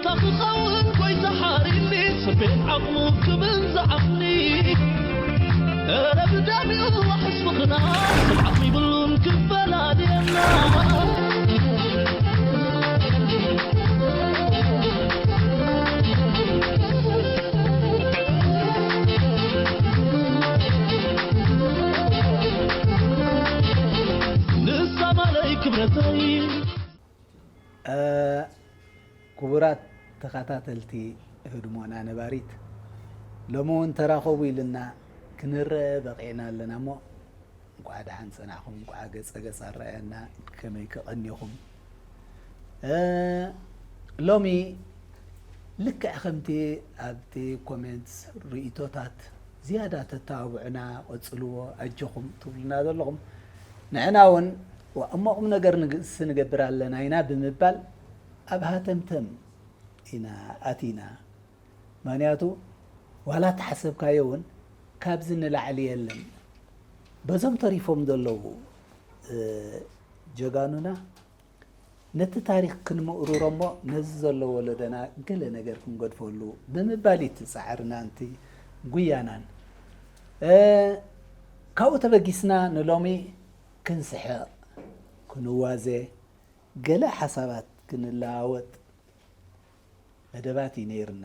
ክኸውን ጎይታ ሓሪኒ፣ ሰበን ዓቕሙ ክብል ዝዓቕሊ። ኧረ ብዳሚኡ ዋሕስ ምኽናስ፣ ዓቕሚ ይብሉን ክፈላልየና። ንሳ ማለይ ክብረተይ። እ፣ ክቡራት ተኸታተልቲ ህድሞና ነባሪት፣ ሎሚ እውን ተራኸቡ ኢልና ክንረአ በቒዕና ኣለና እሞ፣ እንቋዕ ደሓን ጸናሕኩም፣ እንቋዕ ገጸ ገጽ ኣረኣየና፣ ከመይ ከቐኒኹም። እ፣ ሎሚ ልክዕ ከምቲ ኣብቲ ኮሜንትስ ርእይቶታት ዝያዳ ተተባብዑና፣ ቀጽልዎ፣ ኣጆኹም ትብሉና ዘለኹም፣ ንሕና እውን ዋ፣ እሞ ቁም ነገር ንግስ ንገብር ኣለና ኢና ብምባል ኣብ ሃተምተም ኢና ኣቲና። ምኽንያቱ ዋላ ተሓሰብካዮ እውን ካብዚ ንላዕሊ የለን። በዞም ተሪፎም ዘለዉ፣ እ፣ ጀጋኑና ነቲ ታሪኽ ክንምእርሮ እሞ ነዚ ዘሎ ወለዶና ገለ ነገር ክንገድፈሉ ብምባል እዩ እቲ ጻዕርናን እቲ ጉያናን። እ፣ ካብኡ ተበጊስና ንሎሚ ክንስሕቕ፣ ክንዋዘ፣ ገለ ሓሳባት ክንለዋወጥ መደባት እዩ ነይርና።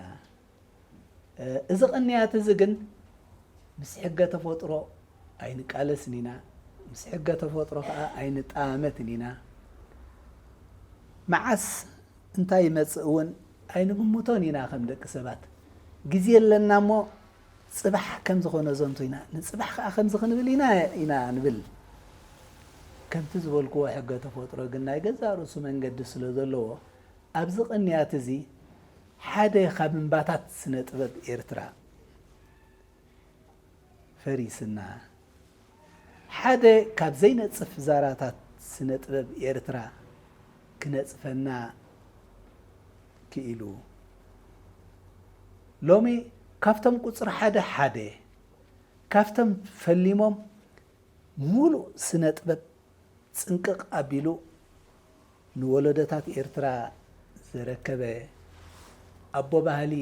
እ፣ እዚ ቅንያት እዚ ግን ምስ ሕገ ተፈጥሮ ኣይንቃለስን ኢና፣ ምስ ሕገ ተፈጥሮ ከኣ ኣይንጠማመትን ኢና። መዓስ እንታይ ይመጽእ እውን ኣይንግምቶን ኢና ከም ደቂ ሰባት። ግዜ ኣለና እሞ ጽባሕ ከምዚ ኮነ ዘንቱ ኢና፣ ንጽባሕ ከኣ ከምዚ ክንብል ኢና፣ ኢና ንብል። ከምቲ ዝበልክዎ ሕገ ተፈጥሮ ግን ናይ ገዛእ ርእሱ መንገዲ ስለ ዘለዎ፣ ኣብዚ ቅንያት እዚ ሓደ ካብ እምባታት ስነ ጥበብ ኤርትራ ፈሪስና፣ ሓደ ካብ ዘይነጽፍ ዛራታት ስነ ጥበብ ኤርትራ ክነጽፈና ክኢሉ። ሎሚ ካብቶም ቁጽሪ ሓደ ሓደ፣ ካብቶም ፈሊሞም ሙሉእ ስነ ጥበብ ጽንቅቕ ኣቢሉ ንወለዶታት ኤርትራ ዘረከበ ኣቦ ባህሊ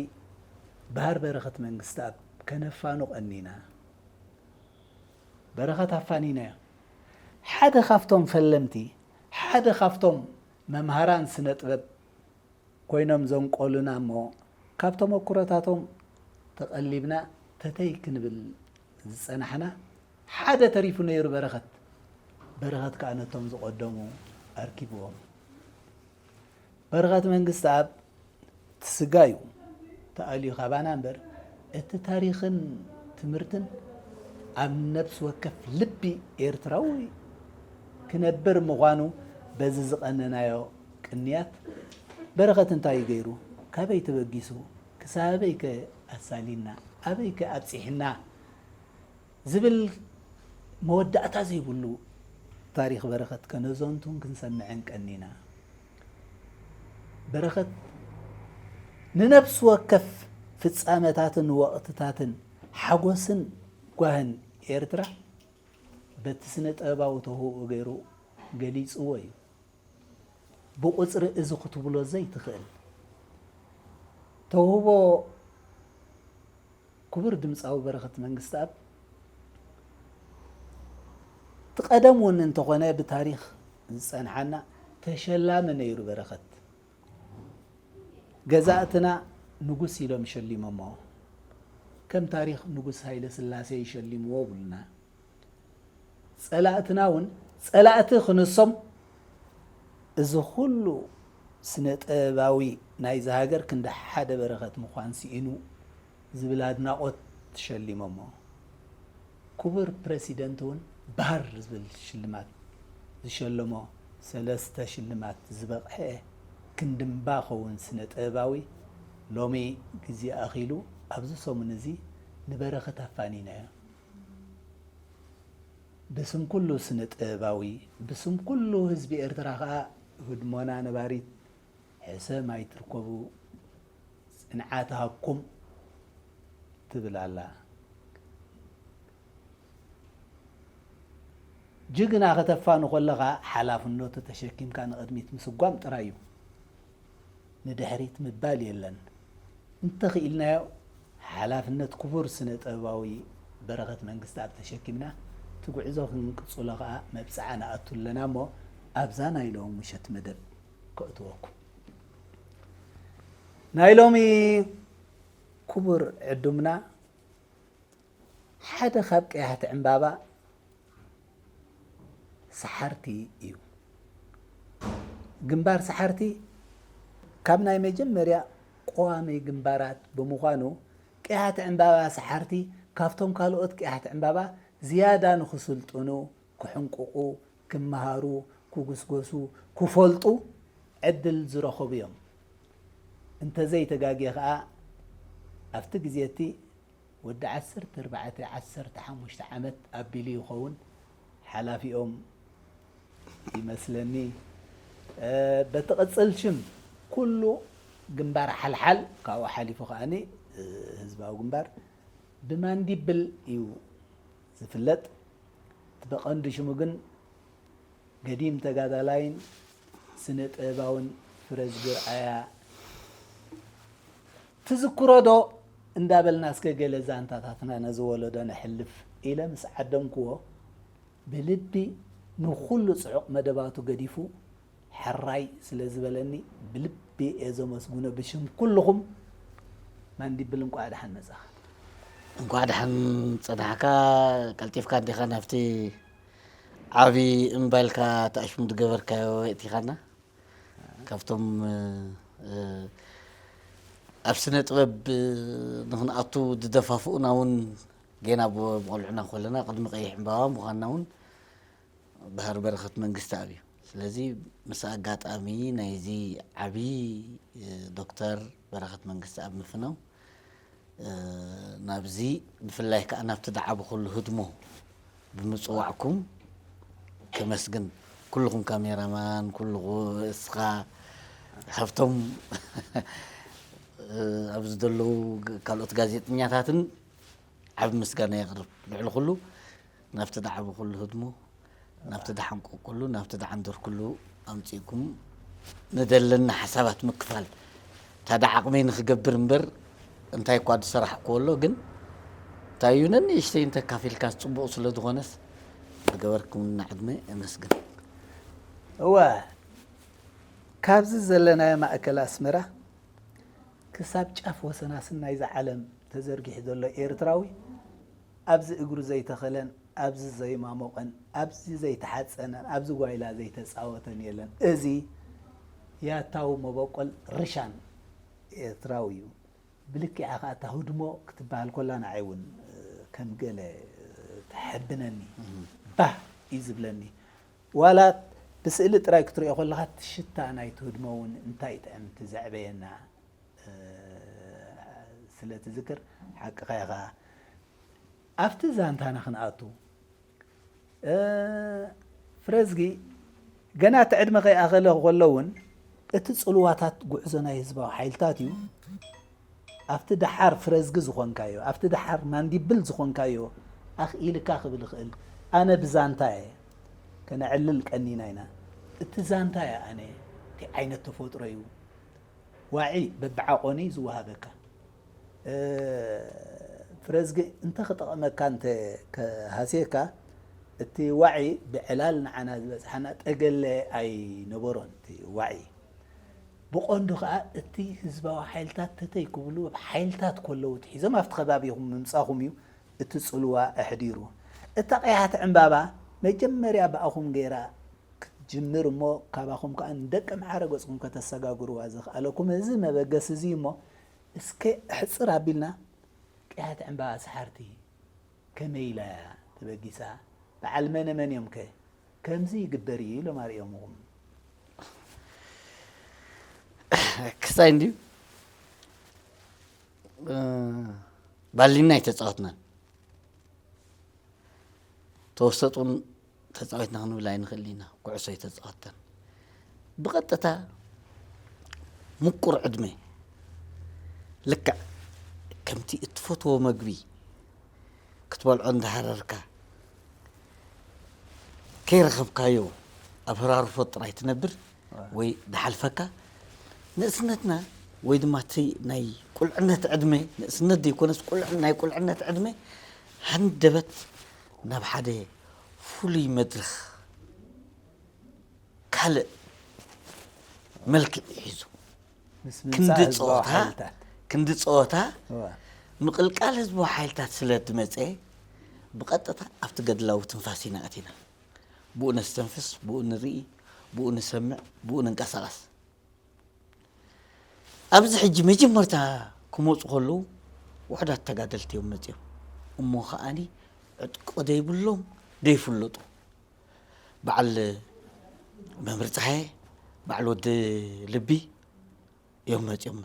በሃር በረኸት መንግስተኣብ ከነፋኑ ቀኒና። በረኸት ኣፋኒናዮ። ሓደ ካብቶም ፈለምቲ፣ ሓደ ካብቶም መምሃራን ስነ ጥበብ ኮይኖም ዘንቆሉና እሞ፣ ካብ ተመኩሮታቶም ተቐሊብና ተተይ ክንብል ዝጸናሕና፣ ሓደ ተሪፉ ነይሩ በረኸት። በረኸት ከኣ ነቶም ዝቐደሙ ኣርኪብዎም። በረኸት መንግስተኣብ እቲ ስጋ እዩ ተኣልዩ ካባና እምበር፣ እቲ ታሪኽን ትምህርትን ኣብ ነፍሲ ወከፍ ልቢ ኤርትራዊ ክነብር ምዃኑ በዚ ዝቐነናዮ ቅንያት፣ በረኸት እንታይ እዩ ገይሩ? ካበይ ተበጊሱ? ክሳብ ኣበይከ ኣሳሊና? ኣበይከ ኣብጺሕና? ዝብል መወዳእታ ዘይብሉ ታሪኽ በረኸት ከነዘንቱን ክንሰምዕን ቀኒና። በረኸት ንነፍሲ ወከፍ ፍጻመታትን ወቕትታትን ሓጎስን ጓህን ኤርትራ በቲ ስነ ጥበባዊ ተውህቦ ገይሩ ገሊጽዎ እዩ። ብቑጽሪ እዚ ክትብሎ ዘይትኽእል ተውህቦ ክቡር ድምጻዊ በረኸት መንግስተኣብ፣ እቲ ቀደም እውን እንተኾነ ብታሪኽ ዝጸንሓና ተሸላሚ ነይሩ በረኸት። ገዛእትና ንጉስ ኢሎም ሸሊሞሞ። ከም ታሪኽ ንጉስ ሃይለ ስላሴ ይሸሊምዎ ብሉና። ጸላእትና እውን ጸላእቲ ክንሶም፣ እዚ ኩሉ ስነ ጥበባዊ ናይዚ ሃገር ክንዲ ሓደ በረኸት ምዃን ስኢኑ ዝብል ኣድናቖት ተሸሊሞሞ። ክቡር ፕረሲደንት እውን ባህር ዝብል ሽልማት ዝሸለሞ፣ ሰለስተ ሽልማት ዝበቕዐ ክንድምባ ኸውን ስነ ጥበባዊ ሎሚ ግዜ ኣኺሉ ኣብዚ ሰሙን እዚ ንበረኸት ኣፋኒናዮ። ብስም ኩሉ ስነ ጥበባዊ፣ ብስም ኩሉ ህዝቢ ኤርትራ ከኣ ህድሞና ነባሪት ሕሰም ኣይትርከቡ፣ ጽንዓት ሃብኩም ትብል ኣላ። ጅግና ከተፋኑ ከለኻ ሓላፍነቱ ተሸኪምካ ንቕድሚት ምስጓም ጥራይ እዩ። ንድሕሪት ምባል የለን። እንተኽኢልናዮ ሓላፍነት ክቡር ስነ ጥበባዊ በረኸት መንግስተኣብ ተሸኪምና እቲ ጉዕዞ ክንቅጽሎ ከኣ መብጽዓ ንኣቱ ኣለና እሞ ኣብዛ ናይ ሎሚ ምሸት መደብ ከእትወኩም። ናይ ሎሚ ክቡር ዕዱምና ሓደ ካብ ቀያሕቲ ዕምባባ ሰሓርቲ እዩ። ግንባር ሰሓርቲ ካብ ናይ መጀመርያ ቀዋሚ ግንባራት ብምዃኑ ቀያሕቲ ዕምባባ ሰሓርቲ ካብቶም ካልኦት ቀያሕቲ ዕምባባ ዝያዳ ንኽስልጥኑ፣ ክሕንቁቑ፣ ክመሃሩ፣ ክጉስጎሱ፣ ክፈልጡ ዕድል ዝረኸቡ እዮም። እንተዘይተጋግየ ከኣ ኣብቲ ግዜ እቲ ወዲ ዓሰርተ ኣርባዕተ ዓሰርተ ሓሙሽተ ዓመት ኣቢሉ ይኸውን ሓላፊኦም ይመስለኒ። እ፣ በቲ ቅጽል ሽም ኩሉ ግንባር ሓልሓል ካብኡ ሓሊፉ ከኣኒ፣ እ፣ ህዝባዊ ግንባር ብማንዲብል እዩ ዝፍለጥ። እቲ በቐንዱ ሽሙ ግን ገዲም ተጋዳላይን ስነ ጥበባውን ፍረዝጊ ኣርኣያ ትዝክሮ ዶ እንዳበልና እስከ ገለ ዛንታታትና ነዚ ወለዶ ነሕልፍ ኢለ ምስ ዓደምክዎ ብልቢ ንኹሉ ጽዑቕ መደባቱ ገዲፉ ሕራይ ስለ ዝበለኒ ብልቢ እየ ዘመስግኖ ብሽም ኩልኹም። ማንዲብል እንቋዕ ደሓን መጻኻ። እንኳዕ ደሓን ጸናሕካ። ቀልጢፍካ እንዲኻ ናብቲ ዓቢ እምባልካ ተኣሽሙ ዝገበርካዮ የእቲኻና። ካብቶም እ፣ ኣብ ስነ ጥበብ ንኽንኣቱ ዝደፋፍኡና እውን ጌና ብ- ብቆልዑና ከለና ቅድሚ ቀይሕ ዕምባባ ምዃንና እውን ባህር በረኸት መንግስተኣብ እዩ። ስለዚ ምስ ኣጋጣሚ ናይዚ ዓቢ እ፣ ዶክተር በረኸት መንግስተኣብ ምፍናው እ፣ ናብዚ ብፍላይ ከዓ ናብቲ ደዓቢ ኩሉ ህድሞ ብምፅዋዕኩም ከመስግን። ኩልኹም ካሜራማን፣ ኩልኹ እስኻ፣ ሃብቶም፣ እ፣ ኣብዚ ዘለዉ ግ- ካልኦት ጋዜጠኛታትን ዓቢ ምስጋና የቕርብ። ልዕሊ ኩሉ ናብቲ ደዓቢ ኩሉ ህድሞ፣ ናብቲ ደሓን ቁቁሉ፣ ናብቲ ደሓን ዶርኩሉ ኣምፂእኩም ንደለና ሓሳባት ምክፋል። ታዳ ዓቕመይ ንክገብር እምበር እንታይ እኳ ዝሰራሕክዎ ኣሎ፣ ግን እንታይ እዩ ነንእሽተይ እንተካፊልካ ፅቡቕ ስለ ዝኾነስ ዝገበርኩምና ዕድመ እመስግን። እወ፣ ካብዚ ዘለናዮ ማእከል ኣስመራ ክሳብ ጫፍ ወሰናስን ናይዛ ዓለም ተዘርጊሑ ዘሎ ኤርትራዊ ኣብዚ እግሩ ዘይተኸለን ኣብዚ ዘይማሞቐን ኣብዚ ዘይተሓጸነን ኣብዚ ጓይላ ዘይተጻወተን የለን። እዚ ያታዊ መበቆል ርሻን ኤርትራዊ እዩ። ብልክዓ ከኣ እታ ህድሞ ክትበሃል ኮላ ንዓይ እውን ከም ገለ ተሐብነኒ፣ ባህ እዩ ዝብለኒ። ዋላ ብስእሊ ጥራይ ክትሪኦ ከለኻ እቲ ሽታ ናይቲ ህድሞ እውን እንታይ ጥዕምቲ ዘዕበየና ስለ ትዝክር። ሓቅኻ ኢኻ። ኣብቲ ዛንታና ክንኣቱ፣ እ፣ ፍረዝጊ ገና እቲ ዕድመ ከይኣኸለ ከሎ እውን እቲ ጽልዋታት ጉዕዞ ናይ ህዝባዊ ሓይልታት እዩ። ኣብቲ ደሓር ፍረዝጊ ዝኾንካዮ፣ ኣብቲ ደሓር ማንዲብል ዝኾንካዮ ኣኽኢልካ ክብል ይኽእል። ኣነ ብዛንታ እየ ከነዕልል ቀኒና ኢና። እቲ ዛንታ እየ ኣነ፣ እቲ ዓይነት ተፈጥሮ እዩ። ዋዒ በብዓቆኒ ዝወሃበካ። እ፣ ፍረዝጊ እንተ ክጠቕመካ እንተ ከሃስየካ፣ እቲ ዋዒ ብዕላል ንዓና ዝበጽሓና ጠገለ ኣይነበሮን። እቲ ዋዒ ብቐንዱ ከኣ እቲ ህዝባዊ ሓይልታት ተተይ ክብሉ ኣብ ሓይልታት ከለዉ ትሒዞም ኣብቲ ከባቢኹም ምምጻኹም እዩ እቲ ጽልዋ ኣሕዲሩ። እታ ቀያሕቲ ዕምባባ መጀመርያ ብኣኹም ገይራ ክትጅምር እሞ ካባኹም ከኣ ንደቂ ኣምሓረ ገጽኩም ከተሰጋግርዋ ዘኽኣለኩም እዚ መበገሲ እዚ እሞ እስከ ኣሕጽር ኣቢልና ቀያሕቲ ዕምባባ ሰሓርቲ ከመይ ኢላ እያ ተበጊሳ? በዓል መነ መን እዮም ከ ከምዚ ይግበር እዩ ኢሎም ኣርእዮምኹም? ክሳይ እንድዩ እ፣ ባሊና ኣይተፃወትናን። ተወሰጡን ተፃዊትና ክንብል ኣይንኽእል ኢና። ኩዕሶ ኣይተፃወተን። ብቐጥታ ምቁር ዕድመ ልክዕ ከምቲ እትፈትዎ መግቢ ክትበልዖ እንዳሃረርካ ከይረኸብካዮ ኣብ ህራርፎ ጥራይ ትነብር ወይ ድሓልፈካ ንእስነትና ወይ ድማ እቲ ናይ ቁልዕነት ዕድመ፣ ንእስነት ዘይኮነስ ቁልዕ-፣ ናይ ቁልዕነት ዕድመ ሃንደበት ናብ ሓደ ፍሉይ መድረኽ ካልእ መልክዕ ሒዙ። ምስ ክንዲ ምምጻእ ህዝባዊ ጸወታ ሓይልታት። ክንዲ ጸወታ እዋ። ምቕልቃል ህዝባዊ ሓይልታት ስለ ዝመጸ ብቐጥታ ኣብቲ ገድላዊ ትንፋስ ኢና ኣቲና። ብኡ ነስተንፍስ፣ ብኡ ንርኢ፣ ብኡ ንሰምዕ፣ ብኡ ንንቀሳቐስ። ኣብዚ ሕጂ መጀመርታ ክመፁ ከለዉ ውሕዳት ተጋደልቲ እዮም መፅዮም። እሞ ከዓኒ ዕጥቂ ደይብሎም ደይፍለጡ። በዓል መምህር ፀሃየ፣ በዓል ወዲ ልቢ እዮም መፅዮም።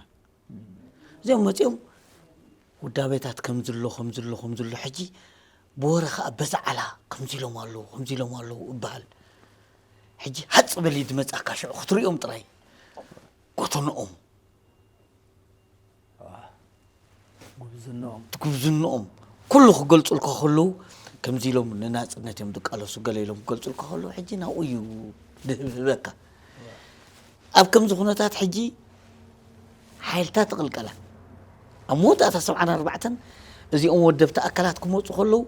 እዚኦም መፅኦም ውዳቤታት ከምዝሎ ከምዝሎ ከምዝሎ ሕጂ ብወረ ከዓ በዛ ዓላ ከምዚ ኢሎም ኣለዉ ከምዚ ኢሎም ኣለዉ እበሃል። ሕጂ ሃፅ በሊ ዝመፃካ ሽዑ ክትሪኦም ጥራይ ጎተንኦም ጉብዝንኦም ጉብዝንኦም ኩሉ ክገልፁልካ ከለዉ ከምዚ ኢሎም ንናፅነት እዮም ዝቃለሱ ገለ ኢሎም ክገልፁልካ ከለዉ ሕጂ ናብኡ እዩ ድህብህበካ። ኣብ ከምዚ ኩነታት ሕጂ ሓይልታት ትቕልቀላ ኣብ መወዳእታ ሰብዓን ኣርባዕተን እዚኦም ወደብቲ ኣካላት ክመፁ ከለዉ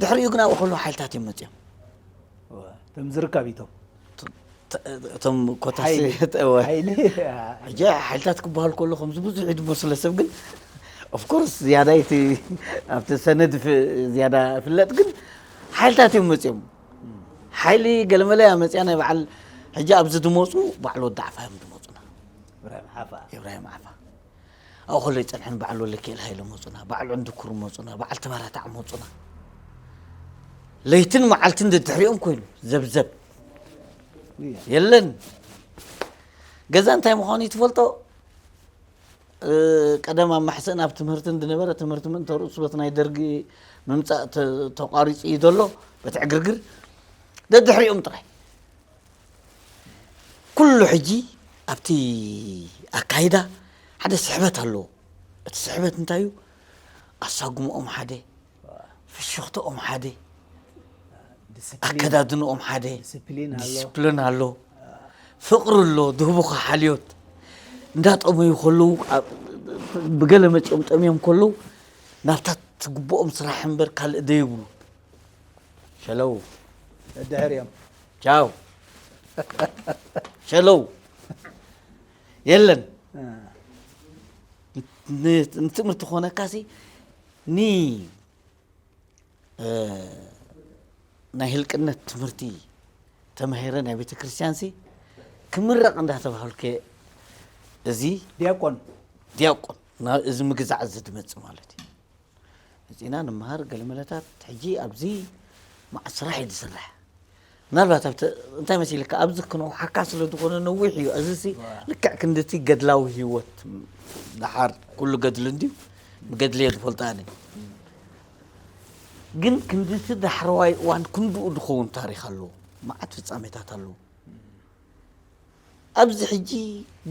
ድሕሪኡ ግን ኣብኡ ከለዉ ሓይልታት እዮም መፅኦም። እቶም ዝርከቢቶም እቶም ኮታሲ ሓይሊ እወ። ሓይሊ ሕጂ ሓይልታት ክበሃል ከሎ ከምዚ ብዙሕ እዩ ዝመስሎ ሰብ ግን ኦፍኮርስ ዝያዳ እቲ ኣብቲ ሰነድ ፍ- ዝያዳ ፍለጥ ግን ሓይልታት እዮም መፅኦም። ሓይሊ ገለመለ እያ መፅያ ናይ በዓል ሕጂ ኣብዚ ዝመፁ በዓል ወዲ ዓፋ እዮም ዝመፁና። ኢብራሂም ሓፋ ኢብራሂም ዓፋ ኣብኡ ከሎ ይፀንሐን በዓል ወለኪኤል ሃይለ መፁና፣ በዓል ዕንድኩር መፁና፣ በዓል ተባራታዕ መፁና። ለይትን መዓልትን ደድሕሪኦም ኮይኑ ዘብዘብ የለን። ገዛ እንታይ ምዃኑ ትፈልጦ? እ፣ ቀደም ኣብ ማሕስእን ኣብ ትምህርትን ዝነበረ ትምህርቲ ምእንተ ርእሱ በቲ ናይ ደርጊ ምምፃእ ተ- ተቋሪፁ እዩ ዘሎ በቲ ዕግርግር ደድሕሪኦም ጥራይ። ኩሉ ሕጂ ኣብቲ ኣካይዳ ሓደ ስሕበት ኣለዎ። እቲ ስሕበት እንታይ እዩ? ኣሳጉምኦም ሓደ፣ ፍሽኽትኦም ሓደ፣ ዲስፕሊን ኣከዳድንኦም ሓደ፣ ዲስፕሊን ኣሎ። ዲስፕሊን ኣሎ፣ ፍቕሪ ኣሎ፣ ዝህቡኻ ሓልዮት እንዳጠመዩ ከለዉ ኣብ- ብገለ መፂኦም ጠምዮም ከለዉ ናብታ ትግብኦም ስራሕ እምበር ካልእ ደይብሉ። ሸለው ደድሕሪኦም ቻው ሸለው የለን። ን- ንትምህርቲ ኮነካሲ ኒ እ፣ ናይ ህልቅነት ትምህርቲ ተማሂረ ናይ ቤተ ክርስቲያን ሲ ክምረቕ እንዳተባህልከ እዚ ዲያቆን ዲያቆን ናብ እዚ ምግዛዕ እዚ ድመጽእ ማለት እዩ። መጺና ንምሃር ገለመለታት ሕጂ ኣብዚ መዓት ስራሕ እዩ ዝስራሕ። ምናልባት ኣብቲ እንታይ መሲልካ ኣብዚ ክንውሓካ ስለ ዝኾነ ነዊሕ እዩ። እዚ ሲ ልክዕ ክንድቲ ገድላዊ ህይወት ደሓር ኩሉ ገድሊ እንድዩ ብገድሊ እየ ዝፈልጦ ኣነ። ግን ክንድቲ ዳሕረዋይ እዋን ክንድኡ ዝኸውን ታሪኽ ኣለዎ። መዓት ፍጻሜታት ኣለዎ። ኣብዚ ሕጂ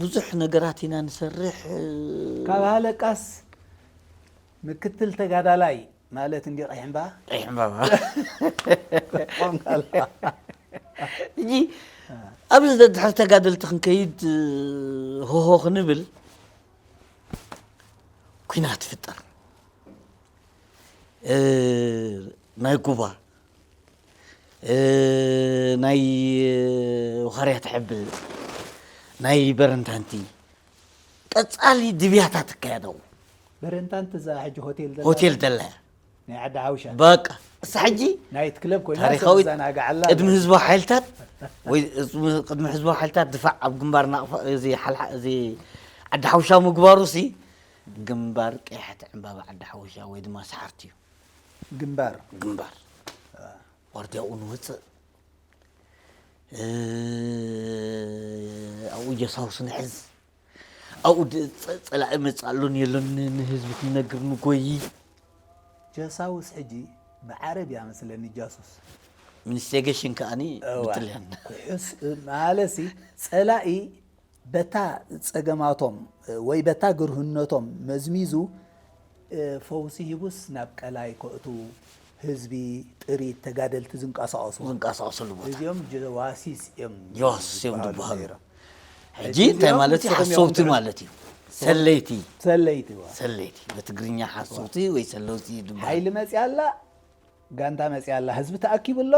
ብዙሕ ነገራት ኢና ንሰርሕ። ካብ ሃለቃስ ምክትል ተጋዳላይ ማለት እንዲ ቀይሕ እምባ ቀይሕ ዕምባባ ቆም ኣላ። ሕጂ ኣብዚ ዘድሕር ተጋደልቲ ክንከይድ ሆሆ ክንብል ኩናት ይፍጠር። እ፣ ናይ ጉባ እ፣ ናይ ወኻርያ ትሕብል ናይ በረንታንቲ ቀጻሊ ድብያታት ይካየደው። በረንታንቲ እዛ ሕጂ ሆቴል ዘላ ሆቴል ደላያ ናይ ዓዲ ሓውሻ በቃ እሳ ሕጂ ናይት ክለብ ኮይና ታሪኻዊት ዘናጋዓላ ቅድሚ ህዝባዊ ሓይልታት ወይ ቅድሚ ህዝባዊ ሓይልታት ድፋዕ ኣብ ግንባር ናቕፋ እዚ ሓልሓ እዚ ዓዲ ሓውሻ ምግባሩ ሲ ግንባር ቀያሕቲ ዕምባባ ዓዲ ሓውሻ ወይ ድማ ሰሓርቲ እዩ። ግንባር ግንባር ዋርድያኡ ንወፅእ እ፣ ኣብኡ ጀሳውስ ንሕዝ ኣብኡ ድ- ፀ- ፀላኢ መፅእ ኣሎን የሎን ን- ንህዝቢ ክንነግር ንጎይ ጀሳውስ ሕጂ ብዓረብ እያ መስለኒ ጃሱስ ኢንስቲጌሽን ከዓኒ እዋ። ብጥልያን ክሕስ ማለሲ ፀላኢ በታ ፀገማቶም ወይ በታ ግርህነቶም መዝሚዙ ፈውሲ ሂቡስ ናብ ቀላይ ከእቱ ህዝቢ ጥሪት ተጋደልቲ ዝንቀሳቀሱ ዝንቀሳቀሰሉ ቦታ እዚኦም ጀዋሲስ እዮም ጀዋሲስ እዮም ዝበሃሉ ዝበሃሉ። ነይሮም። ሕጂ እንታይ ማለት እዩ? ሓሰውቲ ማለት እዩ። ሰለይቲ። ሰለይቲ። ሰለይቲ። በትግርኛ ሓሰውቲ ወይ ሰለውቲ ይባሃል። ሓይሊ መፅያ ኣላ፣ ጋንታ መፅያ ኣላ፣ ህዝቢ ተኣኪቡ ኣሎ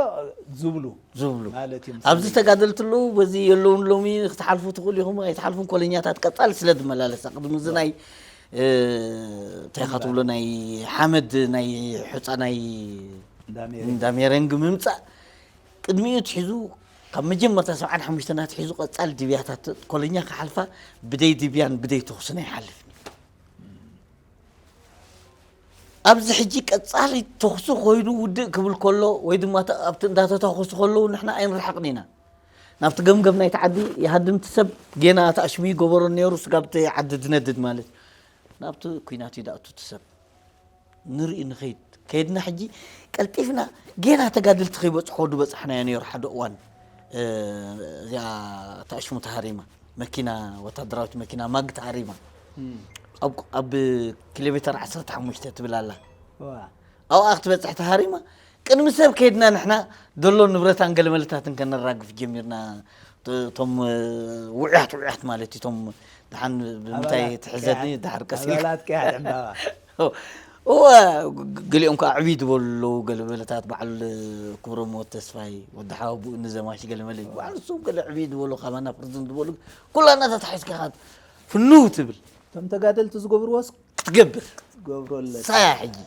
ዝብሉ ዝብሉ ማለት እዮም። ኣብዚ ተጋደልቲ ኣለዉ፣ በዚ የለውን ሎሚ ክትሓልፉ ትኽእሉ ኢኹም ኣይትሓልፉን። ኮለኛታት ቀጻሊ ስለ ዝመላለሳ ቅድሚ እዚ ናይ እንታይ ኢኻ ትብሎ ናይ ሓመድ ናይ ሑፃ ናይ እንዳሜረንግ ምምፃእ ቅድሚኡ ትሒዙ ካብ መጀመርታ ሰብዓን ሓሙሽተን ኣትሒዙ ቀጻሊ ድብያታት ኮለኛ ክሓልፋ ብደይ ድብያን ብደይ ተኹስን ኣይሓልፍን። ኣብዚ ሕጂ ቀጻሊ ተኹሲ ኮይኑ ውድእ ክብል ከሎ ወይ ድማ ኣብቲ እንዳተታኮሱ ከለዉ ንሕና ኣይንረሓቕን ኢና። ናብቲ ገምገም ናይቲ ዓዲ ይሃድም እቲ ሰብ ጌና እቲ ኣሽሙ ይገበሮ ነይሩ ስጋብ እቲ ዓዲ ዝነድድ ማለት ናብቲ ኩናት እዩ ዳእቱ እቲ ሰብ ንርኢ ንኸይድ ከይድና ሕጂ ቀልጢፍና ጌና ተጋድልቲ ከይበፅሖ ዝበፅሕናዮ ነይሩ ሓደ እዋን እዚኣ ተኣሽሙ ተሃሪማ መኪና ወታደራዊት መኪና ማግ ተሃሪማ ኣብ ኪሎ ሜተር ዓሰርተ ሓሙሽተ ትብል ኣላ ኣብኣ ክትበፅሕ ተሃሪማ ቅድሚ ሰብ ከይድና ንሕና ዘሎ ንብረታን ገለመለታትን ከነራግፍ ጀሚርና እቶም ውዕያት ውዕያት ማለት እዩ እቶም ድሓን ብምንታይ ትሕዘኒ ድሓር ቀሲል እወ ገሊኦም ከዓ ዕብይ ዝበሉ ኣለዉ ገለመለታት በዓል ክብረሞት ተስፋይ ወዲ ሓወቡኡ ንዘማሽ ገለመለ በዓል እሶም ገለ ዕብይ ዝበሉ ካባና ፕርዝን ዝበሉ ኩላና ተታሒዝካ ፍንው ትብል እቶም ተጋደልቲ ዝገብርዎስ ክትገብር ትገብሮ ኣለካ ሳያ ሕጂ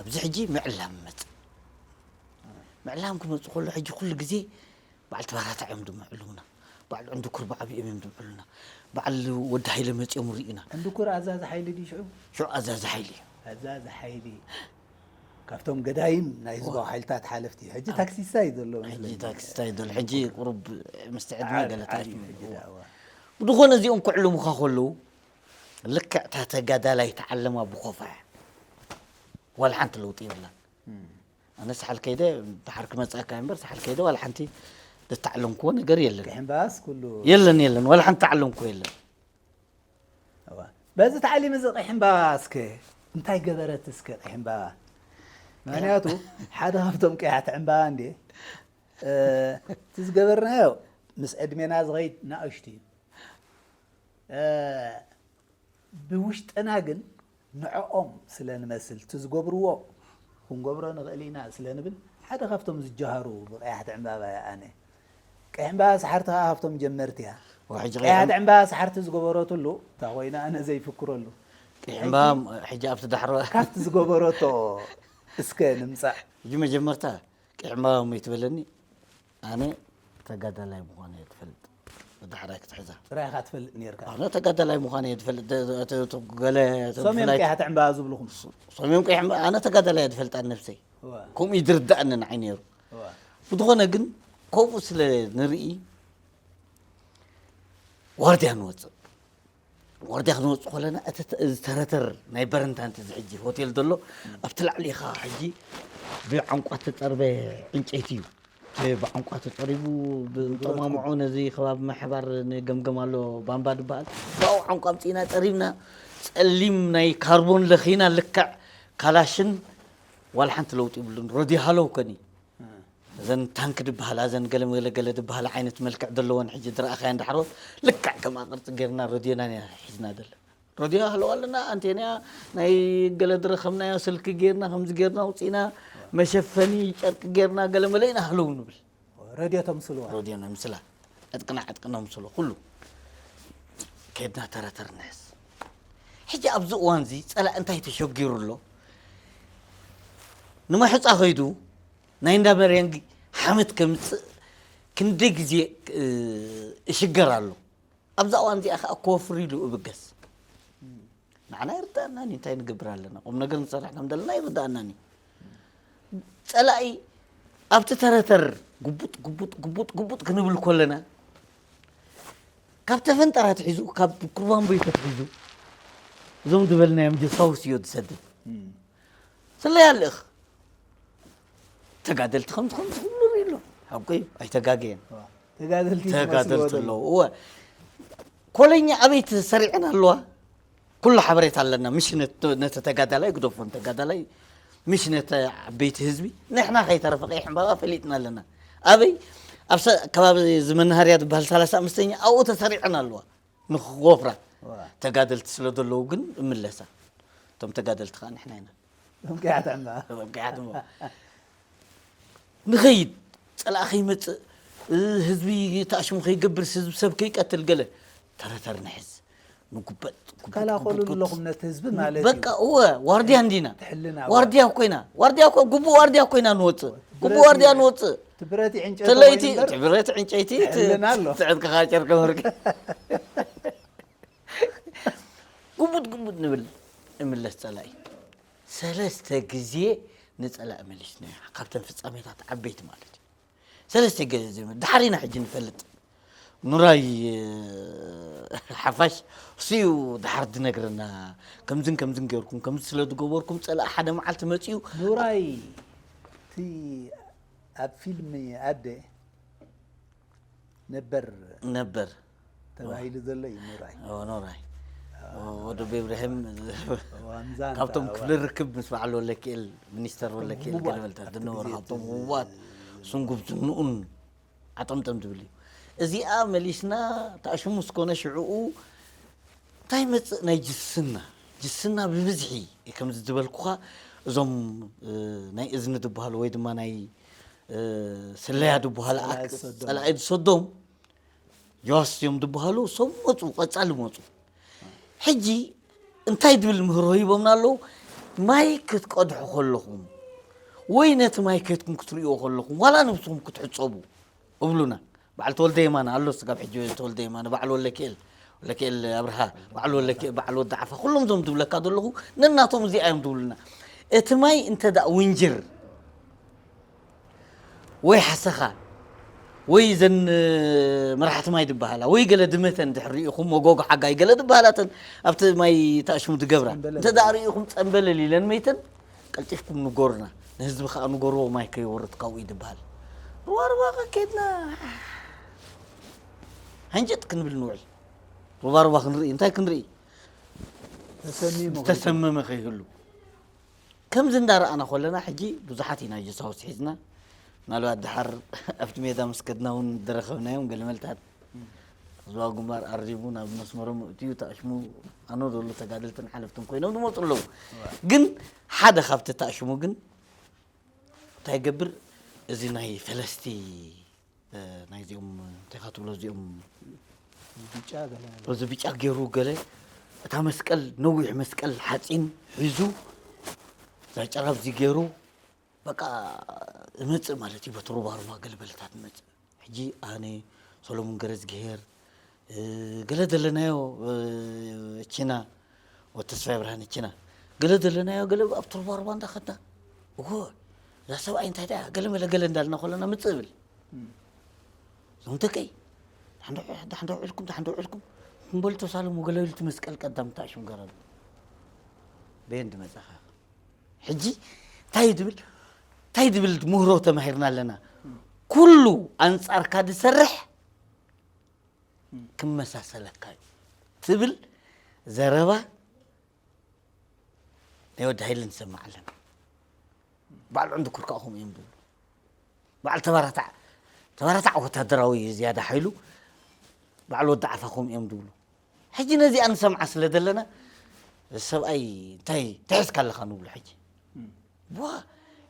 ኣብዚ ሕጂ ምዕላም መፅእ ምዕላም ክመፅእ ከሎ ሕጂ ኩሉ ግዜ በዓል ተባራታ እዮም ድምዕሉና በዓል ዕንድኩር ብዓብኦም እዮም ድምዕሉና በዓል ወዲ ሃይለ መፅኦም ርኢና ዕንድኩር ኣዛዚ ሓይሊ ድዩ ሽዑ ሽዑ ኣዛዚ ሓይሊ እዩ ኣዛዚ ሓይሊ ካብቶም ገዳይም ናይ ህዝባዊ ሓይልታት ሓለፍቲ ሕጂ ታክሲስታ እዩ ዘሎ ሕጂ ታክሲስታ እዩ ዘሎ ሕጂ ቁሩብ ምስቲ ዕድመ ገለታት ብዝኾነ እዚኦም ክዕልሙኻ ከለዉ ልክዕ እታ ተጋዳላይ ተዓለማ ብኾፋ እያ ዋላ ሓንቲ ለውጢ የብላን ኣነ ሳሕል ከይደ ድሓር ክመፅኣካ እምበር ሳሕል ከይደ ዋላ ሓንቲ ዝተዓለምክዎ ነገር የለን ክሕምባስ ኩሉ የለን የለን ዋላ ሓንቲ ተዓለምክዎ የለን በዚ ታዕሊም እዚ ቂሕምባባ እስከ እንታይ ገበረት እስከ ቂሕምባባ ምክንያቱ ሓደ ካብቶም ቅያሕቲ ዕምባባ እንዴ እቲ ዝገበርናዮ ምስ ዕድሜና ዝኸይድ ንኣሽቱ እዩ ብውሽጥና ግን ንዕኦም ስለ ንመስል እቲ ዝገብርዎ ክንገብሮ ንኽእል ኢና ስለ ንብል ሓደ ካብቶም ዝጀሃሩ ብቀያሕቲ ዕምባባ እያ ኣነ ቀይሕ ዕምባባ ሰሓርቲ ከዓ ካብቶም ጀመርቲ እያ ቀያሕቲ ዕምባባ ሰሓርቲ ዝገበረትሉ እታ ኮይና ኣነ ዘይፍክረሉ ቀይሕ ዕምባባ ሕጂ ኣብቲ ዳሕሮ ካብቲ ዝገበረቶ እስከ ንምፃእ ሕጂ መጀመርታ ቀይሕ ዕምባባ እሞ ይትበለኒ ኣነ ተጋዳላይ ምዃነ እየ ትፈልጥ ብዳሕራይ ክትሕዛ ጥራይ ኢኻ ትፈልጥ ነርካ ኣነ ተጋዳላይ ምዃነ እየ ትፈልጥ ገለ ሰምዮም ቀያሕቲ ዕምባባ ዝብልኹም ሰምዮም ቀይሕ ኣነ ተጋዳላይ እየ ትፈልጣ ነብሰይ ከምኡ ይድርዳእኒ ንዓይ ነይሩ ብዝኾነ ግን ከምኡ ስለ ንርኢ ዋርድያ ንወፅእ ዋርድያ ክንወፅእ ከለና እቲ ዝተረተር ናይ በረንታ እንተ ዝሕጂ ሆቴል ዘሎ ኣብቲ ላዕሊ ኢኻ ሕጂ ብዓንቋ ተፀርበ ዕንጨይቲ እዩ ብዓንቋ ተፀሪቡ ብጠማምዖ ነዚ ከባቢ ማሕባር ንገምገም ኣሎ ባምባ ዝበሃል ብኣው ዓንቋ ኣምፅእና ፀሪብና ፀሊም ናይ ካርቦን ለኺና ልክዕ ካላሽን ዋላ ሓንቲ ለውጢ ይብሉን ረድዮ ሃለው ከኒ እዘን ታንክ ዝበሃላ እዘን ገለመለገለ ዝበሃላ ዓይነት መልክዕ ዘለወን ሕጂ ዝረኣኻየን ዳሕሮ ልክዕ ከምኣ ቅርፂ ጌርና ረድዮና ኢና ሒዝና ዘለና ረድዮ ሃለው ኣለና ኣንቴንያ ናይ ገለ ዝረኸብናዮ ስልኪ ጌርና ከምዚ ጌርና ኣውፂእና መሸፈኒ ጨርቂ ጌርና ገለመለ ኢና ሃለው ንብል ረድዮ ተምስልዋ ረድዮ ነምስላ ዕጥቅና ዕጥቂ ነምስሎ ኩሉ ከድና ተረተር ንሕዝ ሕጂ ኣብዚ እዋን እዚ ፀላእ እንታይ ተሸጊሩ ኣሎ ንማሕፃ ከይዱ ናይ እንዳ መርያንግ ሓመድ ከምፅእ ክንደይ ግዜ እሽገር ኣሎ ኣብዛ እዋን እዚኣ ከዓ ክወፍር ኢሉ እብገስ ንዓና ይርዳእናን እንታይ ንገብር ኣለና ቁም ነገር ንሰርሕ ከም ዘለና ይርዳእናን እዩ ፀላኢ ኣብቲ ተረተር ጉቡጥ ጉቡጥ ጉቡጥ ጉቡጥ ክንብል ከለና ካብ ተፈንጠራ ትሒዙ ካብ ኩርባንቦይ ተትሒዙ እዞም ዝበልናዮም ጀሳውስ እዮ ዝሰድድ ስለይ ኣልእኽ ተጋደልቲ ከምዚ ከምዚ ክብሉ ርኢ ኣሎ ሓቆ እዩ ኣይተጋገየን ተጋደልቲ ተጋደልቲ ኣለዉ እወ ኮለኛ ኣበይ ተሰሪዐን ኣለዋ ኩሉ ሓበሬታ ኣለና ምሽ ነቲ ተጋዳላይ ግደፎን ተጋዳላይ ምሽ ነቲ ዓበይቲ ህዝቢ ንሕና ከይተረፈ ቀይሕ ዕምባባ ፈሊጥና ኣለና ኣበይ ኣብ ከባቢ እዚ መናሃርያ ዝበሃል ሰላሳ ኣምስተኛ ኣብኡ ተሰሪዐን ኣለዋ። ንክወፍራ ተጋደልቲ ስለ ዘለዉ ግን እምለሳ። እቶም ተጋደልቲ ከዓ ንሕና ኢና። እዞም ቀያሕቲ ዕምባ። እዞም ቀያሕቲ ዕምባ። ንኸይድ፣ ጸላእ ከይመጽእ፣ ህዝቢ ተኣሽሙ ከይገብርስ፣ ህዝቢ ሰብ ከይቀትል ገለ ተረተር ንሕዝ። ንጉበጥ፣ ጉበጥ፣ ትከላኸሉ ጉበጥ፣ ጉበጥ። ኣለኹም ነቲ ህዝቢ ማለት እዩ። በቃ፣ እወ፣ ዋርድያ እንዲና። ትሕልና፣ እወ። ዋርድያ ኮይና፣ ዋርድያ ኮ-፣ ግቡእ ዋርድያ ኮይና ንወጽእ። ግቡእ ዋርድያ ንወጽእ። እቲ ብረት ይዕንጨት ተለይቲ፣ ኮይኑ እምበር እቲ ብረት ዕንጨይቲ፣ እቲ ትሕልና ኣሎ። ትዕጥቅኻ ጨርቂ ወርቂ። ጉቡጥ፣ ጉቡጥ ንብል፣ እምለስ ጸላኢ። ሰለስተ ግዜ ንጸላኢ መሊስናዮ። ካብተን ፍጻሜታት ዓበይቲ ማለት እዩ። ሰለስተ ግዜ፣ ድሓር ኢና ሕጂ ንፈልጥ። ኑራይ፣ ሓፋሽ፣ እሱ እዩ ድሓር ዝነግረና። ከምዝን ከምዝን ጌርኩም፣ ከምዚ ስለ ዝገበርኩም፣ ጸላኢ ሓደ መዓልቲ መጺኡ። ኑራይ፣ እቲ ኣብ ፊልም ኣደ ነበር ነበር። ተባሂሉ ዘሎ እዩ ኑራይ። ኦ፣ ኑራይ። ኦ፣ ወዲ ቤብርሄም ኦ፣ ኣምዛን ካብቶም ተኣዋ። ክፍሊ ርክብ ምስ በዓል ወለኪኤል፣ ሚኒስተር ወለኪኤል ህቡባት ገለመልታት ኣብቲ ዝነበሩ ግዜ ካብቶም እቲ ህቡባት፣ ስንጉብ ዝንኡን ዓጠምጠም ዝብል እዩ። እዚኣ መሊስና ተኣሽሙ ስኮነ ሽዕኡ እንታይ መጽእ? ናይ ጅስና፣ ጅስና ብብዝሒ፣ ከምዚ ዝበልኩኻ፣ እዞም፣ እ፣ ናይ እዝኒ ዝበሃሉ ወይ ድማ ናይ፣ እ፣ ስለያ ዝበሃሉ ጸላኢ ኣክ-፣ ዝሰዶም። ጸላኢ ዝሰዶም ጀዋስ እዮም ዝበሃሉ፣ እሶም መጹ፣ ቀጻሊ መጹ። ሕጂ እንታይ ዝብል ምህሮ ሂቦምና ኣለዉ? ማይ ክትቀድሑ ከለኹም ወይ ነቲ ማይ ከይድኩም ክትርእይዎ ከለኹም ዋላ ነብስኹም ክትሕጸቡ እብሉና። በዓል ተወልደ የማነ ኣሎ፣ ስጋብ ሕጂ ተወልደ የማነ፣ በዓል ወለኪኤል፣ ወለኪኤል ኣብርሃ፣ በዓል ወለኪኤል፣ በዓል ወዲ ዓፋ፣ ኩሎም እዞም ዝብለካ ዘለኹ ነናቶም እዚኣ እዮም ዝብሉና። እቲ ማይ እንተ ደኣ ውንጅር ወይ ሓሰኻ ወይ ዘን መራሕቲ ማይ ዝበሃላ ወይ ገለ ድመተን ድሕሪ ርኢኹም፣ መጎጎ ሓጋይ ገለ ዝበሃላተን ኣብቲ ማይ ተኣሽሙ ዝገብራ ጸምበለል። እንተ ደኣ ርኢኹም ጸምበለል ኢለን መይተን ቀልጢፍኩም ንገሩና፣ ንህዝቢ ከኣ ንገርዎ ማይ ከይወርድ ካብኡ እዩ ዝበሃል። ሩባ ሩባ ከ ከድና ሃንጀጥ ክንብል ንውዕል። ሩባ ሩባ ክንርኢ፣ እንታይ ክንርኢ? ተሰሚሙ ዝተሰመመ ከይህሉ። ከምዚ እንዳረኣና ከለና ሕጂ ብዙሓት ኢና ጀሳውስ ሒዝና። ምናልባት ድሓር ኣብቲ ሜዳ ምስ ከድና እውን ዝረኸብናዮም ገለመልታት ህዝባዊ ግንባር ኣሪቡ ናብ መስመሮም እትዩ ተኣሽሙ ኣኖ ዘሎ ተጋደልትን ሓለፍትን ኮይኖም ዝመፁ ኣለዉ። እዋ። ግን ሓደ ካብቲ ተኣሽሙ ግን እንታይ ይገብር? እዚ ናይ ፈለስቲ፣ እ፣ ናይዚኦም እንታይ ኢኻ ትብሎ እዚኦም ብጫ ገለ እዚ ብጫ ገይሩ ገለ እታ መስቀል ነዊሕ መስቀል ሓፂን ሒዙ እዛ ጨራብዚ ገይሩ በቃ እመፅእ ማለት እዩ። በቲ ሩባሩባ ገለበለታት እመፅእ። ሕጂ ኣነ፣ ሰሎሙን ገረዝግሄር፣ እ፣ ገለ ዘለናዮ፣ እ፣ ቺና፣ ወተስፋይ ብርሃነ ቺና፣ ገለ ዘለናዮ ገለ ኣብቲ ሩባሩባ እንዳኸድና፣ እዎ፣ እዛ ሰብኣይ እንታይ ደኣ ገለ መለ ገለ እንዳልና ከለና ምፅእ እብል። እም። እዞም ደቀይ፣ ዳሕንዶ፣ ዳሕንዶ ውዕልኩም፣ ዳሕንዶ ውዕልኩም፣ እምበሉ ተሳለሙ፣ ገለ ኢሉ እቲ መስቀል ቀዳም ተኣሽሙ ገረሉ። በየን ድመጻኻ? ሕጂ እንታይ ድብል፣ እንታይ ድብል ምህሮ ተማሂርና ኣለና። ኩሉ ኣንጻርካ ዝሰርሕ ክመሳሰለካ እዩ ትብል ዘረባ ናይ ወዲ ሃይለ ንሰምዕ ኣለና። በዓል ዕንድኩር ከኣ ከምኡ እዮም ዝብሉ። በዓል ተባራታዕ፣ ተባራታዕ ወታደራዊ ዝያዳ ሓይሉ በዓል ወዲ ዓፋ ከምኡ እዮም ዝብሉ። ሕጂ ነዚኣ ንሰምዓ ስለ ዘለና፣ ሰብኣይ እንታይ ተሒዝካ ኣለኻ ንብሎ ሕጂ። እም። ዋ፣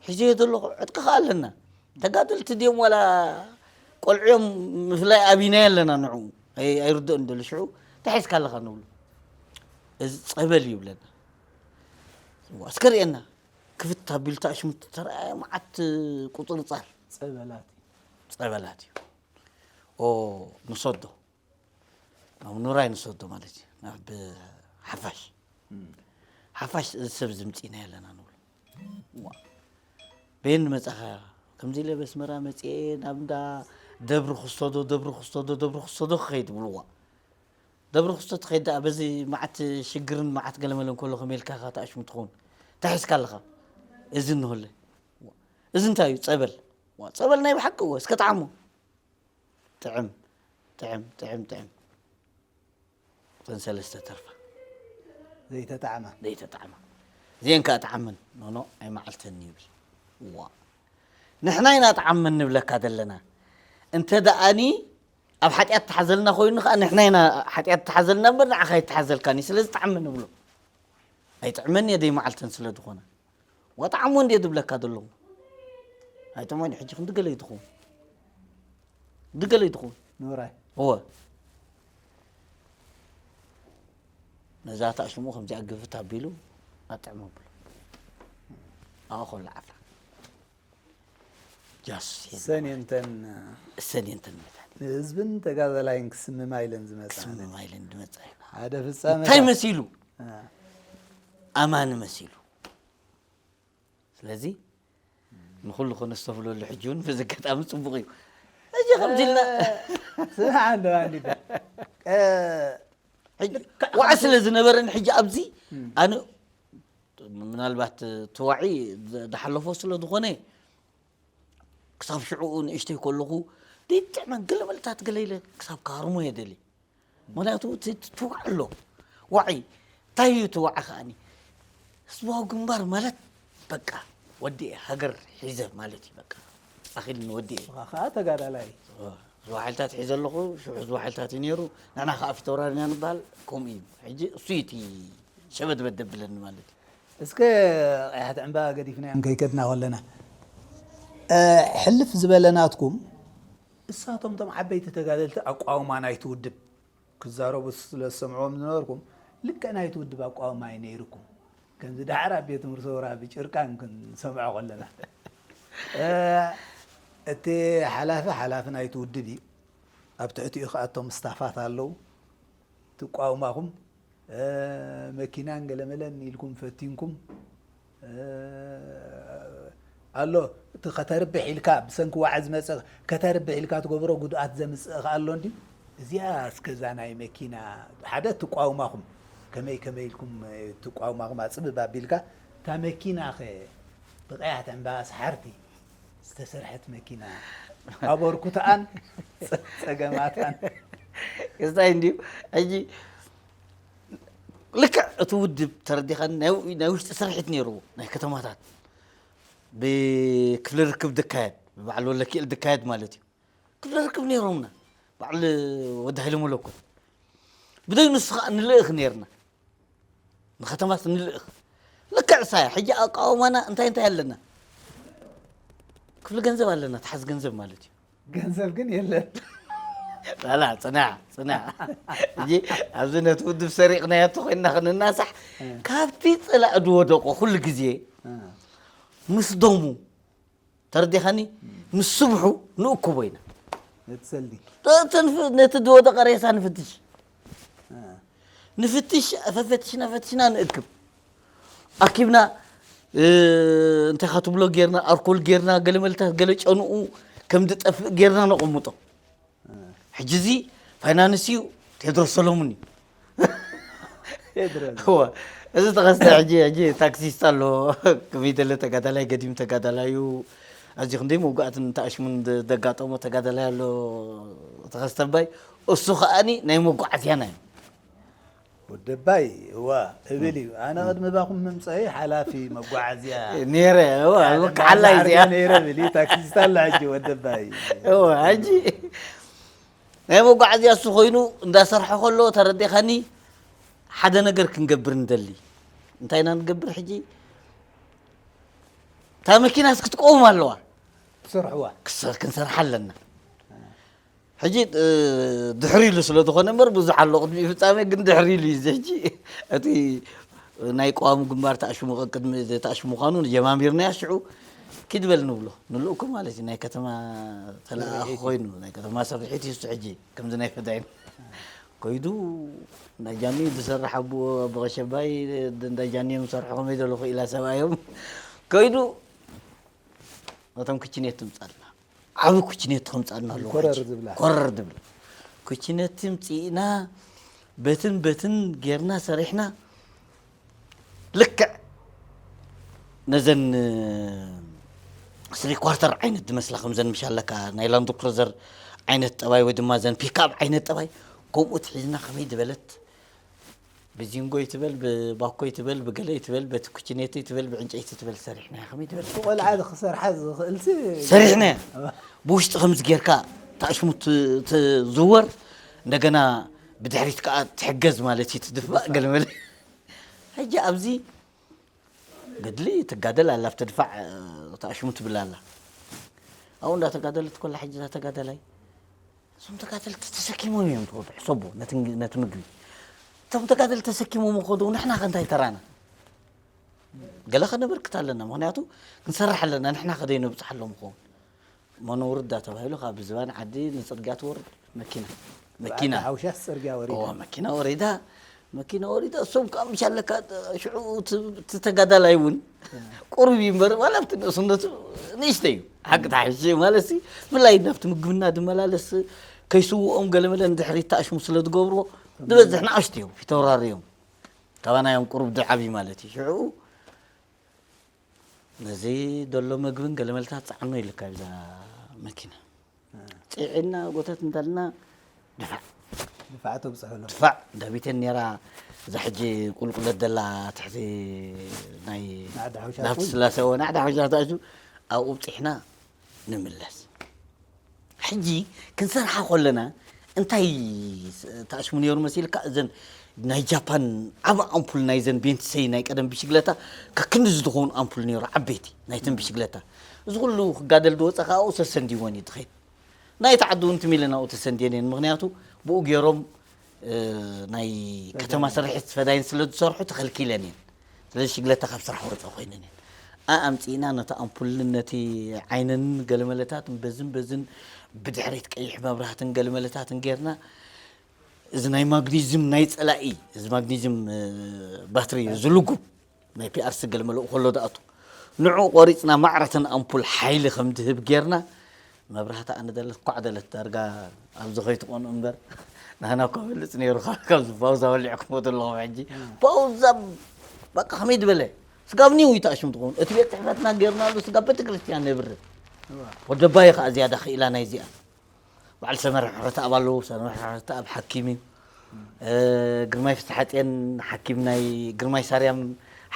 ሒዘዮ ዘለኹ ዕጥቂ ኸኣ ኣለና። ተጋደልቲ ድዮም ዋላ ቆልዑ እዮም፣ ምፍላይ ኣብይናዮ ኣለና ንዕኡ። ኣይ-፣ ኣይርድኦን ደሎ ሽዑ፣ እንታይ ሒዝካ ኣለኻ ንብሎ። እዚ ጸበል እዩ ይብለና። ዋ፣ እስከ ርእየና። ክፍት ኣቢሉ ተኣሽሙ ተረኣየ፣ መዓት ቁጽርጻር። ጸበላት እዩ። ጸበላት እዩ። ኦ፣ ንሰዶ። ናብ ኑራይ ንሰዶ ማለት እዩ። ናብ ሓፋሽ። እም። ሓፋሽ እዚ ሰብ እዚ ምጺእና ኣለና ንብሎ። ዋ። በየን መጻኻ? ከምዚ ኢለ በስመራ መጺኤ ናብ እንዳ ደብሪ ክሰዶ፣ ደብሪ ክሰዶ፣ ደብሪ ክሰዶ ክኸይድ ብልዋ። ደብሪ ክሰዶ ትኸይድ ደኣ በዚ መዓት ሽግርን መዓት ገለመለን ከሎ ከመይ ኢልካ ኢኻ ተኣሽሙ ትኸውን? እንታይ ሒዝካ ኣለኻ? እዚ እንሆለ። እዚ እንታይ እዩ? ጸበል። ዋ፣ ጸበል ናይ ብሓቂ እወ፣ እስከ ጥዓሞ። ጥዕም፣ ጥዕም፣ ጥዕም፣ ጥዕም። እተን ሰለስተ ተርፋ። ዘይተጣዕማ። ዘይተጣዕማ። እዚአን ከኣ ጥዓመን። ኖኖ፣ ኣይመዓልተን ይብል። ዋ። ንሕና ኢና ጥዓመን ንብለካ ዘለና። እንተ ደኣኒ ኣብ ሓጢኣት ተሓዘልና ኮይኑ ከኣ ንሕና ኢና ሓጢኣት ተሓዘልና እምበር ንዓኻ ኣይተሓዘልካን እዩ። ስለዚ ጥዓመኒ ንብሎ። ኣይጥዕመኒ እየ ደይ መዓልተን ስለ ዝኾነ። ዋጣዓሞ እንድየ ዝብለካ ዘለኹ። ኣይጥዕመኒ ሕጂ ክንዲ ገለ እዩ ትኸውን። ክንዲ ገለ እዩ ትኸውን። ንውራይ። እወ። ነዛ ታሽሙ ከምዚኣ ግፍት ኣቢሉ ኣጥዕሞ ብሎ። ኣዎ ኮላ ዓፍራ። ጃስ እሰን እየን እተን እሰን እየን እተን መታን። ንህዝብን ተጋዳላይን ክስምማ ኢለን ዝመጻ። ክስምማ ኢለን ዝመጻ እዩ። ሓደ ፍጻመ እንታይ መሲሉ? አ። ኣማኒ መሲሉ። ስለዚ ንኹሉ ከነስተብህለሉ ሕጂ እውን በዚ ኣጋጣሚ ጽቡቕ እዩ። ሕጂ ከምዚ ኢልና ስምዓ እንዶ ኣንዲዳ። እ፣ ሕጂ ዋዕ ስለ ዝነበረን ሕጂ ኣብዚ እም። ኣነ ምናልባት እቲ ዋዒ ዝ-፣ ዝሓለፎ ስለ ዝኾነ ክሳብ ሽዑ ንእሽተይ ከለኹ ዘይጥዕመን ገለ መልታት ገለ ኢለ ክሳብ ክሃርሞ እየ ደሊ። ምኽንያቱ እቲ፣ እቲ ትውዕ ኣሎ። ዋዒ፣ እንታይ እዩ እቲ ዋዒ ከኣኒ? ህዝባዊ ግንባር ማለት በቃ ወዲኤ ሃገር ሒዘ ማለት እዩ። በቃ ኣኺልኒ ወዲኤ። ንስኻ ከኣ ተጋዳላይ። እወ፣ ህዝባዊ ሓይልታት ሒዘ ኣለኹ፣ ሽዑ ህዝባዊ ሓይልታት እዩ ነይሩ። ንሕና ከኣ ፊተውራሪ ኢና ንበሃል፣ ከምኡ እዩ። ሕጂ እሱ እዩ እቲ ሸበድበድ ደብለኒ ማለት እዩ። እስከ ቀያሕቲ ዕምባ ገዲፍናዮም ከይከድና ከለና፣ እ፣ ሕልፍ ዝበለ ናትኩም፣ እሳቶም እቶም ዓበይቲ ተጋደልቲ ኣቋውማ ናይቲ ውድብ ክዛረቡ ስለ ዝሰምዕዎም ዝነበርኩም፣ ልክዕ ናይቲ ውድብ ኣቋውማ እዩ ነይርኩም። ከምዚ ደሓር ኣብ ቤት ትምህርቲ ሰውራ ብጭርቃን ክንሰምዖ ከለና። እ፣ እቲ ሓላፊ፣ ሓላፊ ናይቲ ውድብ እዩ። ኣብ ትሕቲኡ ከኣ እቶም ስታፋት ኣለዉ። ትቋውማኹም፣ እ፣ መኪናን ገለመለን ኢልኩም ፈቲንኩም፣ እ፣ ኣሎ። እቲ ከተርብሕ ኢልካ፣ ብሰንኪ ዋዒ ዝመጽእ ከተርብሕ ኢልካ ትገብሮ ጉድኣት ዘምጽእ ከ ኣሎ እንድዩ? እዚኣ እስከ እዛ ናይ መኪና፣ ሓደ ትቋውማኹም፣ ከመይ ከመይ ኢልኩም፣ እ፣ ትቋውማኹም ኣጽብብ ኣቢልካ፣ እታ መኪናኸ ብቐያሕቲ ዕምባባ ሰሓርቲ ዝተሰርሐት መኪና ኣበርኩተኣን ጸ-፣ ጸገማታን። ክስታይ እንድዩ። ሕጂ ልክዕ እቲ ውድብ ተረዲኻኒ ናይ ው-፣ ናይ ውሽጢ ስርሒት ነይርዎ፣ ናይ ከተማታት ብክፍሊ ርክብ ዝካየድ፣ ብበዓል ወለኪኤል ዝካየድ ማለት እዩ። ክፍሊ ርክብ ነይሮምና፣ በዓል ወዲ ሃይለ መለኮት። ብደይ ንሱ ኸኣ ንልእኽ ነይርና። ንከተማስ ንልእኽ። ልክዕ እሳ እያ። ሕጂ ኣቃውማና እንታይ እንታይ ኣለና? ክፍሊ ገንዘብ ኣለና፣ ተሓዝ ገንዘብ ማለት እዩ። ገንዘብ ግን የለን። ላላ፣ ጽናዕ፣ ጽናዕ። ሕጂ ኣብዚ ነቲ ውድብ ሰሪቕናዮ እንተኾይንና ክንናሳሕ፣ እ። ካብቲ ጽላእ ዝወደቆ ኩሉ ግዜ እ። ምስ ደሙ፣ ተረዲኻኒ? ምስ ስብሑ ንእክቦ ኢና። ነቲ ሰልዲ። ተ-፣ ተንፍ-፣ ነቲ ዝወደቐ ሬሳ ንፍትሽ። እ። ንፍትሽ፣ ፈፈትሽና፣ ፈትሽና ንእክብ። ኣኪብና፣ እ፣ እንታይ ኻትብሎ ጌርና፣ ኣርኮል ጌርና፣ ገለ መልታት፣ ገለ ጨንኡ ከም ዝጠፍእ ጌርና ነቐምጦ። እ። ሕጂ እዚ ፋይናንስ እዩ፣ ቴድሮስ ሰሎሙን እዩ። ቴድሮስ። እወ፣ እዚ ተኸስተ ሕጂ፣ ሕጂ ታክሲስት ኣሎ፣ ከመይ ደለ ተጋዳላይ፣ ገዲም ተጋዳላይ እዩ። ኣብዚ ክንደይ መውጋእትን ተኣሽሙን ደ-፣ ደጋጠሞ ተጋዳላይ ኣሎ፣ ተኸስተ ኣባይ። እሱ ኸኣኒ ናይ መጓዓዝያና እዩ። ወደባይ፣ እዋ፣ እብል እዩ። ኣነ ቅድሚ ባኹም ምምፀይ ሓላፊ መጓዓዝያ ነይረ፣ እዋ፣ ሓላፊ በቃ ሓላይ እዚኣ። ነይረ ብል እዩ። ታክሲስት ኣሎ ሕጂ ወደባይ። እዋ፣ ሕጂ ናይ መጓዓዝያ እሱ ኮይኑ እንዳሰርሐ ከሎ ተረዲኻኒ፣ ሓደ ነገር ክንገብር ንደሊ። እንታይ ኢና ንገብር ሕጂ? እታ መኪናስ ክትቀውም ኣለዋ። ትሰርሕዋ። ክሰ-፣ ክንሰርሓ ኣለና። ሕጂ፣ እ፣ ድሕሪ ኢሉ ስለ ዝኾነ እምበር ብዙሕ ኣሎ ቅድሚ ፍጻሜ፣ ግን ድሕሪ ኢሉ እዩ እዚ። ሕጂ እቲ ናይ ቀዋሚ ግንባር ተኣሽሙ፣ ቅድሚ ተኣሽሙ ምዃኑ ጀማሚርናያ ሽዑ ኪድ በል ንብሎ። ንልእኩ ማለት እዩ። ናይ ከተማ ተለኣኣኺ ስርሒት እዩ። ኮይኑ፣ ናይ ከተማ ስርሒት እዩ እሱ። ሕጂ ከምዚ ናይ ፈዳይን ከይዱ እንዳ ጃኒ ዝሰርሕ ኣቦ፣ ኣቦ ቀሸባይ፣ እንዳ ጃኒ እዮም ዝሰርሑ ከመይ ዘለኹ ኢላ ሰብኣዮም ከይዱ ነቶም ክችኔት ትምጻልና። ዓቢ ኩችኔት ከምጻልና ኣለዎ ኮረር ሕጂ። ዝብላ። ኮረር ዝብላ። ኩችኔት ምጽኢና በትን በትን ጌርና ሰሪሕና ልክዕ ነዘን፣ እ፣ ስሪ ኳርተር ዓይነት ዝመስላ ከምዘን ምሽ ኣለካ ናይ ላንድ ክሩዘር ዓይነት ጠባይ ወይ ድማ ዘን ፒክኣፕ ዓይነት ጠባይ ከምኡ ትሒዝና ከመይ ዝበለት ብዚንጎ ይትበል፣ ብባኮ ይትበል፣ ብገለ ይትበል፣ በቲ ኩችኔት ይትበል፣ ብዕንጨይቲ ይትበል ሰሪሕናያ። ከመይ ትበል? እቲ ቆልዓ ክሰርሓ ዝኽእልሲ ሰሪሕናያ። እዋ። ብውሽጢ ከምዚ ጌርካ፣ እታ ኣሽሙ ትዝወር፣ እንደገና ብድሕሪት ከዓ ትሕገዝ ማለት እዩ፣ ትድፋእ ገለመለ። ሕጂ ኣብዚ ገድሊ ትጋደል ኣላ፣ ኣብቲ ድፋዕ ተኣሽሙ ትብል ኣላ። ኣብኡ እንዳተጋደለት ኮላ ሕጂ እዛ ተጋዳላይ፣ እዞም ተጋደልቲ ተሰኪሞም እዮም ዝኸዱ፣ ሕሰቦ ነቲ ምግቢ። እቶም ተጋደልቲ ተሰኪሞም ይኸዱ፣ ንሕና ከ እንታይ ተራና? ገለ ከነበርክት ኣለና፣ ምኽንያቱ ክንሰርሕ ኣለና፣ ንሕና ከ ዘይነብፅሓሎም ይኸውን። መነውርዳ ተባሂሉ ካብ ዝባን ዓዲ ንፅርግያ ትወርድ መኪና። መኪና። ሓውሻስ ፅርግያ ወሪዳ። እዎ፣ መኪና ወሪዳ፣ መኪና ወሪዳ፣ እሶም ከዓ ምሽ ኣለካ፣ ሽዑ እቲ ተጋዳላይ እውን ቁሩብ እዩ እምበር፣ ዋላ ኣብቲ ንእስነቱ ንእሽተይ እዩ። ሓቂ ተሓሽ ማለት ሲ፣ ብፍላይ ናብቲ ምግብና ዝመላለስ ከይስውኦም ገለመለ ንድሕሪት ተኣሽሙ ስለ ዝገብርዎ፣ ዝበዝሕ ንኣሽቱ እዮም፣ ፊተውራሪ እዮም። ካባና እዮም ቁሩብ ዝዓብዩ ማለት እዩ። ሽዑ ነዚ ዘሎ ምግብን ገለመልታት ጸዓኖ ኢልካ ብዛ መኪና። ጽዒና ጎተት እንዳልና ድፋዕ። ድፋዕ ተብጽሑሎም። ድፋዕ፣ ዳቢተን ነይራ፣ እዛ ሕጂ ቁልቁለት ደላ ትሕቲ ናይ ናዕዲ ሓውሻ ናብቲ ፑል። ስላሴ፣ እዎ፣ ናዕዲ ሓውሻ ተኣትዩ፣ ኣብኡ ብጺሕና ንምለስ። ሕጂ ክንሰርሓ ከለና እንታይ ስ-፣ ተኣሽሙ ነይሩ መሲልካ? እዘን ናይ ጃፓን ዓቢ ኣምፑል ናይዘን ቤንትሰይ ናይ ቀደም ብሽግለታ ከክንዲ ዝኸውን ኣምፑል ነይሩ፣ ዓበይቲ ናይተን ብሽግለታ። እዚ ኩሉ ክጋደል ዝወጸ ከዓ ኣብኡ ሰሰንዲወን እዩ ትኸይድ። ናይቲ ዓዲ እውን ትም ኢለን ኣብኡ ተሰንድየን እየን። ምኽንያቱ ብኡ ገይሮም፣ እ፣ ናይ ከተማ ፈዳይን። ስርሒት ፈዳይን ስለ ዝሰርሑ ተኸልኪለን እየን። ስለዚ ሽግለታ ካብ ስራሕ ወፃ ኮይነን እየን። ኣምፂእና ነቲ ኣምፑልን ነቲ ዓይንን ገለመለታትን በዝን በዝን ብድሕሪት ቀይሕ መብራህትን ገለመለታትን ጌርና፣ እዚ ናይ ማግኒዝም ናይ ፀላኢ፣ እዚ ማግኒዝም፣ እ፣ ባትሪ ዝልጉብ ናይ ፒኣርሲ ገለመለኡ ከሎ ዝኣቱ፣ ንዑ ቆሪፅና ማዕረተን ኣምፑል ሓይሊ ከም ዝህብ ጌርና፣ መብራህቲ ኣነ ደለት ኳዕ ደለት ዳርጋ ኣብዚ ከይትቆኑ እምበር፣ ንህና እኳ በልፅ ነይሩ ካብ፣ ካብዚ ፓውዛ በሊዕኩሞ ዘለኹም ሕጂ። ፓውዛ በቃ ከመይ ዝበለ ስጋብ ኒው ይተኣሽም ትኾኑ። እቲ ቤት ጽሕፈትና ጌርናሉ ስጋብ ቤተክርስትያን ነብርህ። እዋ። ወደባይ ከኣ ዝያዳ ክኢላ ናይዚኣ። በዓል ሰመረ ሕብረተኣብ ኣለዉ። ሰመረ ሕብረተኣብ ሓኪም እዩ። እ፣ ግርማይ ፍስሓጽዮን ሓኪም ናይ፣ ግርማይ ሳርያም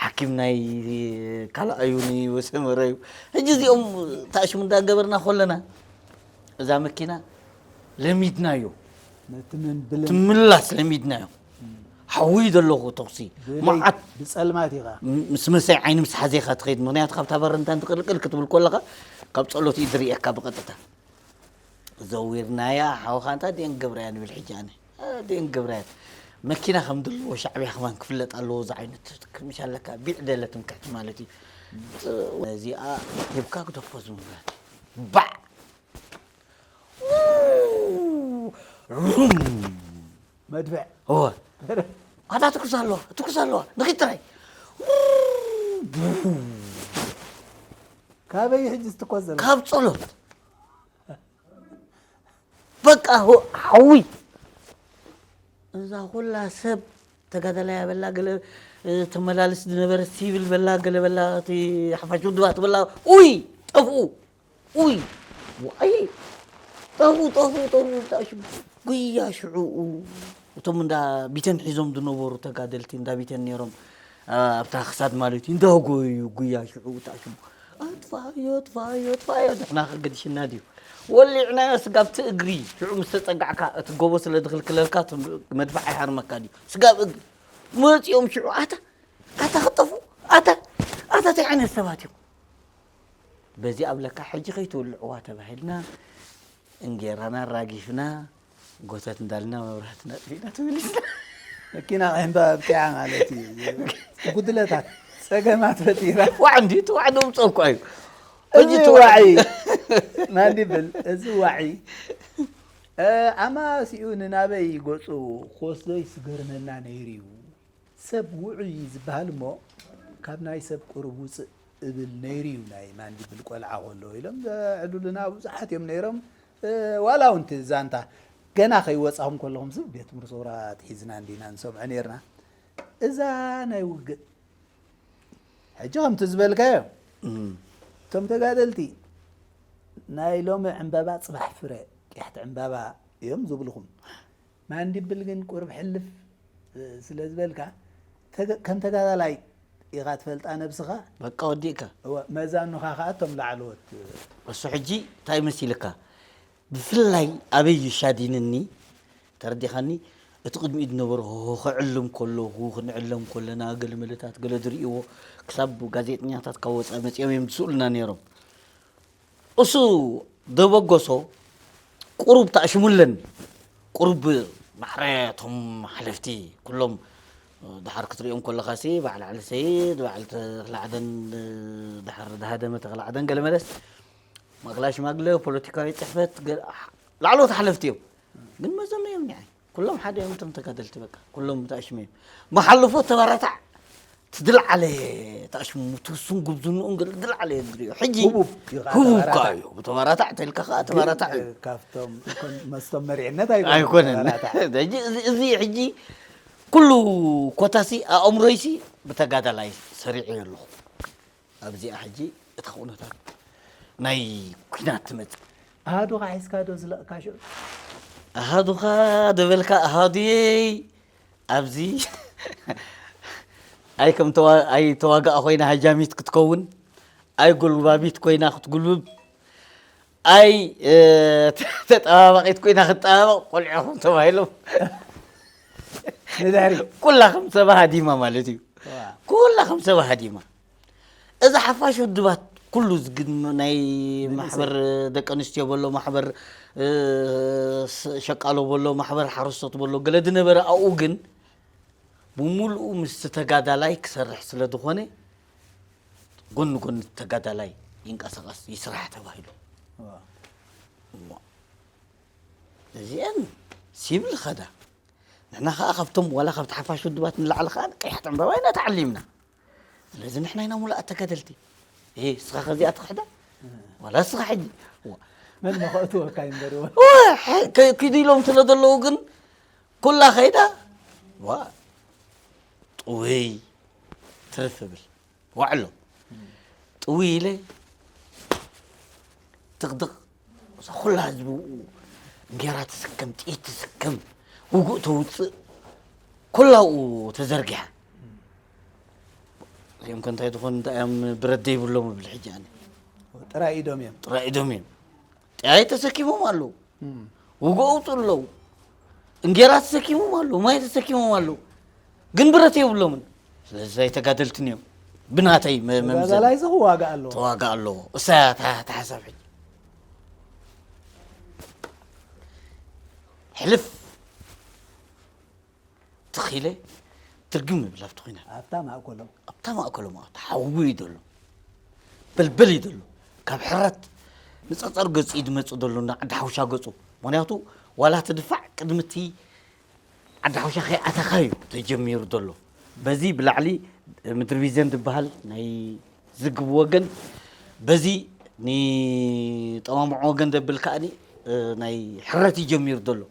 ሓኪም ናይ ካልኣዩ ንሰመረ እዩ። ሕጂ እዚኦም ተኣሽሙ እንዳገበርና ከለና እዛ መኪና ለሚድናዮ። ነቲ ምን ብልን ትምላስ ለሚድናዮ። ሓዊ ዘለኹ ተኹሲ ብለይ መዓት ብጸልማት ኢኻ። ም-፣ ምስ መሰይ ዓይኒ ምስ ሓዜኻ ትኸይድ። ምኽንያቱ ካብታ በረንታ እንትቕልቅል ክትብል ከለኻ ካብ ጸሎት እዩ ዝርእየካ ብቐጥታ። ዘዊርናያ ሓውኻ እንታ ደን ገብራያ ንብል ሕጂ ኣነ። ኣ፣ ደን ገብራያ። መኪና ከም ዘለዎ ሻዕብያ ከማን ክፍለጥ ኣለዎ። እዚ ዓይነት ክምሽ ኣለካ ቢዕ ደለ ትምክሕቲ ማለት እዩ። እዚኣ ሂብካ ክደፎ ዝምብላት። ባዕ! ሩም! መድፍዕ። እወ። ኣታ ትኩስ ኣለዋ፣ ትኩስ ኣለዋ። ንኺድ ጥራይ። ካበይ ሕጂ ዝትኮስ ዘሎ? ካብ ጸሎት። በቃ ሆ-፣ ሓዊ። እዛ ኩላ ሰብ ተጋዳላይ በላ፣ ገለ፣ እ፣ ተመላልስ ዝነበረ ሲቪል በላ፣ ገለ በላ፣ እቲ ሓፋሽ ውድባት በላ። ኡይ፣ ጠፍኡ። ኡይ፣ ዋይ፣ ጠፉ፣ ጠፉ፣ ጠፉ፣ ተኣሽሙ። ጉያ ሽዑኡ፣ እቶም እንዳ ቢተን ሒዞም ዝነበሩ ተጋደልቲ፣ እንዳ ቢተን ነይሮም፣ ኣ-፣ ኣብታ ክሳድ ማለት እዩ፣ እንዳጎዩ ጉያ ሽዑኡ ተኣሽሙ። ኣጥፋዮ፣ ኣጥፋዮ፣ ኣጥፋዮ፣ ንሕና ከገድሽና ድዩ? ወሊዕናዮ ስጋብ እቲ እግሪ፣ ሽዑ ምስ ተጸጋዕካ፣ እቲ ጎቦ ስለ ዝኽልክለልካ፣ እቲ መድፍዕ ኣይሃርመካ ድዩ? ስጋብ እግሪ። መጺኦም ሽዑ፣ ኣታ፣ ኣታ ክጠፉ፣ ኣታ፣ ኣታ፣ እንታይ ዓይነት ሰባት እዮም? በዚ ኣብለካ ሕጂ ከይትውልዕዋ ተባሂልና እንጌራና ኣራጊፍና ጎተት እንዳልና መብራህትና ኣጥፊእና ተመሊስና። መኪና ከይንባ ኣብቂዓ ማለት እዩ። ጉድለታት፣ ጸገማት ፈጢራ። ዋዕ እንዲ፣ እቲ ዋዕ ደምጾ እኳ እዩ። እዚ ሕጂ እቲ ዋዕ ዋዒ፣ ማን ይብል? እዚ ዋዒ፣ እ፣ ኣማሲኡ ንናበይ ገጹ ክወስዶ ይስገርመና ነይሩ እዩ። ሰብ ውዑይ እዩ ዝበሃል እሞ፣ ካብ ናይ ሰብ ቁሩብ ውጽእ እብል ነይሩ እዩ፣ ናይ ማንዲብል ቆልዓ ከሎ ኢሎም ዘዕልሉና ብዙሓት እዮም ነይሮም። እ፣ ዋላ እውን እቲ ዛንታ ገና ከይወጻኹም ከለኹም ሲ ቤት ትምህርቲ ሰውራ ኣትሒዝና እንዲና ንሰምዖ ነይርና። እዛ ናይ ውግእ ሕጂ ከምቲ ዝበልካዮ፣ እም። እቶም ተጋደልቲ ናይ ሎሚ ዕምባባ ጽባሕ ፍረ፣ ቅያሕቲ ዕምባባ እዮም ዝብልኹም። ማንዲብል ግን ቁሩብ ሕልፍ፣ እ፣ ስለ ዝበልካ፣ ተገ-፣ ከም ተጋዳላይ ኢኻ ትፈልጣ ነብስኻ። በቃ ወዲእካ። እወ፣ መዛኑኻ ኸኣ እቶም ላዕለዎት። እሱ ሕጂ እንታይ መሲልካ? ብፍላይ ኣበይ እዩ ሻዲንኒ ተረዲኻኒ? እቲ ቅድሚኡ ዝነበረ ሆሆ ክዕልም ከለኹ ክንዕለም ከለና ገለ መለታት ገለ ዝርእይዎ ክሳብ ጋዜጠኛታት ካብ ወፃኢ መፂኦም እዮም ዝስእሉና ነይሮም። እሱ ደበገሶ ቁሩብ ተኣሽሙለን ቁሩብ ማዕረ እቶም ሓለፍቲ ኩሎም ድሓር ክትሪኦም ከለኻሲ በዓል ዓሊ ሰይድ በዓል ተኽላዕደን ድሓር ዝሃደመ ተኽላዕደን ገለ መለስ ማእከላይ ሽማግለ ፖለቲካዊ ፅሕፈት ላዕለዎት ሓለፍቲ እዮም። ግን መዘኖ እዮም ኒ ኩሎም ሓደ እዮም እቶም ተጋደልቲ በቃ ኩሎም ተኣሽሙ እዮም። መሓልፎ ተባራታዕ ትድልዓለ ተኣሽሙ ትውሱን ጉብዝንኡን ገለ ድልዓለ እዮም ዝሪኦ ሕጂ ህቡብ እዩ ከዓ ህቡብ ተባራታዕ። ከዓ እዩ ተባራታዕ ተልካ ከዓ ተባራታዕ እዩ። ካብቶም መስቶም መሪዕነት ኣይኮነን። ኣይኮነን። ተባራታዕ። ሕጂ እዚ ሕጂ ኩሉ ኮታሲ ኣእምሮይሲ ብተጋዳላይ ሰሪዑ ኣለኹ። ኣብዚኣ ሕጂ እታ ኩነታት ናይ ኩናት ትመጽእ። ኣሃዱኻ ሒዝካ ዶ ዝለቕካ ሽዑ? ኣሃዱኻ ደበልካ ኣሃዱየይ ኣብዚ ኣይ ከም ተዋ- ኣይ ተዋጋእ ኮይና ሃጃሚት ክትከውን ኣይ ጎልባቢት ኮይና ክትጉልብብ ኣይ ተጠባባቂት ኮይና ክትጠባበቅ ቆልዑኹም ተባሂሎም ንድሕሪ ኩላ ከም ሰባ ሃዲማ ማለት እዩ። ኩላ ከም ሰባ ሃዲማ። እዚ ሓፋሽ ውድባት ኩሉ ናይ ማሕበር ደቂ ኣንስትዮ በሎ ማሕበር ሸቃሎ በሎ ማሕበር ሓረስቶት በሎ ገለ ዝነበረ ኣብኡ ግን ብምሉኡ ምስቲ ተጋዳላይ ክሰርሕ ስለ ዝኾነ ጎኒ ጎኒ ተጋዳላይ ይንቀሳቐስ ይስራሕ ተባሂሉ። እዚአን ሲቪል ኸዳ ንሕና ኸዓ ካብቶም ዋላ ካብቲ ሓፋሽ ውድባት ንላዕሊ ኸዓ ቀያሕ ዕምባባ ኢና ተዓሊምና። ስለዚ ንሕና ኢና ሙሉኣት ተጋደልቲ። እሄ እስኻ ኸዚኣ ትኽሕዳ ዋላ እስኻ ሕጂ ዋ። መን መኸእትወካ እዩ እምበር። ዋ፣ ከ- ኪዱ ኢሎም ስለ ዘለዉ ግን ኩላ ኸይዳ ዋ ጥውይ ትርፍ ብል ዋዕሎ ጥውይ ኢለ ትቕድቕ እዛ ኩላ ህዝቢ እንጌራ ትስከም ጥይት ትስከም ውጉእ ተውፅእ ኩላኡ ተዘርጊሓ እዚኦም ከ እንታይ ዝኾኑ እንታይ እዮም ብረት ዘይብሎም እብል ሕጂ ኣነ ጥራይ ኢዶም እዮም። ጥራይ ኢዶም እዮም ጥያይ ተሰኪሞም ኣለዉ ውግኦ ውፅኡ ኣለዉ እንጌራ ተሰኪሞም ኣለዉ ማይ ተሰኪሞም ኣለዉ ግን ብረት የብሎምን ስለዚ ኣይተጋደልትን እዮም ብናተይ መ- መምዘኒ ተጋዳላይ እዚ ክዋጋእ ኣለዎ። ተዋጋ ኣለዎ እሳ እያ እታ እታ ሓሳብ ሕጂ ሕልፍ ትኺለ ትርግም ይብል ኣብቲ ኹናት ኣብታ ማእከሎም ኣብታ ማእከሎም ኣታ ሓዊ እዩ ዘሎ በልበል እዩ ዘሎ ካብ ሕረት ንፀፀር ገፁ እዩ ዝመፅእ ዘሎ ንዓዲ ሓውሻ ገፁ ምክንያቱ ዋላ እቲ ድፋዕ ቅድሚ እቲ ዓዲ ሓውሻ ከይኣተኻ እዩ ተጀሚሩ ዘሎ በዚ ብላዕሊ ምድሪ ቢዘን ዝበሃል ናይ ዝግብ ወገን በዚ ንጠማምዖ ወገን ዘብል ከኣ ናይ ሕረት እዩ ጀሚሩ ዘሎ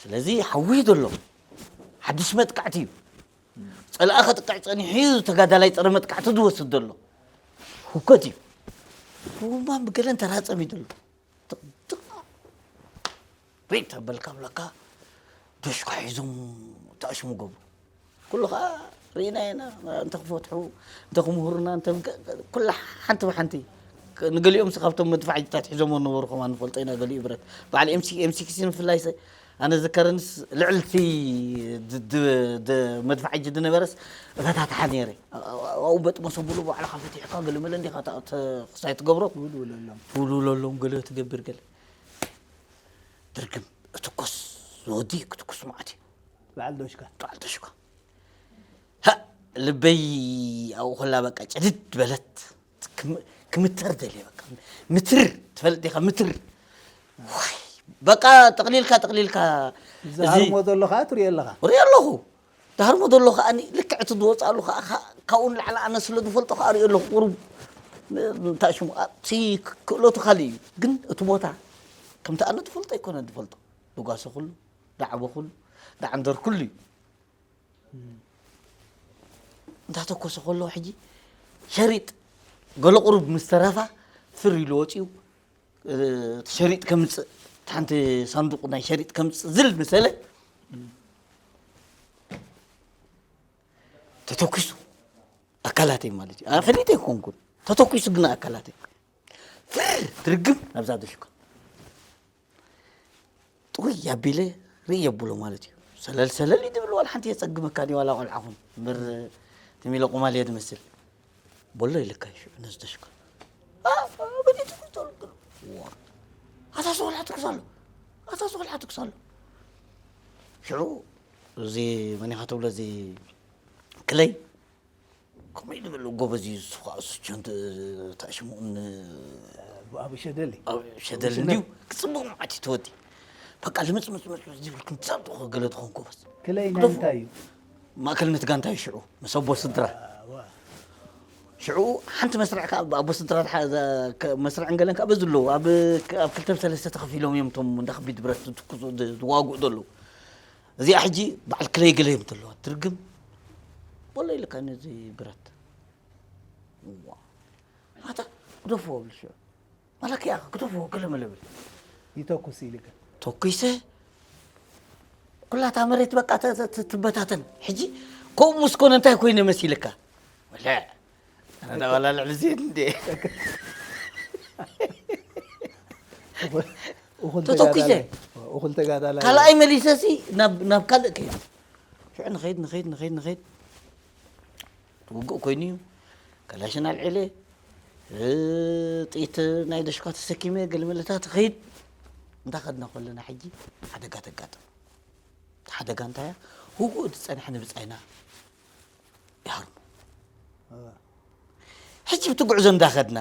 ስለዚ ሓዊ እዩ ዘሎ ሓድሽ መጥቃዕቲ እዩ ፀላኢ ከጥቅዕ ፀኒሑ እዩ ተጋዳላይ ፀረ መጥቃዕቲ ዝወስድ ዘሎ ህውከት እዩ ሩምባን ብገለን ተራፀም እዩ ዘሎ ጥቕጥቕ ሪእ ተበልካ ብለካ ዶሽካ ሒዞም ተኣሽሙ ገብሩ ኩሉ ከዓ ርኢና ኢና እንተ ክፈትሑ እንተ ክምህሩና እንተ ኩላ ሓንቲ ብሓንቲ ንገሊኦም ስ ካብቶም መድፋዕጅታት ሒዞሞ ነበሩ ከማ ንፈልጦ ኢና ገሊኡ ብረት በዓል ኤምሲ ኤምሲክሲ ምፍላይ ኣነ ዝከረንስ ልዕልቲ መድፋዕጂ ዝነበረስ እፈታትሓ ነይረ ኣብኡ በጥመሶ ብሉ ባዕልካ ፈቲሕካ ገለመለ እንዲካ ክሳይ ትገብሮ ትውልውለሎም ገለ ትገብር ገለ ድርግም እትኮስ ዝወዲ ክትኩስ ማዓት እዩ በዓል ዶሽካ በዓል ዶሽካ ሃ ልበይ ኣብኡ ከላ በቃ ጭድድ በለት ክምተር ደልየ በቃ ምትር ትፈልጥ ዲኻ ምትር ዋይ በቃ ጠቕሊልካ ጠቕሊልካ ዝሃርሞ ዘሎ ከዓ ትሪኦ ኣለኻ ሪኦ ኣለኹ ዝሃርሞ ዘሎ ከዓ ልክዕ እቲ ዝወፅኣሉ ከዓ ካብኡ ንላዕሊ ኣነ ስለ ዝፈልጦ ከዓ ሪኦ ኣለኹ ቁሩብ እንታይ ሽሙ እቲ ክእለቱ ካልእ እዩ ግን እቲ ቦታ ከምቲ ኣነ ዝፈልጦ ኣይኮነ ዝፈልጦ ዝጓሰ ኩሉ ዳዕቦ ኩሉ ዳዓንደር ኩሉ እዩ እንዳተኮሰ ከሎ ሕጂ ሸሪጥ ገለ ቁሩብ ምስ ተረፋ ፍር ኢሉ ወፂኡ እቲ ሸሪጥ ከምፅእ እቲ ሓንቲ ሳንዱቕ ናይ ሸሪጥ ከምፅእ ዝል መሰለ ተተኪሱ ኣካላተይ ማለት እዩ ፈሊጠ ይኮንኩን ተተኪሱ ግን ኣካላተይ ፍር ትርግም ናብዛ ደሽኳ ውይ ኣቢለ ርኢ የብሎ ማለት እዩ። ሰለል ሰለል እዩ ድብል ዋላ ሓንቲ የጸግመካ ድዩ ዋላ ቆልዓ ኹን እምበር ትሚለ ቁማል እየ ድመስል። ቦሎ ኢልካ እዩ ሽዑ ነዚ ተሽከር በዲቱ ክልተሉ ኣታ ሰወልዓ ትኩስ ኣሎ ኣታ ሰወልዓ ትኩስ ኣሎ። ሽዑ እዚ መኒኻ ትብሎ እዚ ክለይ ከምኡ ኢሉ በሎ ጎበዝ እዩ እሱ ከዓ እሱ ቸንት ታሽሙን ኣብ ሸደሊ ኣብ ሸደል እንዲዩ ክፅቡቅ መዓት ይትወዲ በቃ ልምፅምፅምፅ ዝብል ክንትሳብ ትኾ ገለ ትኾን ጎበዝ ክለይ ናይ እንታይ እዩ ማእከልነት ጋንታ እዩ ሽዑ ምስ ኣቦ ስድራ ሽዑ ሓንቲ መስርዕ ከዓ ኣቦ ስድራ መስርዕን ገለን ከዓ በዚ ኣለዉ ኣብ ክልተ ሰለስተ ተኸፊሎም እዮም እቶም እንዳ ከቢድ ብረት ዝዋግኡ ዘለዉ እዚኣ ሕጂ በዓል ክለይ ገለ እዮም ዘለዋ ትርግም ወላ ኢልካ ነዚ ብረት ኣታ ግደፍዎ ብል ሽዑ ዋላ ክያ ግደፍዎ ገለ መለ ብል ይተኩስ ኢልካ ተኩሰ ኩላታ መሬት በቃ ትበታተን ሕጂ ከምኡ ምስ ኮነ እንታይ ኮይነ መሲልካ ወላ ኣነ ዋላ ልዕሊ ዜድ እንዴ እኹል ተተኩሰ እኹል ተጋዳላይ ካልኣይ መሊሰሲ ናብ ካልእ ከይድ ሽዑ ንኸይድ ንኸይድ ንኸይድ ንኸይድ ውግእ ኮይኑ እዩ ከላሽን ኣልዒለ ጥይት ናይ ደሽኳ ተሰኪመ ገለመለታት ኸይድ እንዳኸድና ከለና ሕጂ ሓደጋ ተጋጥም ሓደጋ እንታይ እያ ህጉእ ዝፀንሐ ንብፃይና ይሃርሙ ሕጂ ብቲ ጉዕዞ እንዳኸድና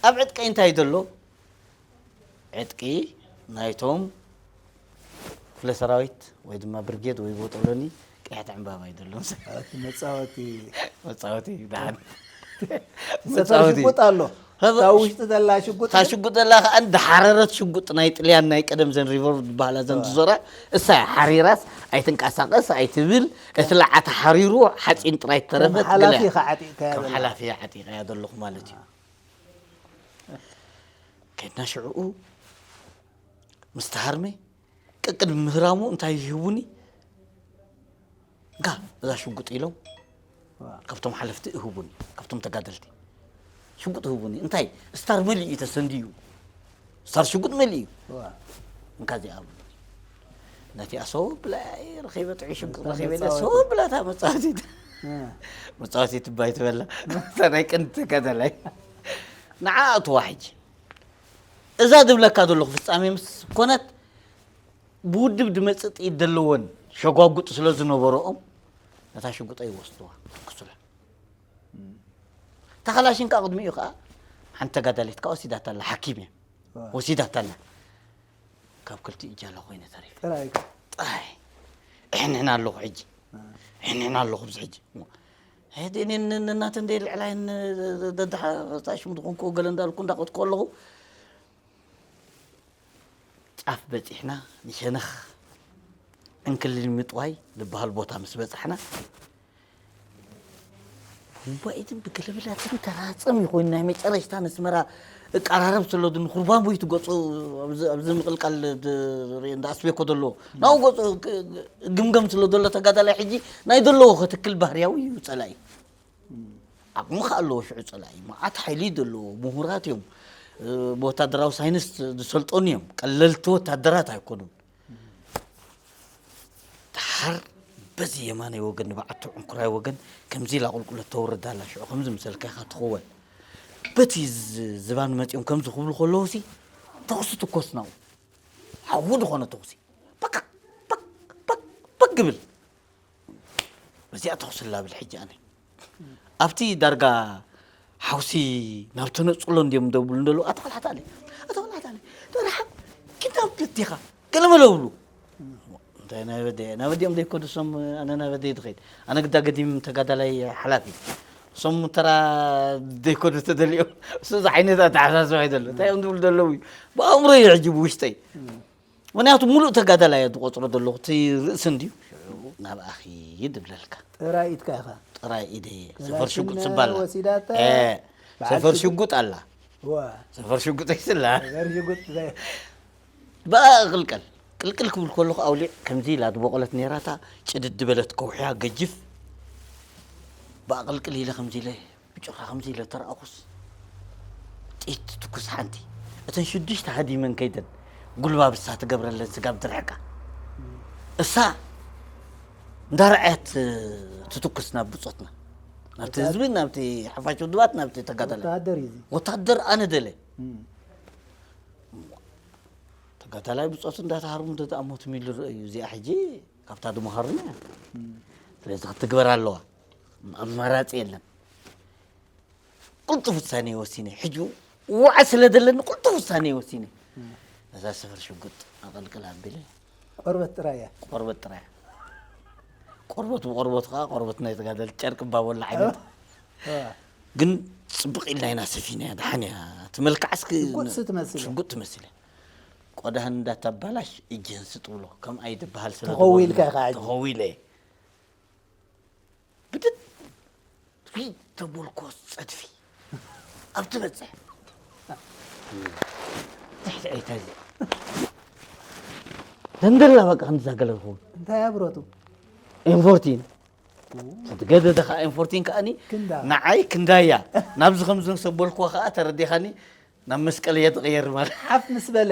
ኣብ ዕጥቀይ እንታይ ዘሎ ዕጥቂ ናይቶም ክፍለ ሰራዊት ወይ ድማ ብርጌድ ወይ ቦጦሎኒ ቀያሕቲ ዕምባባ ይደሎም እቲ መፃወቲ መፃወቲ ደሓን ሰፈር ሽጉጥ ኣሎ እታ ውሽጢ ዘላ ሽጉጥ እታ ሽጉጥ ዘላ ከዓ እንዳሓረረት ሽጉጥ ናይ ጥልያን ናይ ቀደም ዘን ሪቮልቭ ዝበሃላ ዘን ዝዞራ እሳ ሓሪራስ ኣይትንቀሳቀስ ኣይትብል እቲ ለዓ ተሓሪሩ ሓፂን ጥራይ ተረፈት ሓላፊ ከዓ ዓጢቅካያ ከም ዘላ ሓላፊ ዓጢቀያ ዘለኹ ማለት እዩ ከድና ሽዕኡ ምስ ተሃርመ ቅቅድሚ ምህራሙ እንታይ ይህቡኒ እንካ እዛ ሽጉጥ ኢሎም ካብቶም ሓለፍቲ እህቡኒ ካብቶም ተጋደልቲ ሽጉጥ እህቡኒ እንታይ ስታር መሊኡ እዩ ተሰንድዩ ስታር ሽጉጥ መሊኡ እዩ እንካ እዚኣ ነቲኣ ሰው ብላ ረኺበ ጥዑይ ሽጉጥ ረኺበ ኢለ ሰው ብላታ መፃወቲት መፃወቲት ትባይ ትበላ እታ ናይ ቅንዲ ተጋዳላይ ንዓ እትዋ ሕጂ እዛ ዝብለካ ዘለኹ ፍጻሜ ምስ ኮነት ብውድብ ድመጽእ ጥይት ዘለወን ሸጓጉጥ ስለ ዝነበረኦም ነታ ሽጉጠ ይወስድዋ ክሱላ ተኸላሽን ከዓ ቅድሚኡ ከዓ ሓንቲ ተጋዳሊት ከዓ ወሲዳታ ኣላ ሓኪም እያ ወሲዳታ ኣላ ካብ ክልቲኡ እጃላ ኮይነ ተሪፈ ጥራይ ጥራይ እሕንሕን ኣለኹ ሕጂ እሕንሕን ኣለኹ ብዚ ሕጂ ሄደኔን እናተ እንደ ልዕላይን ደድሓ ሽሙ ዝኾንኩ ገለ እንዳልኩ እንዳቐጥኩ ኣለኹ ጫፍ በፂሕና ንሸነኽ እንክልል ምጥዋይ ዝበሃል ቦታ ምስ በፃሕና እምባኢትን ብገለበላትን ተራፀም ይኮይኑ ናይ መጨረሽታ ነስመራ እቀራረብ ስለ ንኩርባን ቦይ ትገፁ ኣብዚ ምቅልቃል እንዳ ኣስቤኮ ዘለዎ ናው ገፁ ግምገም ስለ ዘሎ ተጋዳላይ ሕጂ ናይ ዘለዎ ክትክል ባህርያዊ እዩ ፀላኢ ዓቕሚ ከ ኣለዎ ሽዑ ፀላኢ መዓት ሓይሊ እዩ ዘለዎ ምሁራት እዮም ብወታደራዊ ሳይንስ ዝሰልጠኑ እዮም ቀለልቲ ወታደራት ኣይኮኑን ደሓር በዚ የማናይ ወገን ንበዓቱ ዕንኩራይ ወገን ከምዚ ኢላ ቁልቁለት ተውርድ ኣላ ሽዑ ከምዚ ምሰልካ ኢኻ ትኽወል በቲ ዝባን መፂኦም ከምዚ ክብሉ ከለዉ ሲ ተኹሲ ትኮስ ናው ሓዊ ዝኾነ ተኹሲ በቅ በቅ በቅ በቅ ግብል በዚኣ ተኹሲ ላብል ሕጂ ኣነ ኣብቲ ዳርጋ ሓውሲ ናብ ተነፅሎ እንዲዮም ደብሉ እንደሉ ኣተኸልሓታለ ኣተኸልሓታለ ደረሓ ኪንታብ ክልቲኻ ገለመለብሉ እንታይ ናበደ ናበዲኦም ዘይኮዱ ሶም ኣነ ናበደ ድኸይድ ኣነ ግዳ ገዲም ተጋዳላይ ሓላፊ ሶም ተራ ዘይኮዱ ተደሊኦም እሱ ዓይነት ኣተሓሳስባ እዩ ዘሎ እንታይ እዮም ዝብሉ ዘለዉ እዩ ብኣእምሮ እዩ ሕጂ ብውሽጠይ ምክንያቱ ሙሉእ ተጋዳላይ እየ ዝቆፅሮ ዘለኹ እቲ ርእሲ እንድዩ ናብኣ ኺድ እብለልካ ጥራይ ኢድካ ኢኻ ጥራይ ኢደ እየ ሰፈር ሽጉጥ ስባላ ወሲዳታ ሰፈር ሽጉጥ ኣላ ዋ ሰፈር ሽጉጥ ይስላ ሰፈር ሽጉጥ ብኣ ቅልቀል ቅልቅል ክብል ከለኹ ኣውሊዕ ከምዚ ኢላ ዝበቆለት ነይራታ ጭድድ በለት ከውሕያ ገጅፍ ብኣ ቅልቅል ኢለ ከምዚ ኢለ ብጭራ ከምዚ ኢለ ተረኣኹስ ጥይት ትኩስ ሓንቲ እተን ሽዱሽተ ሃዲመን ከይደን ጉልባብ እሳ ትገብረለን ስጋብ ድርሕቃ። እሳ እንዳረኣየት ትትኩስ ናብ ብጾትና፣ ናብቲ ህዝቢ፣ ናብቲ ሓፋሽ ውድባት፣ ናብቲ ተጋዳላይ። ወታደር እዩ እዚ። ወታደር ኣነ ደለ። እም። ተጋዳላይ ብጾት እንዳተሃርሙ እንተተኣሞት ሚሉ ርእዩ። እዚኣ ሕጂ ካብታ ድመሃሩና እያ። እም። ስለዚ ክትግበር ኣለዋ። ኣማራጺ የለን። ቅልጡፍ ውሳኔ ወሲነ። ሕጂ ዋዕ ስለ ዘለኒ ቅልጡፍ ውሳኔ ወሲነ። እም። ነዛ ሰፈር ሽጉጥ ኣቐልቅል ኣቢለ። ቆርበት ጥራይ እያ። ቆርበት ጥራይ። ቆርበት ብቆርበት ከዓ ቆርበት ናይ ተጋደል ጨርቂ ባቦላ ዓይነት። እ። ግን ጽብቕ ኢልና ኢና ሰፊና እያ፣ ደሓን እያ። እቲ መልክዓ እስኪ ሽጉጥ ስ ትመስል እያ። ሽጉጥ ትመስል እያ። ቆዳህን እንዳታባላሽ እጅህን ስጥ ብሎ። ከም ኣይትበሃል ስለ ተኸዊልካ ዝበሉና ኢኻ ሕጂ። ተኸዊለ እየ። ብድድ ተቦልኮ ጸድፊ ኣብ ትበጽሕ። ትሕቲ ኣይታ እዚ ደንደላ በቃ ክንዛ ገለ ክኸውን። እንታይ ኣብረቱ? ኤም ፎርቲን። ትገደደ ኸዓ ኤም ፎርቲን ከኣኒ ክንዳ። ንዓይ ክንዳያ። ናብዚ ከምዚ ዘበልክዎ ኸዓ ተረዲኻኒ ናብ መስቀል እየ ትቕየር ማለት። ሓፍ ምስ በለ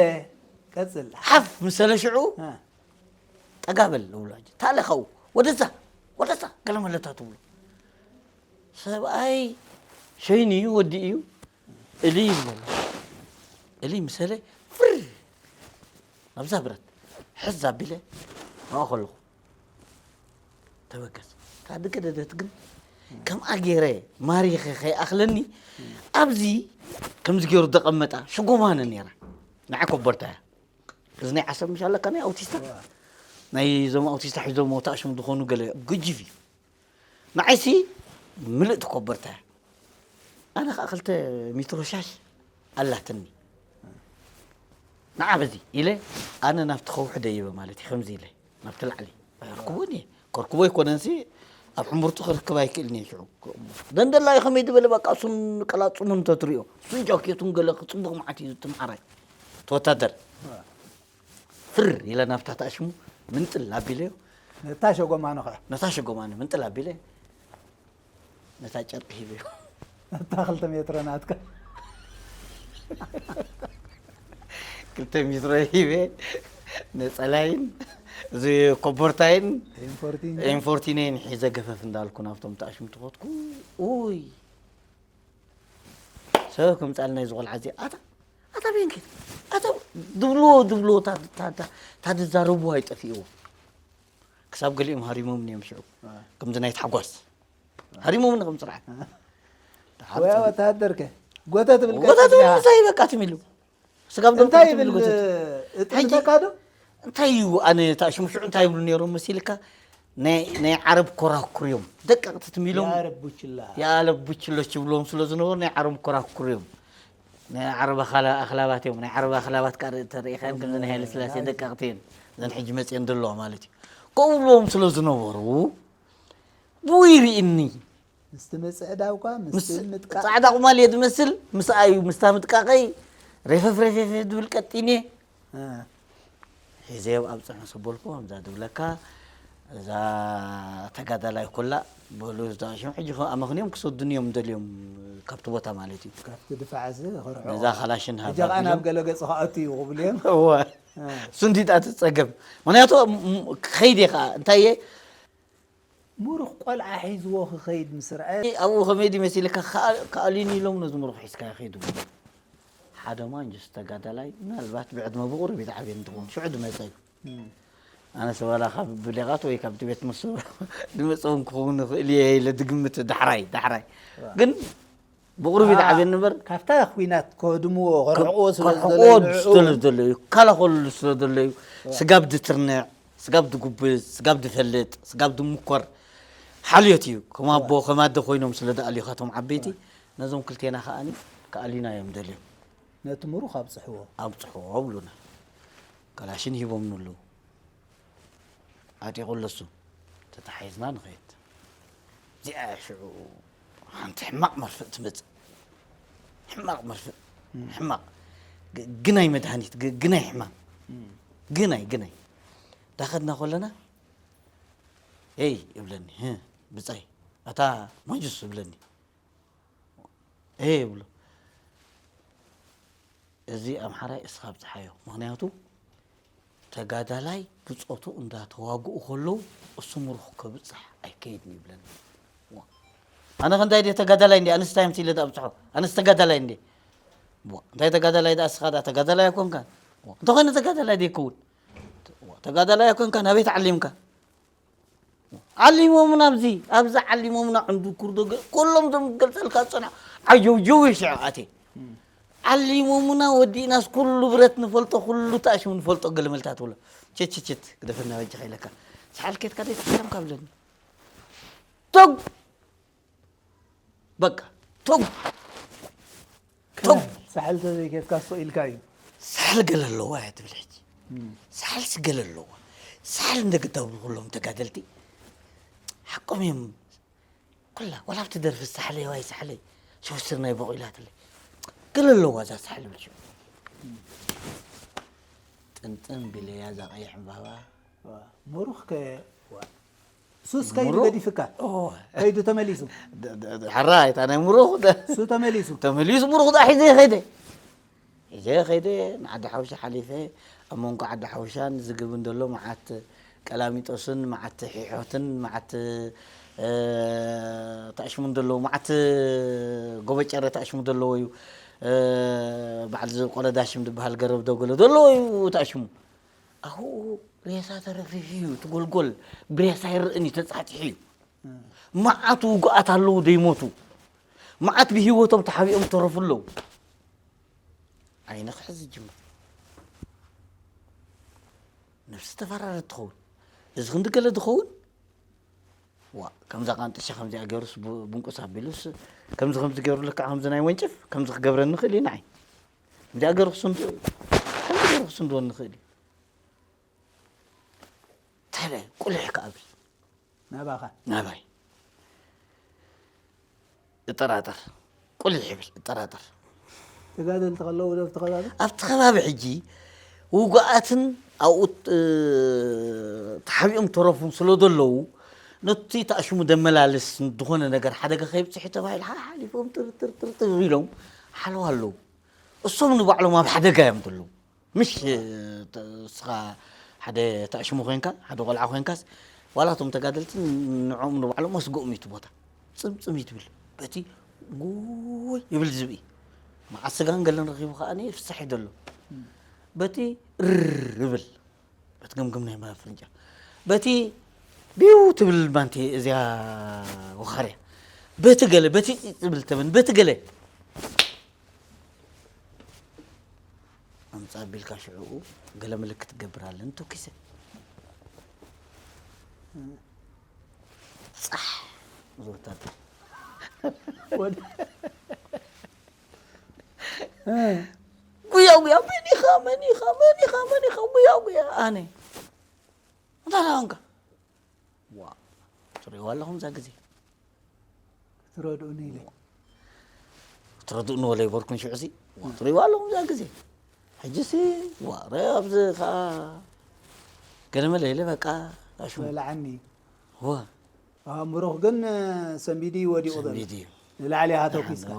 ቀጽል። ሓፍ ምስ በለ ሽዑ እ። ጠጋ በል እብሎ። ታለኸው ወደዛ ወደዛ ገለ መለታ ትብሎ። ሰብኣይ ሸይኑ እዩ፣ ወዲ እዩ። እሊ ይብለኒ። እሊ ምሰለ ፍር ናብዛ ብረት ሕዝ ኣቢለ ኣብኣ ከለኹ ተበገስ። እታ ደቂ ደደት ግን ከምኣ ገይረ ማሪኸ ከይኣኽለኒ ኣብዚ ከምዚ ገይሩ ዘቐመጣ ሽጎማነ ነይራ። ንዓ ኮበርታ እያ። እዚ ናይ ዓሰብ ምሽ ኣለካ ናይ ኣውቲስታ? ናይ እዞም ኣውቲስታ ሒዞም ተኣሽሙ ዝኾኑ ገለ ግጅፍ እዩ። ንዓይሲ ምልእቲ ኮበርታ እያ። ኣነ ኸዓ ክልተ ሜትሮ ሻሽ ኣላትኒ። ንዓ በዚ ኢለ ኣነ ናብቲ ከውሒ ደይበ ማለት እዩ። ከምዚ ኢለ ናብቲ ላዕሊ ከርክቦ እየ። ከርክቦ ኣይኮነንሲ ኣብ ሕምብርቱ ክርክብ ኣይክእልን እየ። ሽዑ ደንደላ እዩ ከመይ ዝበለ በቃ እሱን ቀላጽሙን እንተትሪኦ እሱን ጃኬቱን ገለ ክጽቡቕ መዓት እዩ ዝትምዓራይ እቲ ወታደር። ፍር ኢለ ናብታ ተኣሽሙ ምንጥል ኣቢለዮ። ነታ ሸጎማኖ ኸዓ? ነታ ሸጎማኖ ምንጥል ኣቢለ ነታ ጨርቂ ሂበዮ። ነታ ክልተ ሜትሮ ናትካ? ክልተ ሜትሮ ሂበ ነጸላይን እዚ ኮቦርታይን ኤም ፎርቲን ኤም ፎርቲነይን ሒዘ ገፈፍ እንዳልኩ ናብቶም ተኣሽሙ ተኸትኩ። ኡይ ሰብ ከምጻልና እዩ ዝቖልዓ እዚ ኣታ ኣታ ቤንኪ ኣታ ድብልዎ ድብልዎ እታ ድዛረብዎ ኣይጠፍእዎ። ክሳብ ገሊኦም ሃሪሞምኒ እዮም ሽዑ። ከምዚ ናይ ታሕጓስ ሃሪሞምኒ ከም ስርዓት። ወይ ወታደር ከ ጎተ ትብል ጎተ ትብል ቀጥታ። ምሳይ በቃ ትም ኢሉ። ስጋብ ደም እንታይ ትብል ይብል ጎተ። እጥምተካ ዶ? እንታይ እዩ ኣነ እታ ሽሙ ሽዑ እንታይ ይብሉ ነይሮም መሲልካ? ናይ ናይ ዓረብ ኮራኩር እዮም ደቀቕቲ ትም ኢሎም። የዓረብ ቡችላ። የዓረብ ቡችሎች ይብልዎም ስለ ዝነበሩ ናይ ዓረብ ኮራኩር እዮም። ናይ ዓረብ ኣኽላ- ኣኽላባት እዮም። ናይ ዓረብ ኣኽላባት ከዓ ተሪኢኻዮም ከምዚ ናይ ሃይለ ስላሴ ደቀቕቲ እዮም። እዘን ሕጂ መፅየን ዘለዋ ማለት እዩ። ከምኡ ይብልዎም ስለ ዝነበሩ ብኡ ይርእኒ። ምስቲ ምጽዕዳው እኳ ምስቲ ምስ ምጥቃቕ ጻዕዳ ቁማል እየ ዝመስል ምስኣ እዩ ምስታ ምጥቃቐይ ሬፈፍ ሬፌፍ ድብል ቀጢን እየ። እ። ሒዘዮ ኣብ ጽሕኖ ሰበልኩ ከምዛ ድብለካ እዛ ተጋዳላይ ኩላ በሉ ዝዳሽም ሕጂ ከ ኣመኽንዮም ክሰዱኒ እዮም ደልዮም ካብቲ ቦታ ማለት እዩ። ካብቲ ድፋዕ እዚ ክርሕቑ። ነዛ ካላሽን ሕጂ ሃባ ከኣ ናብ ቢሎም ገለ ገጽ ክኣቱ እዩ ክብሉ እዮም። እወ። እ። እሱ እንዲጣ ትጸገም። ምኽንያቱ ም- ም- ክኸይድ እየ ከኣ እንታይ እየ ምሩኽ ቆልዓ ሒዝዎ ክኸይድ ምስ ረኣየ ኣብኡ ከመይ ድዩ መሲልካ ከኣ- ከኣልዩኒ ኢሎም ነዚ ምሩኽ ሒዝካዮ ከይዱ። ሓደ ማንጁስ ተጋዳላይ ምናልባት ብዕድመ ብቑሩብ ይትዓብየኒ እንትኸውን ሽዑ ዝመጸ እዩ። ኣነስ ዋላ ካብ ብሌቓት ወይ ካብ ቤት መስተ ዝመጸ እውን ክኸውን ይኽእል እየ ኢለ ድግምት ዳሕራይ ዳሕራይ ግን ብቑሩብ ይትዓብየኒ እምበር ካብታ ኲናት ከህድምዎ ከርሕቕዎ ስለ ከርሕቕዎ ዝደለዩ ንዕኡ ስለ ዝደለዩ ይከላኸልሉ ስለ ዘለዩ ስጋብ ድትርንዕ ስጋብ ድጉብዝ፣ ስጋብ ድፈልጥ፣ ስጋብ ድምኮር ሓልዮት እዩ። ከም ኣቦ፣ ከም ኣደ ኮይኖም ስለ ዝኣልዩኻ እቶም ዓበይቲ፣ ነዞም ክልቴና ከኣኒ ክኣልዩና እዮም ደልዮም። ነቲ ምሩኽ ኣብጽሕዎ። ኣብጽሕዎ ብሉና። ካላሽን ሂቦምኒ ኣለዉ። ዓጢቑ ኣለሱ። ተታሒዝና ንኸይድ። እዚኣ እያ ሽዑ ሓንቲ ሕማቕ መርፍእ ትመጽእ። ሕማቕ መርፍእ። ሕማቕ። ግ- ግናይ መድሃኒት፣ ግ- ግናይ ሕማም። ግናይ፣ ግናይ። ዳኸድና ከለና፣ "ሄይ" እብለኒ፣ "ህ፣ ብጻይ፣ ኣታ ማንጁስ" እብለኒ። "ሄይ" እብሎ። "እዚ ኣምሓራይ እስኻ ኣብጽሓዮ፣ ምኽንያቱ ተጋዳላይ ብጾቱ እንዳተዋግኡ ከለዉ እሱ ምሩኽ ከብጽሕ ኣይከይድን ይብለኒ። ዋ። ኣነ ከ እንታይ ድየ ተጋዳላይ እንዴ? ኣነስ እንታይ መሲለ ዳ ኣብጽሖ? ኣነስ ተጋዳላይ እንዴ? ዋ። እንታይ ተጋዳላይ ዳ እስኻ ዳ ተጋዳላይ ኣይኮንካን? ዋ። እንተኾይነ ተጋዳላይ ደይከውን? ዋ። ተጋዳላይ ኣይኮንካን ኣበይ ተዓሊምካ? ዓሊሞምና ኣብዚ ኣብዚ ዓሊሞምና ዕንዱ ኩርዶ ገ- ኩሎም ዞም ገልጸልካ ዝጸንሑ ዓየው ጀው ሽዑ ኣቴ ዓሊሞምና ወዲእናስ ኩሉ ብረት ንፈልጦ ኩሉ ተኣሽሙ ንፈልጦ ገለመልታ ትብሎ ችችችት ግደፈና በጃኻ ኢለካ ሰሓል ኬትካ ደይ ተሰለምካ ብለኒ ቶግ በቃ ቶግ ቶግ ሳሕል ተዘይኬትካ ስቕ ኢልካ እዩ። ሳሕል ገለ ኣለዋ እያ ትብል ሕጂ ሳሕልሲ ገለ ኣለዋ ሳሕል እንደግዳብሉ ኩሎም ተጋደልቲ ሓቆም እዮም ኩላ ዋላ ኣብቲ ደርፊ ሳሕለይ ዋይ ሳሕለይ ሸውስር ናይ በቑላትለይ ገለ ኣለዋ እዛ ሳሕል ብልሽው ጥንጥን ቢለያ እዛ ቀይሕ ዕምባባ ምሩኽ ከ ሱስ ከይዱ ገዲፍካ ከይዱ ተመሊሱ ሓራ እታ ናይ ምሩኽ ሱ ተመሊሱ ተመሊሱ ምሩኽ ዳ ሒዘ ከይደ ሒዘ ከይደ ንዓዲ ሓውሻ ሓሊፈ ኣብ መንጎ ዓዲ ሓውሻን ዝግብን ዘሎ መዓት ቀላሚጦስን መዓት ሒሖትን መዓት ተኣሽሙን ዘለዎ መዓት ጎበጨረ ተኣሽሙ ዘለዎ እዩ በዓል ዝቆለ ዳሽም ዝበሃል ገረብ ደጎለ ዘለዎ እዩ ተኣሽሙ ኣብኡ ሬሳ ተረፍሪፉ እዩ እቲ ጎልጎል ብሬሳ ይረእን እዩ ተፃሕፂሑ እዩ መዓት ውጉኣት ኣለዉ ደይሞቱ መዓት ብሂወቶም ተሓቢኦም ተረፉ ኣለዉ ዓይነ ክሕዝ ይጅምር ነብሲ ተፈራረ ትኸውን እዚ ክንዲ ገለ ዝኸውን ዋ ከምዛ ቃንጥሻ ከምዚኣ ገይሩስ ብንቁስ ኣቢሉስ ከምዚ ከምዚ ገይሩ ልክዓ ከምዚ ናይ ወንጭፍ ከምዚ ክገብረኒ ይኽእል እዩ ንዓይ ከምዚኣ ገይሩ ክስንዱ ከምዚ ገይሩ ክስንድወኒ ይኽእል እዩ ተለ ቁልሕ ከኣብል ናባኻ ናባይ እጠራጠር ቁልሕ ይብል እጠራጠር ተጋደልቲ ከለዉ ዶ ኣብቲ ከባቢ ኣብቲ ከባቢ ሕጂ ውጉኣትን ኣብኡ ተሓቢኦም ተረፉን ስለ ዘለዉ ነቲ ተኣሽሙ ደመላልስ ዝኾነ ነገር ሓደጋ ከይብፅሑ ተባሂሉ ሓሓሊፎም ጥርጥርጥርጥር ኢሎም ሓለዋ ኣለዉ እሶም ንባዕሎም ኣብ ሓደጋ እዮም ዘለዉ ምሽ እስኻ ሓደ ተኣሽሙ ኮይንካ ሓደ ቆልዓ ኮይንካስ ዋላ እቶም ተጋደልቲ ንዕኦም ንባዕሎም መስግኦም እዩ እቲ ቦታ ፅምፅም እዩ ትብል በቲ ጉይ ይብል ዝብኢ መዓት ስጋን ገለን ረኪቡ ከዓ ፍሳሕ እዩ ዘሎ በቲ ርር ይብል በቲ ገምግም ናይ ማይ ኣፍንጫ በቲ ቢው ትብል ማንቲ እዚኣ ወኻርያ በቲ ገለ በቲ ፂፅ ዝብል ተመን በቲ ገለ ኣምፃ ኣቢልካ ሽዕኡ ገለ ምልክት ትገብር ኣለን ተኪሰ ፃሕ ዝወታደር ጉያ ጉያ መኒኻ መኒኻ መኒኻ መኒኻ ጉያ ጉያ ኣነ እንታይ ዳንካ ዋ ትሪእዋ ኣለኹም እዛ ግዜ ትረድኡኒ ኢለ ትረድኡኒ ወለ ይበልኩን ሽዑ ሲ ትሪእዋ ኣለኹም እዛ ግዜ ሕጂ ሲ ዋ ረ ኣብዚ ከዓ ገለመለ ኢለ በቃ ኣሽሙ በላዓኒ ዋ ኣእምሮኽ ግን ሰንቢዲ እዩ ወዲቑ ዘሎ ሰንቢዲ እዩ ንላዕሊ ኢኻ ተኩስካ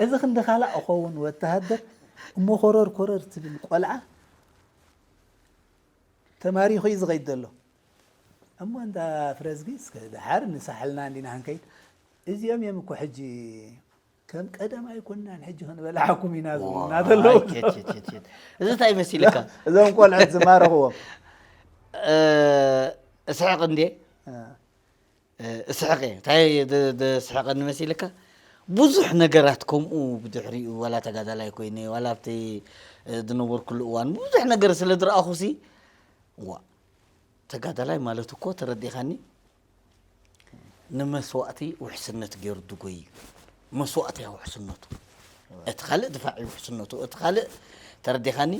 እዚ ክንዲ ካልእ እኸውን ወተሃደር እሞ ኮረር ኮረር ትብል ቆልዓ ተማሪኹ እዩ ዝኸይድ ዘሎ እሞ እንዳ ፍረዝጊ እስከ ድሓር ንሳሕልና እንዲና ክንከይድ እዚኦም እዮም እኮ ሕጂ ከም ቀደም ኣይኮንናን ሕጂ ክንበልዓኩም ኢና ዝብሉና ዘለዉ እዚ እንታይ መሲልካ እዞም ቆልዑት ዝማረኽዎም እስሕቕ እንዴ እስሕቕ እየ እንታይ ዘስሕቐኒ መሲልካ ብዙሕ ነገራት ከምኡ ብድሕሪኡ ዋላ ተጋዳላይ ኮይነ ዋላ ኣብቲ ዝነበርኩሉ እዋን ብዙሕ ነገር ስለ ዝረኣኹ ሲ ዋ ተጋዳላይ ማለት እኮ ተረዲኻኒ ንመስዋእቲ ውሕስነት ገይሩ ዝጎይ እዩ መስዋእቲ እያ ውሕስነቱ እቲ ካልእ ድፋዕ እዩ ውሕስነቱ እቲ ካልእ ተረዲኻኒ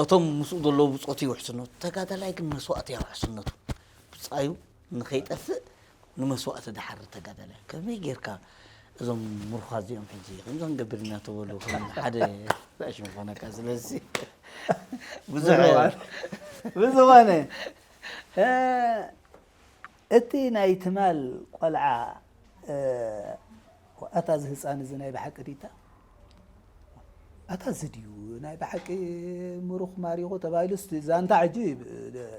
እቶም ምስኡ ዘለዉ ብፆት እዩ ውሕስነቱ ተጋዳላይ ግን መስዋእቲ እያ ውሕስነቱ ብፃዩ ንኸይጠፍእ ንመስዋእቲ ድሓር ተጋዳላይ ከመይ ጌርካ እዞም ምሩኻት እዚኦም ሕጂ ከምዚ ክንገብር ኢና ተበሉ ከም ሓደ ራእሽ ምኾነካ ስለዚ ብዙሕ ብዝኾነ እቲ ናይ ትማል ቆልዓ ኣታ እዚ ህፃን እዚ ናይ ብሓቂ ዲታ ኣታ እዚ ድዩ ናይ ብሓቂ ምሩኽ ማሪኹ ተባሂሉስ እቲ ዛንታ ሕጂ፣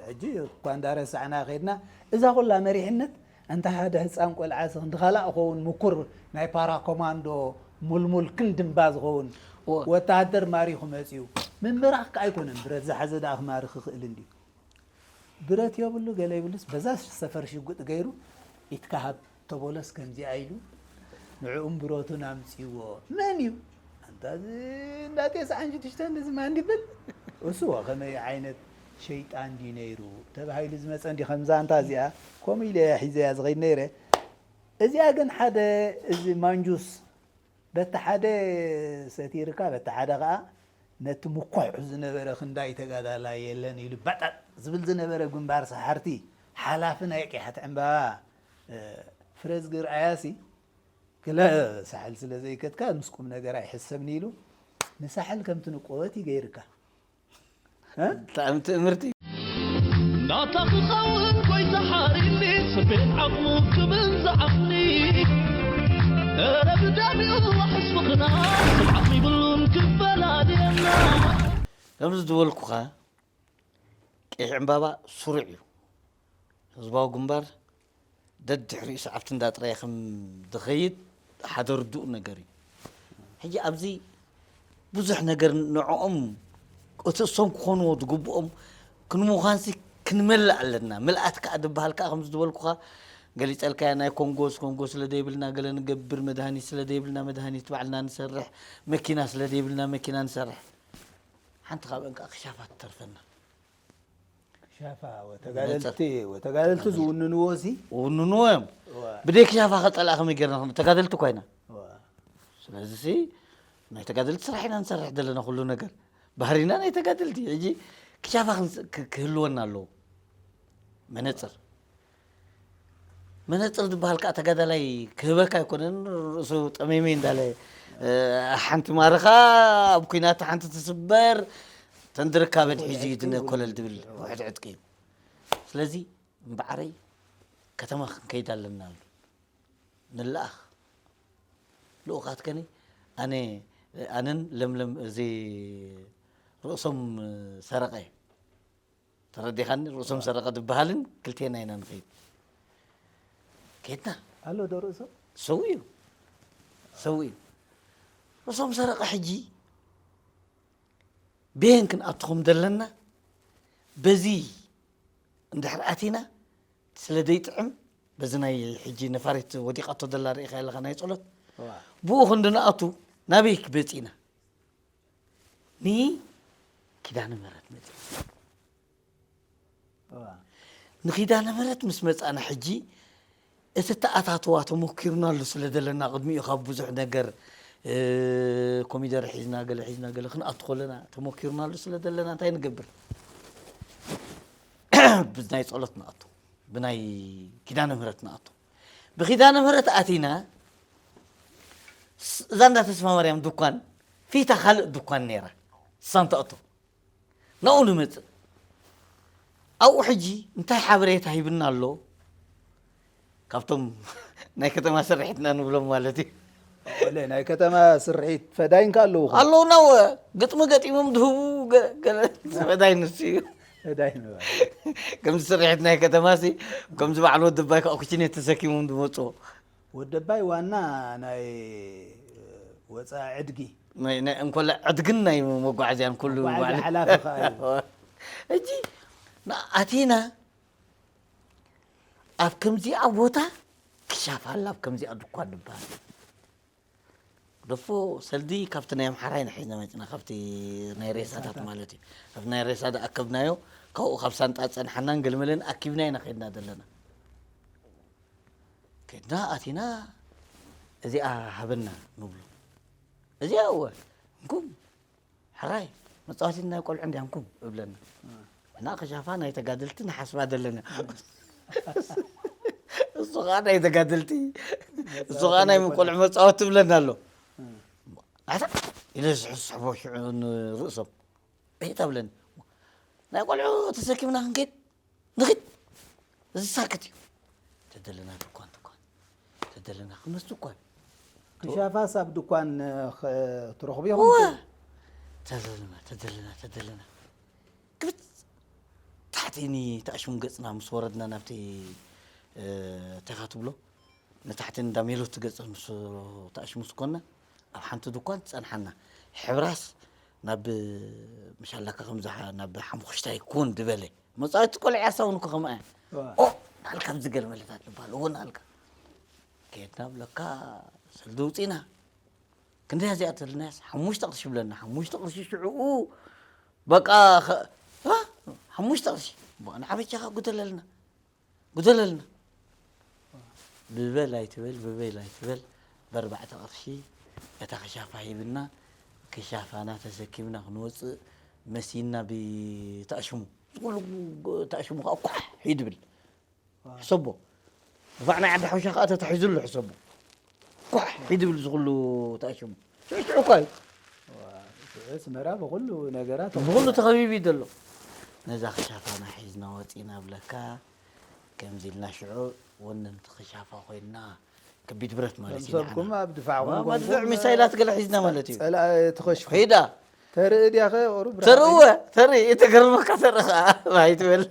ሕጂ እኳ እንዳረሳዕና ከድና፣ እዛ ኩላ መሪሕነት፣ ኣንታ ሓደ ህፃን ቆልዓ ክንዲ ካልኣ ክኸውን ምኩር ናይ ፓራ ኮማንዶ ሙልሙል ክንድምባ ዝኸውን እወ። ወታሃደር ማሪኹ መፂኡ። ምምራኽ ከኣ ኣይኮነን፣ ብረት ዝሓዘ ደኣ ክማርኽ ይኽእል እንድዩ። ብረት የብሉ ገለ ይብሉስ፣ በዛ ሰፈር ሽጉጥ ገይሩ፣ ኢትካ ሃብ ተቦለስ ከምዚኣ ኢሉ፣ ንዕኡም ብረቱን ኣምፅዎ። መን እዩ ኣንታ እዚ እንዳ ቴስዓን ሽዱሽተን እዚ ማን ይብል? እሱ ከመይ ዓይነት ሸይጣን ድዩ ነይሩ ተባሂሉ ዝመፀ እንዲ ከምዛ ኣንታ እዚኣ ከምኡ ኢለ እየ ሒዘያ ዝኸይድ ነይረ። እዚኣ ግን ሓደ እዚ ማንጁስ በቲ ሓደ ሰቲርካ በቲ ሓደ ከዓ ነቲ ምኩሕ ዝነበረ ክንዳይ ተጋዳላይ የለን ኢሉ ባጣጥ ዝብል ዝነበረ ግንባር ሰሓርቲ ሓላፊ ናይ ቀያሕቲ ዕምባባ ፍረዝግር ኣያሲ ገለ ሳሕል ስለ ዘይከድካ ምስ ቁም ነገር ኣይሕሰብን ኢሉ ንሳሕል ከም ትንቆወት ይገይርካ። ብጣዕሚ ትእምርቲ። ናታ ክኸውን ጎይታ ሓሪኒ ስቤን ዓቕሙ ክብል ዝዓቕኒ እረ ብዳቢኡ ሕስፍኽና ስም ዓቕሚ ይብሉን ክፈላልየና ከምዚ ዝበልኩኻ ቀይሕ ዕምባባ ስሩዕ እዩ። ህዝባዊ ግንባር ደድሕሪኡ ሰዓብቲ እንዳጥረየ ከም ዝኸይድ ሓደ ርዱእ ነገር እዩ። ሕጂ ኣብዚ ብዙሕ ነገር ንዕኦም እቲ እሶም ክኾንዎ ዝግብኦም ክንምዃንሲ ክንመልእ ኣለና። ምልኣት ከዓ ዝበሃል ከዓ ከምዚ ዝበልኩኻ ገሊፀልካያ ናይ ኮንጎስ ኮንጎ ስለ ዘይብልና ገለ ንገብር መድሃኒት ስለ ዘይብልና መድሃኒት ባዕልና ንሰርሕ መኪና ስለ ዘይብልና መኪና ንሰርሕ ሓንቲ ካብአን ከዓ ክሻፋ ትተርፈና። ሻፋ ወተጋደልቲ ወተጋደልቲ ዝውንንዎ ሲ ውንንዎ እዮም። ብደይ ክሻፋ ከፀላእ ከመይ ገርና ተጋደልቲ እኳ ኢና። ስለዚ ሲ ናይ ተጋደልቲ ስራሕ ኢና ንሰርሕ ዘለና ኩሉ ነገር ባህሪና ናይ ተጋደልቲ። ሕጂ ክሻፋ ክህልወና ኣለዎ። መነፅር መነፅር ዝበሃል ከዓ ተጋዳላይ ክህበካ ኣይኮነን። ርእሱ ጠሜሜ እንዳለ ሓንቲ ማርኻ ኣብ ኩናት ሓንቲ ትስበር ተንድርካ በድሒ ዝይድነ ኮለል ድብል ውሕድ ዕጥቂ እዩ። ስለዚ እምበዓረይ ከተማ ክንከይድ ኣለና ኣሎ ንለኣኽ ልኡኻት ከኒ ኣነ ኣነን ለምለም እዚ ርእሶም ሰረቐ ተረዲኻኒ ርእሶም ሰረቐ ዝበሃልን ክልቴና ኢና ንኸይድ ከድና ኣሎ ዶ ርእሶም ሰው እዩ ሰው እዩ ርእሶም ሰረቐ ሕጂ ቤን ክንኣትኹም ዘለና በዚ እንድሕር ኣቲና ስለ ዘይጥዕም በዚ ናይ ሕጂ ነፋሪት ወዲቓቶ ዘላ ርኢኻ ኣለኻ ናይ ጸሎት ብኡ ክንዲ ንኣቱ ናበይ ክበጺና ንኪዳነ ምህረት መጺና ንኪዳነ ምህረት ምስ መጻና ሕጂ እቲ ተኣታትዋ ተሞኪርናሉ ስለ ዘለና ቅድሚኡ ካብ ብዙሕ ነገር ኮሚደረ ሒዝና ገለ ሒዝና ገለ ክንኣቱ ከለና ተሞኪርናሉ ስለ ዘለና እንታይ ንገብር ብናይ ጸሎት ንኣቱ ብናይ ኪዳነ ምህረት ንኣቱ ብኪዳነ ምህረት ኣቲና እዛ እንዳ ተስፋ ማርያም ድኳን ፊታ ካልእ ድኳን ነይራ ሳንታእቶ ናብኡ ንመፅእ ኣብኡ ሕጂ እንታይ ሓበሬታ ሂብና ኣሎ ካብቶም ናይ ከተማ ስርሒትና ንብሎም ማለት እዩ ወለ ናይ ከተማ ስርሒት ፈዳይንካ ኣለዉ ኣለዉ ናው ግጥሚ ገጢሞም ድህቡ ፈዳይ ንሱ እዩ ፈዳይ ከምዚ ስርሒት ናይ ከተማ ሲ ከምዚ በዓል ወዲ ኣባይ ከዓ ኩችኔት ተሰኪሞም ዝመፅዎ ወደባይ ዋና ናይ ወፃኢ ዕድጊ እንኮላ ዕድግን ናይ መጓዓዝያን ኩሉ መጓዓዝያ ሓላፊ ከዓ እዩ። ሕጂ ኣቴና ኣብ ከምዚኣ ቦታ ክሻፍ ኣላ ኣብ ከምዚኣ ድኳን ዝበሃል ደፎ ሰልዲ ካብቲ ናይ ኣምሓራ ኢና ሒዝና መፅና ካብቲ ናይ ሬሳታት ማለት እዩ ኣብቲ ናይ ሬሳ ዝኣከብናዮ ካብኡ ካብ ሳንጣ ፀንሓናን ገልመለን ኣኪብና ኢና ከድና ዘለና ከድና ኣቲና እዚኣ ሃበና ንብሎ እዚኣ እወ እንኩም ሕራይ መፃወቲት ናይ ቆልዑ እንዲያ እንኩም እብለና እና ከሻፋ ናይ ተጋደልቲ ንሓስባ ዘለና እሱ ከዓ ናይ ተጋደልቲ እሱ ከዓ ናይ ቆልዑ መፃወቲ ትብለና ኣሎ ኣታ ኢለ ዝሕስሕቦ ሽዑ ንርእሶም ቤት ኣብለኒ ናይ ቆልዑ ተሰኪምና ክንከይድ ንኺድ እዚ ሳክት እዩ ተደለና ድኳን ድኳን ተደለና ክመስ ድኳን ክሻፋስ ኣብ ድኳን ትረኽቡ ኢኹም ተደለና ተደለና ተደለና ክብት ታሕቲ እኒ ተኣሽሙ ገጽና ምስ ወረድና ናብቲ፣ እ፣ እንታይ ኢኻ ትብሎ፣ ንታሕቲ እንዳ ሜሎት ትገጽ ምስ ተኣሽሙ ስኮና፣ ኣብ ሓንቲ ድኳን ትጸንሓና። ሕብራስ ናብ፣ ምሻላካ ከምዛ ናብ ሓሙኽሽታይ ኩን ዝበለ። መጻወቲ ቆልዓ ያሳውን እኮ ከምኣ እያ። ዋ። ኦ፣ ናልካ ኣብዚ ገለ መለታት ዝበሃል፣ እወ ናልካ። ከየድና ብለካ ሰልዲ ውጺና። ክንደይ እዚኣ ተልናያስ? ሓሙሽተ ቅርሺ ብለና፣ ሓሙሽተ ቅርሺ ሽዑኡ በቃ፣ ኸ-፣ ዋ፣ ሓሙሽተ ቅርሺ። ዋ፣ ንዓበጃኻ ጉደለልና፣ ጉደለልና። ብበል ኣይትበል፣ ብበል ኣይትበል። ብኣርባዕተ ቅርሺ እታ ክሻፋ ሂብና፣ ክሻፋና ተሰኪምና ክንወጽእ መሲና ብተኣሽሙ። ኩሉ ተኣሽሙ ከኣ ኳሕ ይድብል። ሕሰቦ። ድፋዕ ናይ ዓዲ ሓውሻ ከኣ ተታሒዙ ኣሎ ሕሰቦ። ኳሕ ይድብል ዝኹሉ ተኣሽሙ። ሽዑ ሽዑ እኳ እዩ። ዋ፣ ሽዑ ኣስመራ ብኹሉ ነገራት ብኹሉ ተኸቢቡ እዩ ዘሎ። ነዛ ክሻፋና ሒዝና ወጺና ብለካ፣ ከምዚ ኢልና ሽዑ ወነንቲ ክሻፋ ኮይንና፣ ከቢድ ብረት ማለት እዩ ንዓና። ከምሰልኩም ኣብ ድፋዕ ዋ፣ ኮንኩም መድፍዕ ኮንኩም፣ ሚሳይላት ገለ ሒዝና ማለት እዩ። ጸላኢ ትኸሽፉ። ኺዳ። ተርኢ ድያ ኸ ቁሩብ ተርእወ፣ ተርኢ፣ እተገርመካ ተርኢ ኸዓ፣ ባይ ትብል።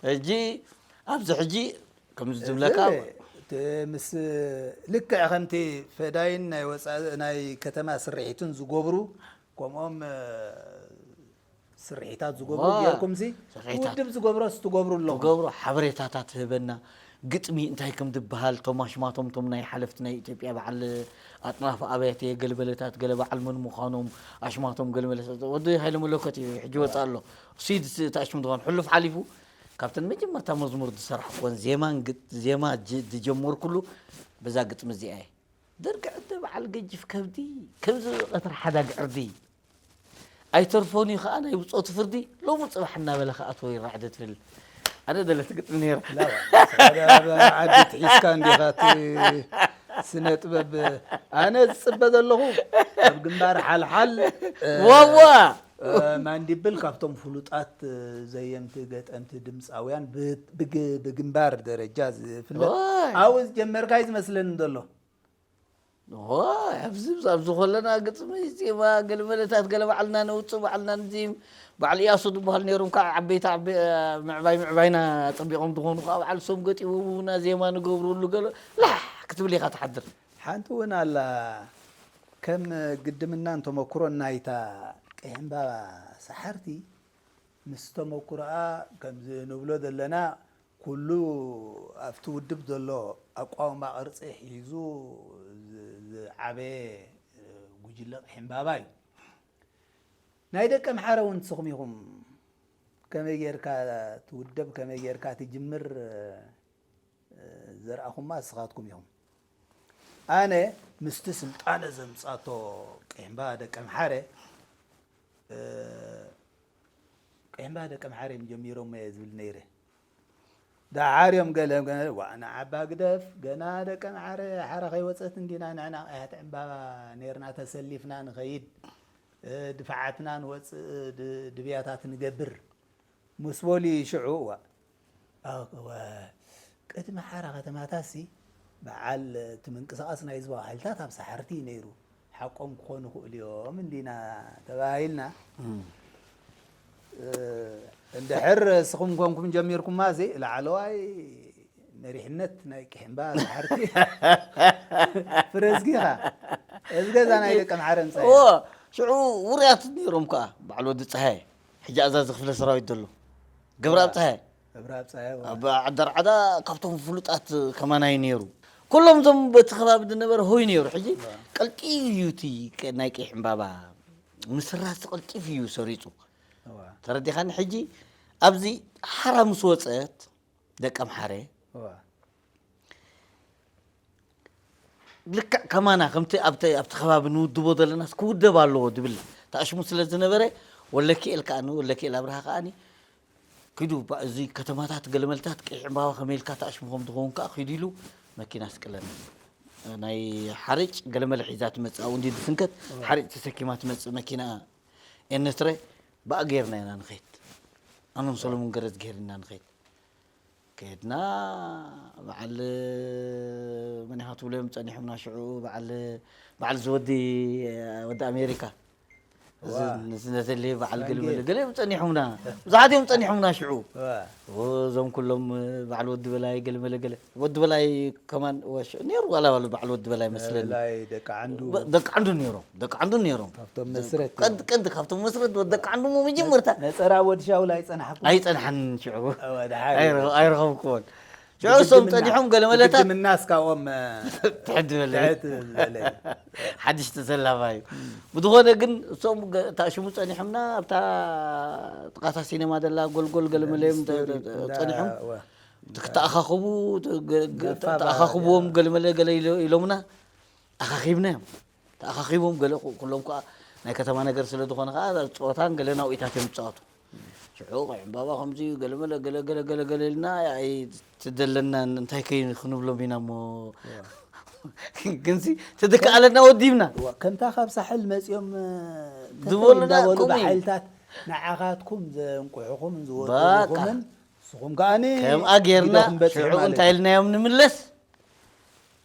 ሕጂ፣ ኣብዚ ሕጂ፣ ከምዚ ዝብለካ፣ እዚ፣ እቲ ምስ፣ ልክዕ ከምቲ ፈዳይን ናይ ወፃኢ፣ ናይ ከተማ ስርሒትን ዝገብሩ፣ ከምኦም፣ እ፣ ስርሒታት ዝገብሩ ዋ፣ ጌርኩምሲ፣ ስርሒታት። ውድብ ዝገብሮስ ትገብሩ ኣለኹም። ትገብሮ ሓበሬታታት ትህበና፣ ግጥሚ እንታይ ከም ዝበሃል፣ እቶም ኣሽማቶም፣ እቶም ናይ ሓለፍቲ ናይ ኢትዮጵያ በዓል ኣጥናፈ ኣብያተ፣ ገለበለታት፣ ገለ በዓል መን ምዃኖም፣ ኣሽማቶም፣ ገለመለታት፣ ወዲ ሃይለ መለኮት እዩ፣ ሕጂ ወፅእ ኣሎ። እሱ እዩ ዝስ-፣ እቲ ኣሽሙ ዝኾነ፣ ሕሉፍ ሓሊፉ፣ ካብተን መጀመርታ መዝሙር ዝሰራሕኩወን፣ ዜማን ግጥ-፣ ዜማ ጅ-፣ ዝጀመርኩሉ በዛ ግጥሚ እዚኣ እየ። ደርጊ ዕደ በዓል ገጅፍ ከብዲ፣ ከም ዝበቐት ሓዳግ ዕርዲ። ኣይተርፎን እዩ ኸኣ ናይ ብጾቱ ፍርዲ፣ ሎሚ ጽባሕ እናበለ ኸኣ ተወይ ራዕዲ ትብል። ኣነ ደለት ግጥሚ ነይራ። ላ፣ ጸዳ ዓዲ ትሒዝካ እንዲኻ እቲ ስነ ጥበብ። ኣነ ዝጽበ ዘለኹ ኣብ ግንባር ሓልሓል፣ እ፣ ዋዋ! እ፣ ማንዲብል ካብቶም ፍሉጣት፣ እ፣ ዘየምቲ፣ ገጠምቲ፣ ድምጻውያን ብ-፣ ብግ-፣ ብግንባር ደረጃ ዝፍለጥ። ዋይ! ኣብኡ ዝጀመርካ እዩ ዝመስለኒ ዘሎ። ኦ፣ ኣብዚ፣ ኣብዚ ኾለና ግጥሚ፣ ዜማ፣ ገለ መለታት፣ ገለ ባዕልና ነውጽእ፣ ባዕልና ንዚም። በዓል እያሱ ዝበሃል ነይሮም ከዓ ዓበይቲ፣ ዓበ-፣ ምዕባይ፣ ምዕባይና ኣጸቢቖም ዝኾኑ ከዓ በዓል እሶም ገጢሞምና ዜማ ንገብረሉ ገለ ላሕ ክትብል ኢኻ ትሓድር። ሓንቲ እውን ኣላ፣ ከም ግድምናን ተመኩሮን ናይታ ቀይሕምባባ ሰሓርቲ፣ ምስ ተመኩሮኣ ከምዚ ንብሎ ዘለና፣ ኩሉ ኣብቲ ውድብ ዘሎ ኣቋውማ ቅርጺ ሒዙ ዝ-፣ ዝዓበየ ጉጅለ ቀይሕምባባ እዩ። ናይ ደቀምሓረ እውን ንስኹም ኢኹም ከመይ ጌርካ ትውደብ፣ ከመይ ጌርካ ትጅምር፣ ዘርኣኹማ ንስኻትኩም ኢኹም። ኣነ ምስቲ ስልጣነ ዘምጻቶ ቀይሕምባባ ደቀምሓረ፣ ቀይሕምባባ ደቀምሓረ እዮም ጀሚሮሞ እየ ዝብል ነይረ። ደሓር እዮም ገለ፣ ገለ፣ "ዋእ ንዓ ኣባ ግደፍ፣ ገና ደቀምሓረ ሓራ ከይወጸት እንዲና ንሕና ቀያሕቲ ዕምባባ ነይርና ተሰሊፍና ንኸይድ፣ እ፣ ድፋዓትና ንወጽእ፣ ድ-፣ ድብያታት ንገብር" ምስ በሉ ሽዑ፣ "እዋ፣ እዋ፣ ቅድሚ ሓራ ከተማታሲ በዓል እቲ ምንቅስቓስ ናይ ህዝባዊ ሓይልታት ኣብ ሰሓርቲ እዩ ነይሩ። ሓቆም ክኾኑ ይኽእሉ እዮም እንዲና ተባሂልና። እም። እ፣ እንድሕር እስኹም ኮንኩም ጀሚርኩማ እዚ ላዕለዋይ መሪሕነት ናይ ቅሕምባ ሰሓርቲ ፍረዝጊኻ። እዚ ገዛ ናይ ደቀምሓረ ህንጻ እዩ." እዎ፣ ሽዑ ውሩያት ነይሮም ከኣ፣ በዓል ወዲ ጸሃየ፣ ሕጂ ኣዛዚ ክፍለ ሰራዊት ዘሎ፣ ገብረኣብ ጸሃየ። ገብረኣብ ጸሃየ፣ እዎ። ኣብ ዓዲ ኣርዓዳ ካብቶም ፍሉጣት ከማን እዩ ነይሩ። ኩሎም እዞም በቲ ከባቢ ዝነበረ ሆይ ነይሩ። ሕጂ እዎ። ቀልጢፉ እዩ እቲ ቀ-፣ ናይ ቀይሕ ዕምባባ ምስራስ ቀልጢፉ እዩ ሰሪጹ። እዎ። ተረዲኻኒ? ሕጂ ኣብዚ ሓራ ምስ ወጸት ደቀምሓረ እዎ። ልክዕ ከማና ከምቲ ኣብቲ፣ ኣብቲ ከባቢ ንውድቦ ዘለናስ ክውደብ ኣለዎ ዝብል ተኣሽሙ ስለ ዝነበረ፣ ወለኪኤል ከኣ፣ ወለኪኤል ኣብርሃ ከኣኒ፣ "ኪዱ፣ ባ-፣ እዚ ከተማታት ገለመልታት ቀይሕ ዕምባባ ከመይ ኢልካ ተኣሽሙ ከም ዝኸውን ከኣ ኪዱ" ኢሉ መኪና ኣስቀለና። ናይ ሓርጭ ገለመለ ሒዛ ትመጽእ፣ ኣብኡ እንዲ ዝስንከት እዎ። ሓርጭ ተሰኪማ ትመጽእ መኪና ኤነትረ፣ ብኣ ጌርና ኢና ንኸይድ። ኣነን ሰሎሙን ገረዝግሄር ኢና ንኸይድ። ከድና በዓል መን ኢኻ ትብሎ እዮም ጸኒሖምና ሽዑ በዓል በዓል ዝወዲ ወዲ ኣሜሪካ እዚ ዋ። እዚ ነተልየ በዓል ሳንጌ። ገለመለ ገለ እዮም ጸኒሖምና ብዙሓት እዮም ጸኒሖምና ሽዑ ዋ። እዞም ኩሎም በዓል ወዲ በላይ ገለመለ ገለ ወዲ በላይ ከማን ወሽ ነይሩ ዋላ ዋሉ በዓል ወዲ በላይ መስለኒ በላይ ደቂ ዓንዱ በ- ደቂ ዓንዱ ነይሮም ደቂ ዓንዱ ነይሮም ካብቶም መስረት ቀንዲ ቀንዲ ካብቶም መስረት ወዲ ደቂ ዓንዱ ሞ መጀመርታ ነጸራ ወዲ ሻውል ኣይጸናሕኩም ኣይጸንሐን ሽዑ ወድሓን ኣይረኸብኩዎን ሽዑ እሶም ጸኒሖም ገለመለታት ግድምና እስካኦም ትሕድበለ ትሕት ዝበለ ሓድሽ ተሰላፋ እዩ ብዝኾነ ግን እሶም ታሽሙ ጸኒሖምና ኣብታ ጥቓታ ሲኔማ ዘላ ጎልጎል ገለመለዮም ጸኒሖም ክትኣኻኽቡ ተኣኻኽብዎም ገለመለ ገለ ኢሎምና ኣኻኺብና እዮም ተኣኻኺቦም ገለ ኩሎም ከዓ ናይ ከተማ ነገር ስለ ዝኾነ ከዓ ፀወታን ገለ ናውኢታት እዮም ዝፃወቱ ሽዑ ዕምባባ ከምዚ ገለመለ ገለገለገለገለ ኢልና ትደለና እንታይ ከይ ክንብሎም ኢና እሞ ግንሲ ተደከኣለና ወዲብና ከምታ ካብ ሳሕል መፂኦም ዝበሉና እንዳበሉ ከምኡ እዩ። ብሓይልታት ንዓኻትኩም ዘንቁሕኹምን ዝወደኹምን ንስኹም ከኣኒ ከምኣ ጌርና ሽዑ እንታይ ኢልናዮም ንምለስ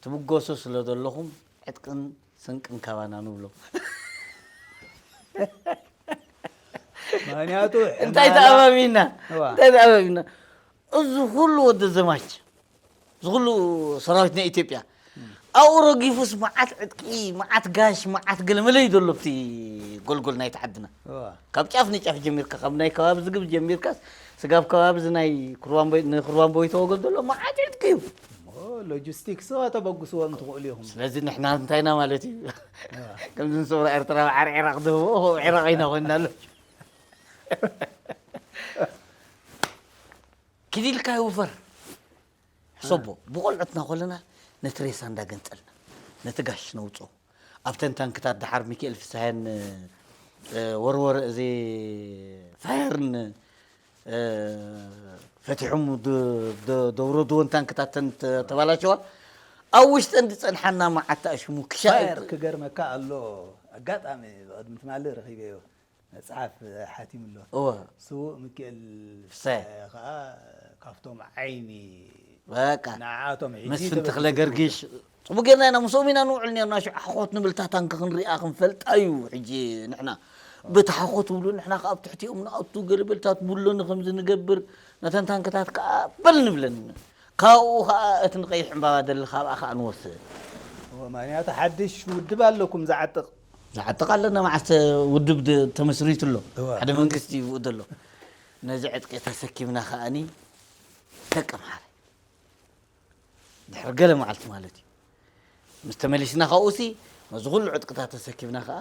ትብገሱ ስለ ዘለኹም ዕጥቅን ስንቅን ካባና ንብሎም ምክንያቱ እንታይ ተኣማሚና እንታይ ተኣማሚና እዚ ኩሉ ወዲ ዘማች እዚ ኩሉ ሰራዊት ናይ ኢትዮጵያ ኣብኡ ረጊፉስ መዓት ዕጥቂ መዓት ጋሽ መዓት ገለመለ እዩ ዘሎ ኣብቲ ጎልጎል ናይቲ ዓድና ካብ ጫፍ ንጫፍ ጀሚርካ ካብ ናይ ከባቢ ዝግብ ጀሚርካስ ስጋብ ከባቢ እዚ ናይ ንክርባን ቦይ ተወገል ዘሎ መዓት ዕጥቂ እዩ ሎጂስቲክስ ተበግስዎም ትኽእሉ ኢኹም ስለዚ ንሕና እንታይና ማለት እዩ ከምዚ ንሰብራ ኤርትራ ዓር ዒራቅ ዝህቦ ከምኡ ዒራቅ ኢና ኮይና ኣሎ ኪዲልካ ይውፈር ሕሰቦ ብቆልዑትና ኮለና ነቲ ሬሳ እንዳገንጸልና ነቲ ጋሽ ነውፅኦ ኣብተን ታንክታት ደሓር ሚካኤል ፍስሃየን ወርወር እዚ ፋየርን ፈቲሖም ደውረድወን ታንክታተን ተባላሸዋ ኣብ ውሽጠን ዝፀንሓና መዓት ኣሽሙ ክሻ ፋየር ክገርመካ ኣሎ ኣጋጣሚ ብቅድሚ ትማሊ ረኺበዮ መፅሓፍ ሓቲሙ ኣሎ እወ ስዉእ ሚካኤል ፍስሃየ። ከዓ ካብቶም ዓይኒ በቃ ንዓቶም ሕጂ መስፍን ተበጊሱ ተኽለ ገርጊሽ ፅቡቅ ጌርና ኢና ምስኦም ኢና ንውዕል ነርና ሽዑ ሓኾት ንብል እታ ታንኪ ክንሪኣ ክንፈልጣ እዩ ሕጂ ንሕና በቲ ሓኾት ትብሉ ንሕና ከዓ ኣብ ትሕቲኦም ንኣቱ ገለበልታት ቡሎኒ ከምዚ ንገብር ነተን ታንክታት ከዓ በል ንብለን ካብኡ ከዓ እቲ ንቀይሕ ዕምባባ ደሊ ካብኣ ከዓ ንወስድ እወ፣ ምክንያቱ ሓድሽ ውድብ ኣለኩም ዝዓጥቕ ዝዓጥቕ ኣለና መዓስ ውድብ ድ- ተመስሪቱ ኣሎ እወ። ሓደ መንግስቲ ይብኡ ዘሎ ነዚ ዕጥቂ ተሰኪምና ከዓኒ ደቂ ምሓረ ድሕሪ ገለ መዓልቲ ማለት እዩ ምስ ተመሊስና ካብኡሲ ነዚ ኩሉ ዕጥቅታት ተሰኪምና ከዓ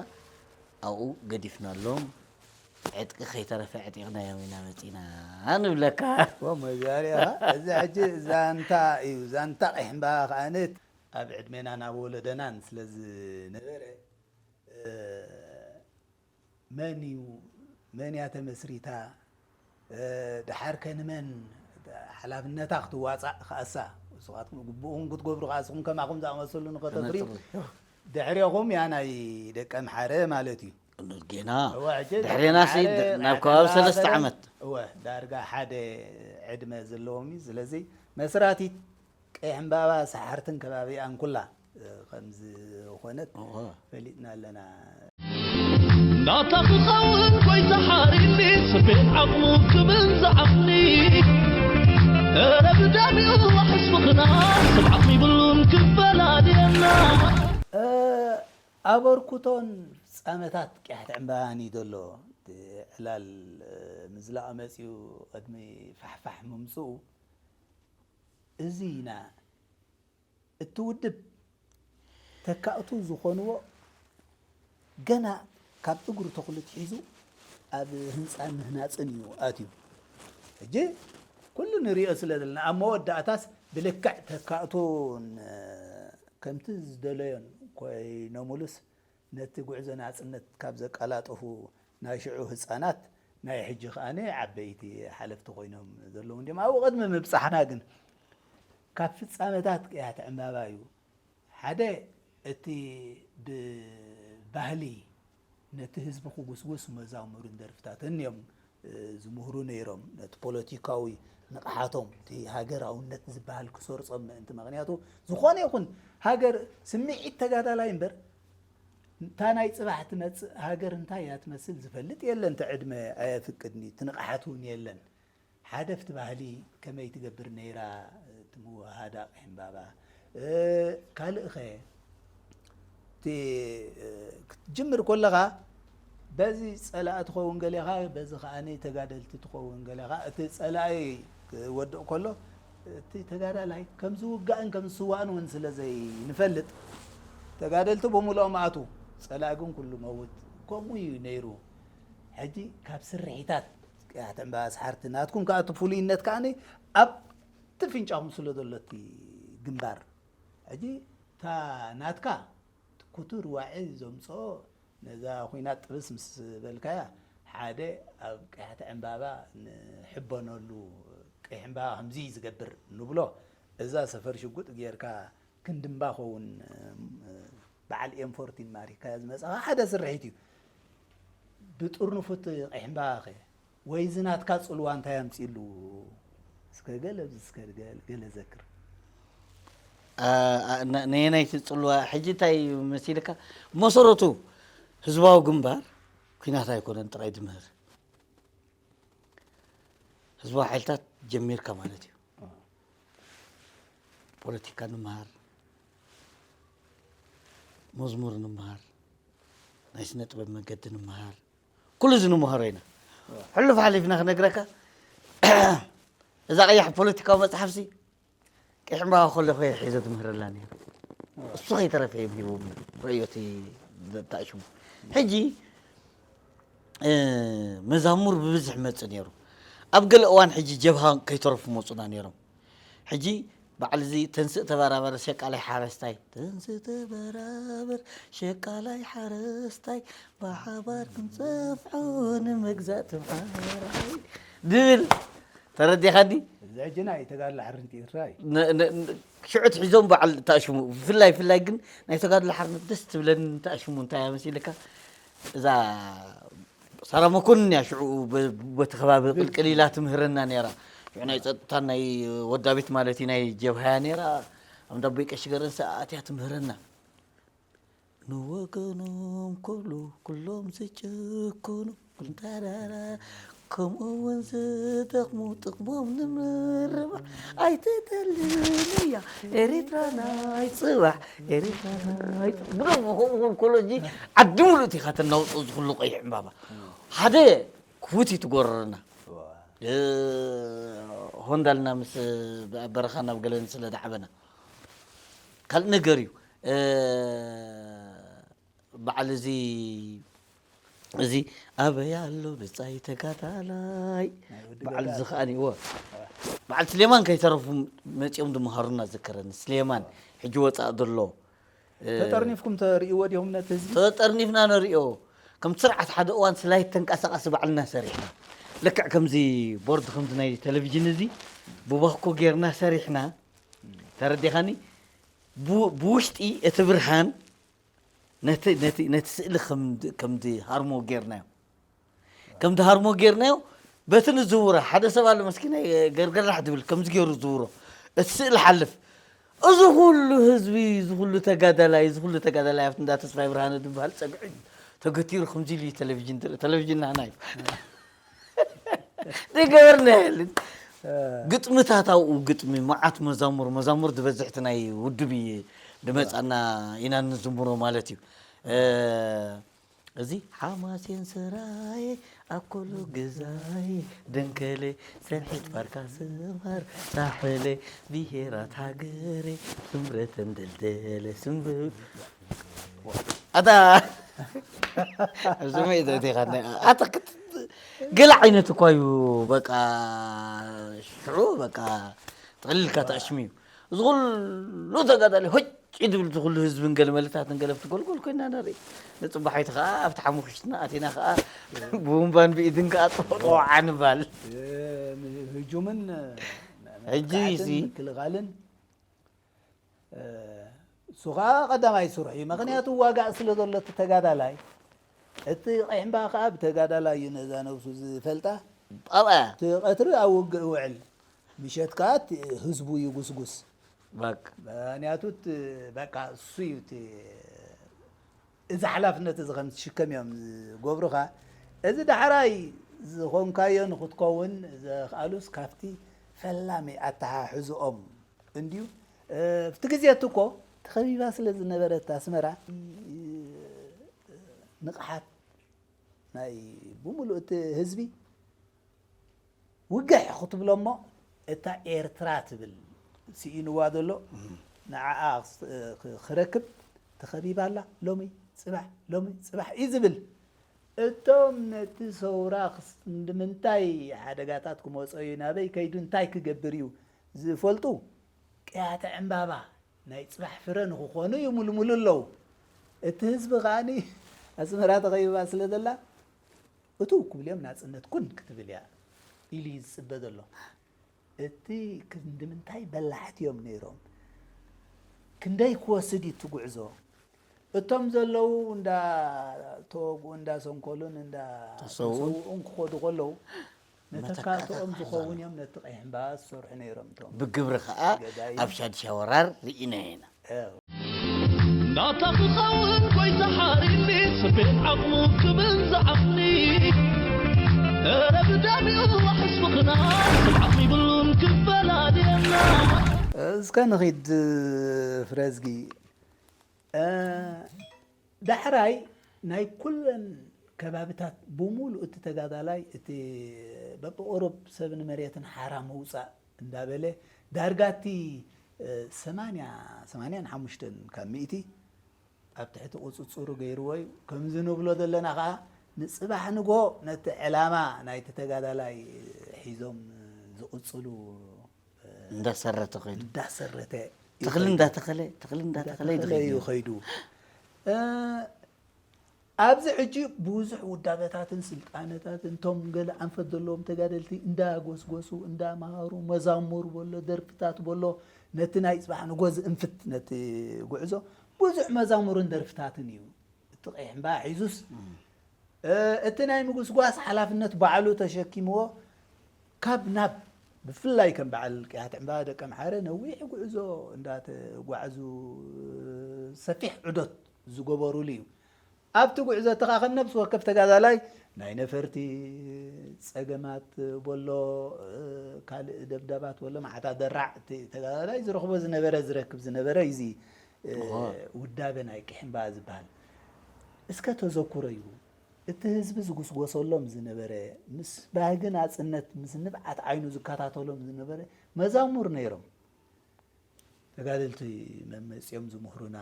ኣብኡ ገዲፍናሎም ዕጥቂ ከይተረፈ ዕጢቕናዮም ኢና መፂና ንብለካ ወ መዛሪያ እዚ ሕጂ ዛንታ እዩ ዛንታ ቀይሕ እምበባ ከዓነት ኣብ ዕድሜና ናብ ወለደናን ስለ ዝነበረ እ፣ መን እዩ መን እያ ተመስሪታ እ፣ ድሓር ከ ንመን ሓላፍነታ ክትዋፃእ ከኣሳ ንስኻትኩም ግቡእኹም ክትገብሩ ከኣስኹም ከማኹም ዝኣመሰሉ ንኸተፍርዩ ድሕሬኹም እያ ናይ ደቀ ምሓረ ማለት እዩ ጌና እወ፣ ሕጂ ድሕሬናሲ ሓደ ናብ ከባቢ ሰለስተ ኣተሓባበሪ ዓመት እወ ዳርጋ ሓደ ዕድመ ዘለዎም እዩ ስለዚ መስራቲት ቀይሕ እምባባ ሰሓርትን ከባቢኣን ኩላ እ፣ ከም ዝኾነት እወ። ፈሊጥና ኣለና ናታ ክኸውን ጎይታ ሓሪኒ ስቤት ዓቕሙ ክብል ዝዓቕኒ ኧረ ብዳሚኡ ሕስብኽና ስብ ዓቕሚ ይብሉን ክፈላልየና እ፣ ኣበርክቶን ፍጻመታት ቅያሕቲ ዕምባባን እዩ ዘሎ እቲ ዕላል እ፣ ምዝላቕ መጺኡ ቅድሚ ፋሕፋሕ ምምፅኡ እዚ ኢና እቲ ውድብ ተካእቱ ዝኾንዎ ገና ካብ እግሩ ተኽሉ ትሒዙ ኣብ ህንፃን ምህናፅን እዩ ኣትዩ ሕጂ ኩሉ ንሪኦ ስለ ዘለና ኣብ መወዳእታስ ብልክዕ ተካእቱ ን- ከምቲ ዝደለዮን ኮይኖምሉስ ነቲ ጉዕዞ ናፅነት ካብ ዘቀላጠፉ ናይ ሽዑ ህፃናት ናይ ሕጂ ከኣነ ዓበይቲ ሓለፍቲ ኮይኖም ዘለዉ እንዲም ኣብኡ ቅድሚ ምብፃሕና ግን ካብ ፍፃመታት ቅያት ዕምባባ እዩ ሓደ እቲ ብባህሊ ነቲ ህዝቢ ክጉስጉስ መዛሙርን ደርፍታትን እዮም ዝምህሩ ነይሮም፣ ነቲ ፖለቲካዊ ንቕሓቶም፣ እቲ ሃገራውነት ዝበሃል ክሰርጾም ምእንቲ። ምኽንያቱ ዝኾነ ይኹን ሃገር ስምዒት ተጋዳላይ እምበር፣ እታ ናይ ጽባሕ ትመጽእ ሃገር እንታይ እያ ትመስል ዝፈልጥ የለን። እቲ ዕድመ ኣየፍቅድን እዩ፣ እቲ ንቕሓት እውን የለን። ሓደ ኣብቲ ባህሊ ከመይ ትገብር ነይራ እቲ ምውህሃድ ኣቕሒ ዕምባባ? ካልእኸ እቲ ክትጅምር ከለኻ በዚ ጸላኢ ትኸውን ገሌኻ፣ በዚ ከኣ ተጋደልቲ ትኸውን ገሌኻ። እቲ ጸላኢ ክወድቕ ከሎ እቲ ተጋዳላይ ከም ዝውጋእን ከም ዝስዋእን እውን ስለ ዘይንፈልጥ፣ ተጋደልቲ ብምልኦም ኣትዉ፣ ጸላኢ ግን ኩሉ መውት። ከምኡ እዩ ነይሩ። ሕጂ ካብ ስርሒታት ቅያሕቲ ዕምባባ ሰሓርቲ ናትኩም ከኣ እቲ ፍሉይነት ከኣ ኣብቲ ፍንጫኹም ስለ ዘሎ እቲ ግንባር። ሕጂ እታ ናትካ እቲ ክቱር ዋዒ ዘምጽኦ ነዛ ኹናት ጥብስ ምስ በልካያ፣ ሓደ ኣብ ቅያሕቲ ዕምባባ ንሕበነሉ፣ ቀይሕ ዕምባባ ከምዚ ዝገብር ንብሎ፣ እዛ ሰፈር ሽጉጥ ጌርካ ክንዲ እምባ ኸውን፣ በዓል ኤም ፎርቲን ማሪካ ዝመጻኻ ሓደ ስርሒት እዩ። ብጥርንፉት ቀይሕ እምባኸ ወይ እዚ ናትካ ጽልዋ እንታይ ኣምጺሉ? እስከ ገለ እስከ ገለ ገለ ዘክር። ነየናይቲ ጽልዋ ሕጂ እንታይ መሲልካ? መሰረቱ ህዝባዊ ግንባር ኲናት ኣይኮነን ጥራይ ድምህር፣ ህዝባዊ ሓይልታት ጀሚርካ ማለት እዩ። ፖለቲካ ንምሃር፣ መዝሙር ንምሃር፣ ናይ ስነ ጥበብ መገዲ ንምሃር፣ ኩሉ እዚ ንምሃሮ ኢና። ሕሉፍ ሓሊፍና ክነግረካ፣ እዛ ቀያሕ ፖለቲካዊ መፅሓፍሲ ቀይሕ ዕምባባ ከሎ ከየ ሒዘ ትምህረላ ነይሩ። እሱ ከይተረፈ እዮም ሂቦምና ርእዮቲ ዘጣሽሙ። ሕጂ መዛሙር ብብዝሕ መጽእ ነይሩ። ኣብ ገለ እዋን ሕጂ ጀብሃ ከይተረፉ መጹና ነይሮም። ሕጂ በዓል እዚ ተንስእ ተበራበር ሸቃላይ ሓረስታይ፣ ተንስእ ተበራበር ሸቃላይ ሓረስታይ፣ ብሓባር ክንጸፍዖ ንምግዛእ ትምሓራይ ድብል ተረዲኻኒ? እዚ ሕጂ ናይ ተጋድሎ ሓርነት ኤርትራ እዩ። ሽዑ ትሒዞም በዓል ተኣሽሙ። ብፍላይ ብፍላይ ግን ናይ ተጋድሎ ሓርነት ደስ ትብለኒ ተኣሽሙ እንታይ እያ መሲልካ? እዛ ሳራ መኮንን እያ ሽዑ በቲ ከባቢ ቅልቅል ኢላ ትምህረና ነይራ። ሽዑ ናይ ፀጥታን ናይ ወዳቢት ማለት እዩ ናይ ጀብሃያ ነይራ። ኣብ እንዳቦይ ቀሺ ገረንሰ ኣትያ ትምህረና። ንወገኖም ክብሉ ኩሎም ዝጭክኑ ኩንታራራ ከምኡ እውን ዝጠቕሙ ጥቕሞም ንምርባሕ ኣይትጠልን እያ ኤሪትራ ናይ ፅባሕ ኤሪትራ ናይ ፅባሕ ብሎም ከምኡ ከሎ እዚ ዓዲ ሙሉእ ኢኻ ተናውፆ ዝኩሉ ቀይሕ ዕምባባ ሓደ ክውት እዩ ትጎረርና ሆንዳልና ምስ በረኻ ናብ ገለን ስለ ዳዕበና ካልእ ነገር እዩ በዓል እዚ እዚ ኣበይ ኣሎ ብጻይ ተጋዳላይ በዓል እዚ ከኣ እዎ በዓል ስሌማን ከይተረፉ መጺኦም ድመሃሩና ዝከረኒ ስሌማን ሕጂ ወጻእ ዘሎ ተጠርኒፍኩም ተርእይዎ ዲኹም ነቲ ህዝቢ? ተጠርኒፍና ነርእዮ። ከምቲ ስርዓት ሓደ እዋን ስላይት ተንቀሳቃሲ ባዕልና ሰሪሕና። ልክዕ ከምዚ ቦርድ ከምዚ ናይ ቴሌቪዥን እዚ ብባኮ ጌርና ሰሪሕና። ተረዲኻኒ? ብውሽጢ እቲ ብርሃን ነቲ ነቲ ነቲ ስእሊ ከም ከም ሃርሞ ጌርናዮ። ከም ድሃርሞ ጌርናዮ በቲ ንዝውሮ ሓደ ሰብ ኣሎ መስኪናይ ገርገራሕ ድብል ከምዚ ገይሩ ዝውሮ እቲ ስእሊ ሓልፍ እዚ ኩሉ ህዝቢ እዚ ኩሉ ተጋዳላይ እዚ ኩሉ ተጋዳላይ ኣብቲ እንዳ ተስፋይ ብርሃነ ዝበሃል ፀግዒ ተገቲሩ ከምዚ ኢሉ እዩ ቴሌቪዥን ትርኢ ቴሌቪዥን ናህና እዩ ዝገበርና የለን ግጥምታት ኣብኡ ግጥሚ መዓት መዛሙር መዛሙር ዝበዝሕቲ ናይ ውድብ እዩ ድመፃና ኢና ንዝምሮ ማለት እዩ እዚ ሓማሴን ሰራየ ኣኮሎ ገዛይ ደንከለ ሰንሒት ፋርካ ስምሃር ሳሕለ ብሄራት ሃገረ ስምረተን ደልደለ ስምብ ኣታ ስምዒት ኣቲኻኒ ኣታ ክት ገለ ዓይነት እኳ እዩ በቃ ሽዑ በቃ ጥቕልልካ ተኣሽሙ እዩ እዚ ኩሉ ተጋዳሊ ሆጭ ድብል እቲ ኩሉ ህዝብን ገለ መለታትን ገለ ኣብቲ ጎልጎል ኮይና ንርኢ ንፅባሒቲ ከዓ ኣብቲ ሓሙኽሽትና ኣቲና ከዓ ብቡምባን ብኢድን ከዓ ጠወዓ ንባል ህጁምን ሕጂ እዚ ምክልኻልን እሱ ከዓ ቀዳማይ ስርሑ እዩ ምክንያቱ ዋጋእ ስለ ዘሎ እቲ ተጋዳላይ እቲ ቀይሕምባ ከዓ ብተጋዳላይ እዩ ነዛ ነብሱ ዝፈልጣ። ኣብኣ እቲ ቀትሪ ኣብ ውግእ ይውዕል፣ ምሸት ከዓ እቲ ህዝቡ ይጉስጉስ። በቃ ምክንያቱ እቲ በቃ እሱ እዩ እቲ እዚ ሓላፍነት እዚ ከም ትሽከም እዮም ዝገብሩኻ። እዚ ዳሕራይ ዝኾንካዮ ንክትከውን ዘኽኣሉስ ካብቲ ፈላሚ ኣተሓሕዝኦም እንድዩ። ኣብቲ ግዜ እቲ እኮ ተኸቢባ ስለ ዝነበረት ኣስመራ ንቕሓት ናይ ብምሉእ እቲ ህዝቢ ውግሕ ክትብሎ እሞ እታ ኤርትራ ትብል ስኢንዋ ዘሎ ንዓኣ ክስ- ክረክብ ተኸቢባ ኣላ። ሎሚ ጽባሕ ሎሚ ጽባሕ እዩ ዝብል። እቶም ነቲ ሰውራ ክስ- ንምንታይ ሓደጋታት ክመጾ እዩ፣ ናበይ ከይዱ፣ እንታይ ክገብር እዩ ዝፈልጡ ቅያተ ዕምባባ ናይ ጽባሕ ፍረ ንክኾኑ ይምልምሉ ኣለዉ። እቲ ህዝቢ ከኣኒ ኣስመራ ተኸቢባ ስለ ዘላ እቱ ክብልዮም ናጽነት ኩን ክትብል እያ ኢሉ እዩ ዝጽበ ዘሎ። እቲ ክንዲ ምንታይ በላሕቲ እዮም ነይሮም፣ ክንደይ ክወስድ እዩ እቲ ጉዕዞ። እቶም ዘለዉ እንዳ ተወግኡ እንዳ ሰንኮሉን እንዳ ተሰውኡን። ተሰውኡን ክኸዱ ከለዉ መተካእትኦም ዝኸውን እዮም ነቲ ቀይሕ እምባ ዝሰርሑ ነይሮም እቶም ብግብሪ ከዓ ገዳይ ኣብ ሻድሻ ወራር ርኢና ኢና። እ፣ ናታ ክኸውን ጎይታ ሓሪኒ ስቤን ዓቕሙ ክብል ዝዓቕኒ እረ ብዳሚኡ ሕስብኽና ስብዓት ይብሉን ክፈላልየና እስከ ንኺድ ፍረዝጊ እ፣ ዳሕራይ ናይ ኩለን ከባብታት ብሙሉእ እቲ ተጋዳላይ እቲ በብቁሩብ ሰብን መሬትን ሓራ ምውፃእ እንዳበለ ዳርጋ እቲ እ፣ ሰማንያ ሰማንያን ሓሙሽተን ካብ ሚእቲ ኣብ ትሕቲ ቁፅፅሩ ገይርዎ እዩ። ከምዚ ንብሎ ዘለና ከዓ ንፅባሕ ንጎ ነቲ ዕላማ ናይቲ ተጋዳላይ ሒዞም ዝቕፅሉ እንዳሰረተ ከይዱ እንዳሰረተ ተኽሊ እንዳተኸለ ተኽሊ እንዳተኸለ እንዳተኸለ እዩ ይድኸ ከይዱ። እ፣ ኣብዚ ሕጂ ብዙሕ ውዳበታትን ስልጣነታትን እቶም ገለ ኣንፈት ዘለዎም ተጋደልቲ እንዳጎስጎሱ እንዳመሃሩ መዛሙር በሎ ደርፍታት በሎ ነቲ ናይ ፅባሕ ንጎ ዝእንፍት ነቲ ጉዕዞ ብዙሕ መዛሙርን ደርፍታትን እዩ እቲ ቀይሕ እምባ ሒዙስ እ፣ እቲ ናይ ምጉስጓስ ሓላፍነት ባዕሉ ተሸኪምዎ ካብ ናብ ብፍላይ ከም በዓል ቅያት ዕምባ ደቀ ምሓረ ነዊሕ ጉዕዞ እንዳተጓዕዙ ሰፊሕ ዑደት ዝገበሩሉ እዩ። ኣብቲ ጉዕዞ እቲ ከዓ ከም ነብሲ ወከፍ ተጋዳላይ ናይ ነፈርቲ ፀገማት በሎ እ፣ ካልእ ደብዳባት በሎ ማዕታ ደራዕ እቲ ተጋዳላይ ዝረኽቦ ዝነበረ ዝረክብ ዝነበረ እዩ እዚ እ፣ እወ። ውዳበ ናይ ቅሕምባ ዝበሃል እስከ ተዘኩሮ እዩ። እቲ ህዝቢ ዝጉስጎሰሎም ዝነበረ ምስ ባህጊ ናፅነት ምስ ንብዓት ዓይኑ ዝከታተሎም ዝነበረ መዛሙር ነይሮም። ተጋደልቲ መመፅኦም ዝምህሩና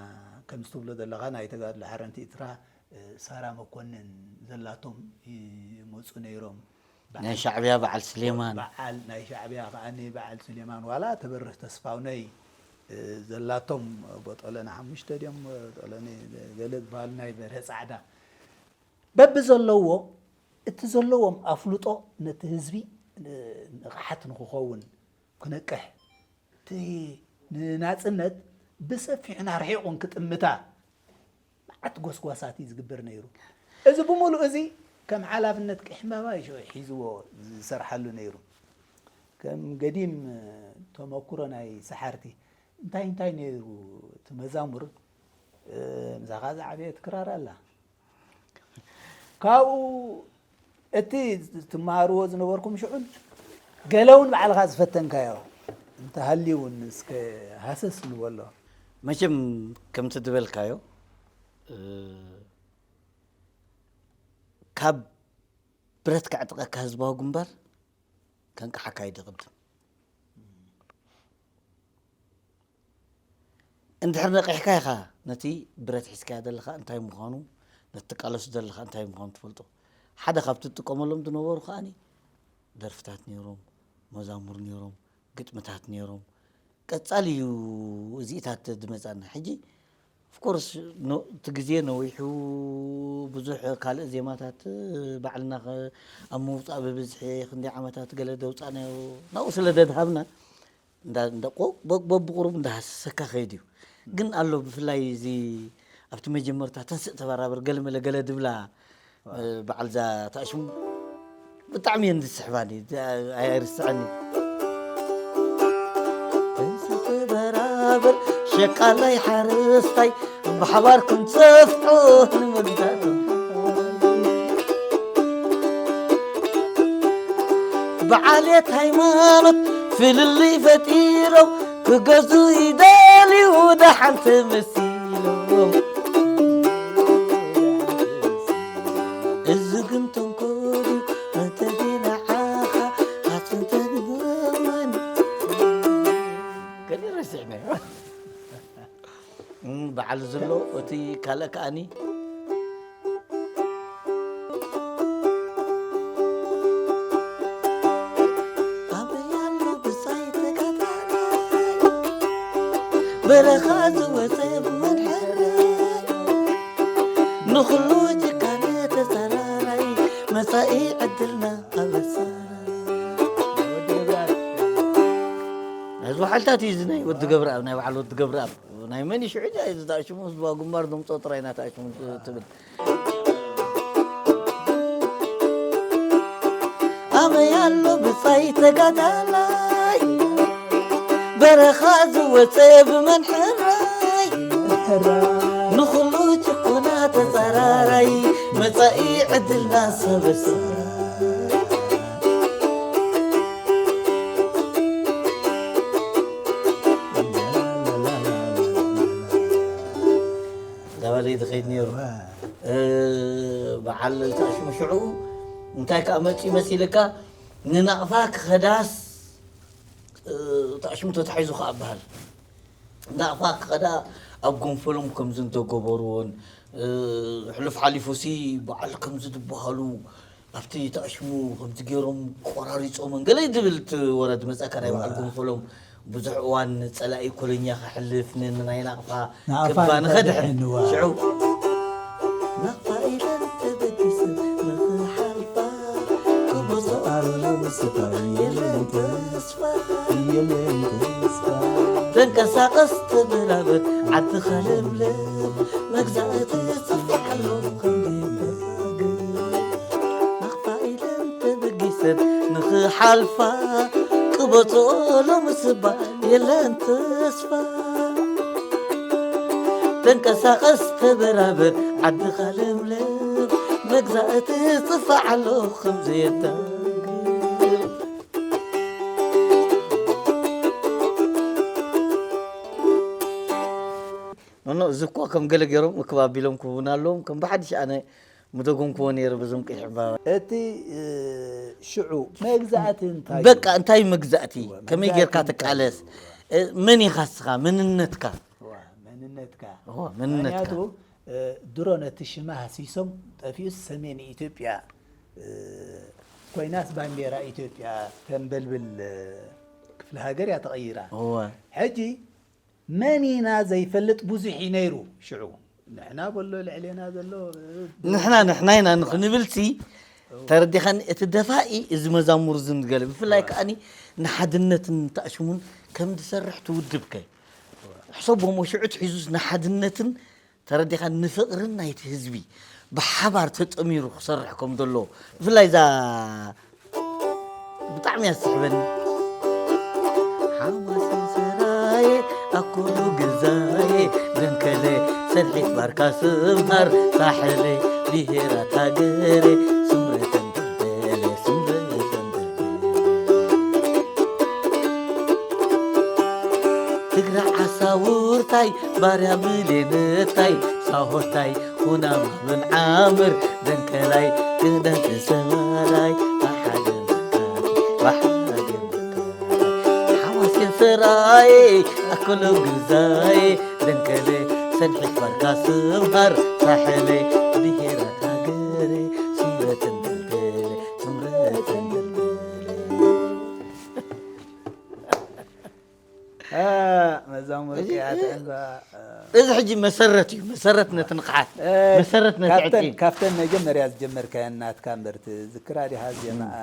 ከምዚ ትብሎ ዘለኻ ናይ ተጋድሎ ሓረንቲ ኤርትራ እ፣ ሳራ መኮንን ዘላቶም ይመፁ ነይሮም። ናይ ሻዕብያ በዓል ስሌማን በዓል ናይ ሻዕብያ ከዓኒ በዓል ስሌማን ዋላ ተበርህ ተስፋውነይ እ፣ ዘላቶም ቦጠለነ ሓሙሽተ ድዮም ቦጠለነ ገለ ዝበሃሉ ናይ በርሀ ፃዕዳ በቢ ዘለዎ እቲ ዘለዎም ኣፍልጦ ነቲ ህዝቢ እ፣ ንቕሓት ንክኸውን ክነቅሕ እቲ ንናፅነት ብሰፊሑን ኣርሒቑን ክጥምታ መዓት ጎስጓሳት እዩ ዝግበር ነይሩ። እዚ ብምሉእ እዚ ከም ሓላፍነት ቅሕመባ እዩ ሒዝዎ ዝሰርሓሉ ነይሩ። ከም ገዲም ተመኩሮ ናይ ሰሓርቲ እንታይ እንታይ ነይሩ እቲ መዛሙር እ፣ ምሳኻ ዝዓበየት ክራር ኣላ። ካብኡ እቲ ትመሃርዎ ዝነበርኩም ሽዑን ገለ እውን ባዕልኻ ዝፈተንካዮ እንተሃልዩ እውን እስከ ሃሰስ ንበሎ። መቸም ከምቲ ዝበልካዮ እ፣ ካብ ብረት ከዕጥቀካ ህዝባዊ ግንባር ከንቅሓካ እዩ ድቕድም። እንድሕር ነቂሕካ ኢኻ ነቲ ብረት ሒዝካዮ ዘለኻ እንታይ ምዃኑ፣ ነቲ ትቃለሱ ዘለኻ እንታይ ምዃኑ ትፈልጦ። ሓደ ካብቲ ትጥቀመሎም ዝነበሩ ከኣኒ ደርፍታት ነይሮም፣ መዛሙር ነይሮም፣ ግጥምታት ነይሮም። ቀጻሊ እዩ እዚኢታት ዝመጻና። ሕጂ ኦፍኮርስ እቲ ግዜ ነዊሑ ብዙሕ ካልእ ዜማታት ባዕልና ከ- ኣብ ምውፃእ ብብዝሒ ክንደይ ዓመታት ገለ ደውፃእናዮ ናብኡ ስለ ደድሃብና እንዳ- እንዳ- ቆ- በ- በብቁሩብ እንዳሃሰሰካ ከይድ እዩ። ግን ኣሎ ብፍላይ እዚ ኣብቲ መጀመርታ ተንስእ ተበራበር ገለመለ ገለ ድብላ በዓል እዛ ታሽሙ ብጣዕሚ እየን ዝስሕባኒ፣ ኣይርስዐኒ። ተበራበር ሸቃላይ ሓረስታይ ብሓባር ክንጸፍዖ ንምርዳእ። ብዓሌት ሃይማኖት ፍልልይ ፈጢሮም ክገዙ ይደልዩ ደሓን ተመሲሎም። እዚ ግን ተንኮል እዩ፣ እንተደይ ንዓኻ ኣፍንተ ንግበረኒ። ገለ ረሲዕናዮ። እም፣ በዓል ዘሎ እቲ ካልእ ከኣኒ ኣበይ ኣሎ ብጻይ ተጋዳላይ በረኻ ዝወጸ ብመድሕረይ ንኹሉ ጭካነ ተጸራራይ መጻኢ ዕድልና ኣበሰረ። ናይ ዝወሓልታት እዩ እዚ ናይ ወዲ ገብረኣብ፣ ናይ በዓል ወዲ ገብረኣብ። ናይ መን እዩ ሽዑ? እዚ ተኣሽሙ ህዝባዊ ግንባር ዘምፅኦ ጥራይ ኢና ተኣሽሙ ትብል። ኣበይ ኣሎ ብጻይ ተጋዳላይ በረኻ ዝወፀ ብመን ሕራይ ንኹሉ ጭቆና ተፀራራይ መጻኢ ዕድልና ሰበሰ ዳባለይ ዝኸይድ ነይሩ። እ፣ በዓል ተኣሽሙ ሽዑ እንታይ ከኣ መጺኡ መሲልካ ንናቕፋ ክኸዳስ፣ እ፣ ተኣሽሙ ተታሒዙ ከኣ በሃል። ናቕፋ ክኸዳ ኣብ ጎንፈሎም ከምዚ እንተገበርዎን፣ እ፣ ሕሉፍ ሓሊፉሲ በዓል ከምዚ ዝበሃሉ ኣብቲ ተኣሽሙ ከምዚ ገይሮም ቆራሪጾምን ገለ ዝብል እቲ ወረ ዝመጸካ ናይ በዓል ጎንፈሎም ብዙሕ እዋን ጸላኢ ኮሎኛ ከሕልፍ ን-፣ ንናይ ናቕፋ ናቕፋ ክባ ንኸድሕን። ንኸድሕን፣ እዋ። ሽዑ ናቕፋ ኢለን ተበጊሰን ንኽሓልፋ ክብዞ ኣሎ ምስፋ የለን ተስፋ። የለን ተስፋ። ተንቀሳቐስ ተበራበር ዓድኻ ለምለም መግዛእቲ ጽፍዓሎም ክንደበግ ናቕፋ ኢለን ተበጊሰን ንኽሓልፋ ክበጽኦ ሎምስ እባ የለን ተስፋ። ተንቀሳቐስ ተበራበር ዓድኻ ለምለም መግዛእቲ ጽፍዓሎ ከም ዘየዳግም። ኖኖ፣ እዚ እኮ ከም ገለ ገይሮም እክብ ኣቢሎም ክህቡና ኣለዎም። ከም ብሓድሽ ኣነ ምደጎምክዎ ነይረ በዞም ቀይሕ ዕምባባ። እቲ፣ እ፣ ሽዑ መግዛእቲ እንታይ እዩ? በቃ፣ እንታይ መግዛእቲ? እወ፣ ከመይ መግዛእቲ ጌርካ እንታይ ትቃለስ? እዩ? እ፣ መን ኢኻ እስኻ? መንነትካ? እወ፣ መንነትካ። እወ፣ መንነትካ። ምኽንያቱ፣ እ፣ ድሮ ነቲ ሽማ ሃሲሶም ጠፊኡስ ሰሜን ኢትዮጵያ፣ እ፣ ኮይናስ ባንዴራ ኢትዮጵያ ተንበልብል፣ እ፣ ክፍለ ሃገር እያ ተቐይራ። እወ። ሕጂ መን ኢና ዘይፈልጥ ብዙሕ እዩ ነይሩ ሽዑ። ንሕና በሎ ልዕሌና ዘሎ፣ እ፣ ንሕና ንሕና ኢና ንኽ-፣ ንብልሲ እወ። ተረዲኻኒ። እቲ ደፋኢ እዚ መዛሙር እዚ ንገለ ብፍላይ እወ። ከኣኒ ንሓድነትን ተኣሽሙን ከም ዝሰርሕ ትውድብ ከ እወ። ሕሰቦሞ ሽዑ ትሒዙስ ንሓድነትን ተረዲኻ ንፍቕርን ናይቲ ህዝቢ ብሓባር ተጠሚሩ ክሰርሕ ከም ዘሎ ብፍላይ እዛ ብጣዕሚ እያ ዝስሕበኒ። ሓማሴን ሰራየ ኣኮሎ ግዛየ ደንከለ ሰንሒት ባርካ ስምሃር ሳሕለ ብሄራት ሃገረ ስምረተን ደልደለ ስምረተን ደልደለ ትግራ ዓሳውርታይ ባርያ ብሌነታይ ሳሆታይ ኩናማ ምን ዓምር ደንከላይ ግደን ተሰማላይ ብሓደ መካት ብሓደ መካት ሓማሴን ሰራየ ኣኮሎ ግዛየ ደንከለ ሰንሒት ባርካ ስምሃር ሳሕለ ብሄራት ሃገረ ስምረተን ደልደለ ስምረተን ደልደለ። አ፣ መዛሙር እዚ፣ ቅያት እ፣ ዕንባ፣ እ፣ እዚ ሕጂ መሰረት እዩ፣ መሰረት ነቲ ንቕሓት፣ እ፣ መሰረት ነቲ ካብተን፣ ዕጥቂ። ካብተን መጀመርያ ዝጀመርካየን ናትካ እምበር ትዝክራ ዲኻ ዜማኣ፣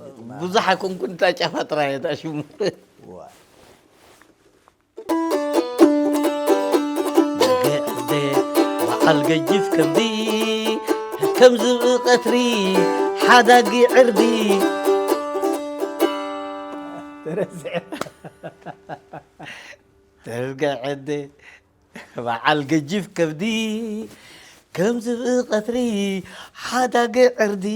ግጥማ? ብዙሕ ኣይኮንኩን፣ እታ ጫፋ ጥራይ እየ፣ እታ ሽሙ። ዋ። በዓል ገጅፍ ከብዲ፣ ከም ዝብኢ ቀትሪ ሓዳጊ ዕርዲ። ተረስዐ። ተረስዐ ዕርዲ። በዓል ገጂፍ ከብዲ ከም ዝብኢ ቀትሪ ሓዳጊ ዕርዲ።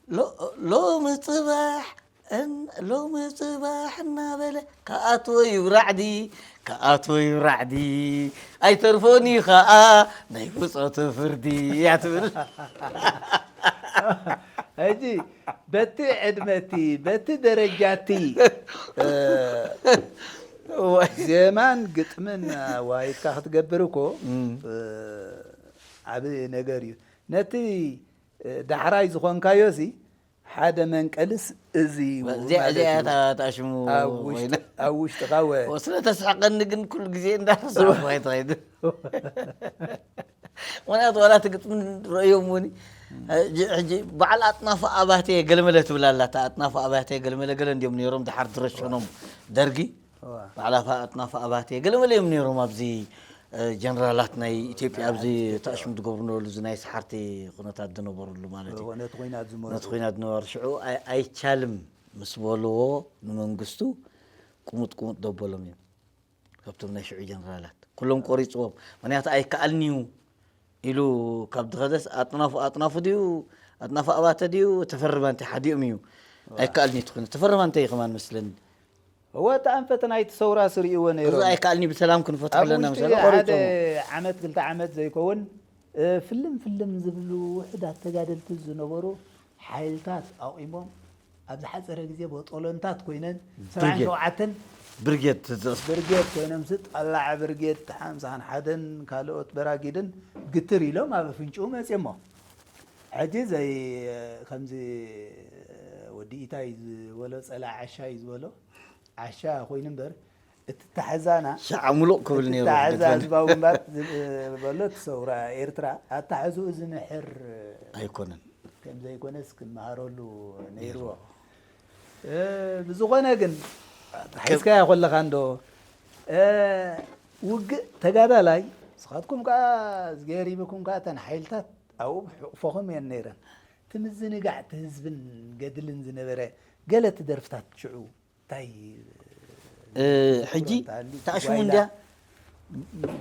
ሎ-፣ ሎሚ ጽባሕ እን-፣ ሎሚ ጽባሕ እናበለ ክኣትዎ እዩ ራዕዲ፣ ክኣትዎ እዩ ራዕዲ። ኣይተርፎን እዩ ኸኣ ናይ ብጾቱ ፍርዲ እያ ትብል። ሕጂ በቲ ዕድመቲ በቲ ደረጃቲ እዋይ። ዜማን ግጥምን ዋይትካ ክትገብር እኮ እም። ዓብ ነገር እዩ። ነቲ ዳሕራይ ዝኾንካዮ ሲ ሓደ መንቀልስ እዚ እዩ እዚኣ ማለት እዚኣ እዩ። እታ ታሽሙ ኣብ ውሽጢ- ኮይና ኣብ ውሽጥኻ ወ ወስለ ተስሕቀኒ ግን ኩሉ ግዜ እንዳረሳዕኩ ኣይትኸይድ። ምክንያቱ ዋላ እቲ ግጥሚ ረእዮም እውን ሕጂ በዓል ኣጥናፉ ኣባቴ ገለመለ ትብል ኣላ። እታ ኣጥናፉ ኣባቴ ገለመለ ገለ እንዲዮም ነይሮም ድሓር ድረሸኖም ደርጊ እዋ። በዓል ኣፋ ኣጥናፉ ኣባቴ ገለመለ እዮም ነይሮም ኣብዚ እ፣ ጀነራላት ናይ ኢትዮጵያ ኣብዚ ተኣሽሙ ዝገብሩ ነበሩ እዚ ናይ ሰሓርቲ ኩነታት ዝነበሩሉ ማለት እዩ። ነቲ ኮይናት ዝመሩ ነቲ ኮይናት ዝነበሩ ሽዑ ኣይ- ኣይቻልም ምስ በልዎ ንመንግስቱ ቁሙጥ ቁሙጥ ደበሎም እዮም። ካብቶም ናይ ሽዑ ጀነራላት ኩሎም ቆሪፅዎም። ምክንያቱ ኣይከኣልንዩ ኢሉ ካብ ድኸደስ ኣጥናፉ ኣጥናፉ ድዩ ኣጥናፉ ኣባተ ድዩ ተፈርማንተ ሓዲኦም እዩ ኣይከኣልንዩ ትኾነ ተፈርማንተ እዩ ከማን መስለኒ እወ እቲ ኣንፈት ናይቲ ሰውራ ስርእዎ እዚ ነይሮም ኣይከኣልኒ ብሰላም ክንፈትሖ ኣብ ኣለና ውሽጢ ምሳሌ ሓደ ቆሪፆም ዓመት ክልተ ዓመት ዘይከውን እ፣ ፍልም ፍልም ዝብሉ ውሕዳት ተጋደልቲ ዝነበሩ ሓይልታት ኣቑሞም ኣብ ዝሓፀረ ግዜ በጦሎንታት ኮይነን ሰብዓን ብርጌድ። ሸውዓተን ብርጌድ ትዘስ ብርጌድ ኮይኖም ስ ጠላዕ ብርጌድ ሓምሳን ሓደን ካልኦት በራጊድን ግትር ኢሎም ኣብ ኣፍንጭኡ መፅሞ ሕጂ ዘይ ከምዚ ወዲ ኢታይ ዝበሎ ፀላ ዓሻ እዩ ዝበሎ ዓሻ ኮይኑ እምበር እቲ ታሕዛና ሻዓ ሙሉቕ ክብል እቲ ነይሩ ታሕዛ ክገድፈን። ህዝባዊ ግንባር ዝበሎ እቲ ሰውራ ኤርትራ ኣታሕዝኡ ዝምሕር ኣይኮነን ከም ዘይኮነስ ክመሃረሉ ነይርዎ እ፣ ብዝኾነ ግን ሒዝካያ ኮለኻ እንዶ እ፣ ውግእ ተጋዳላይ ንስኻትኩም ከዓ ዝገር ይብኩም ከዓ እተን ሓይልታት ኣብኡ ሕቑፎኹም እየን ነይረን እቲ ምዝንጋዕ እቲ ህዝብን ገድልን ዝነበረ ገለ እቲ ደርፍታት ሽዑ እንታይ እ፣ ሕጂ ተኣሽሙ እንድያ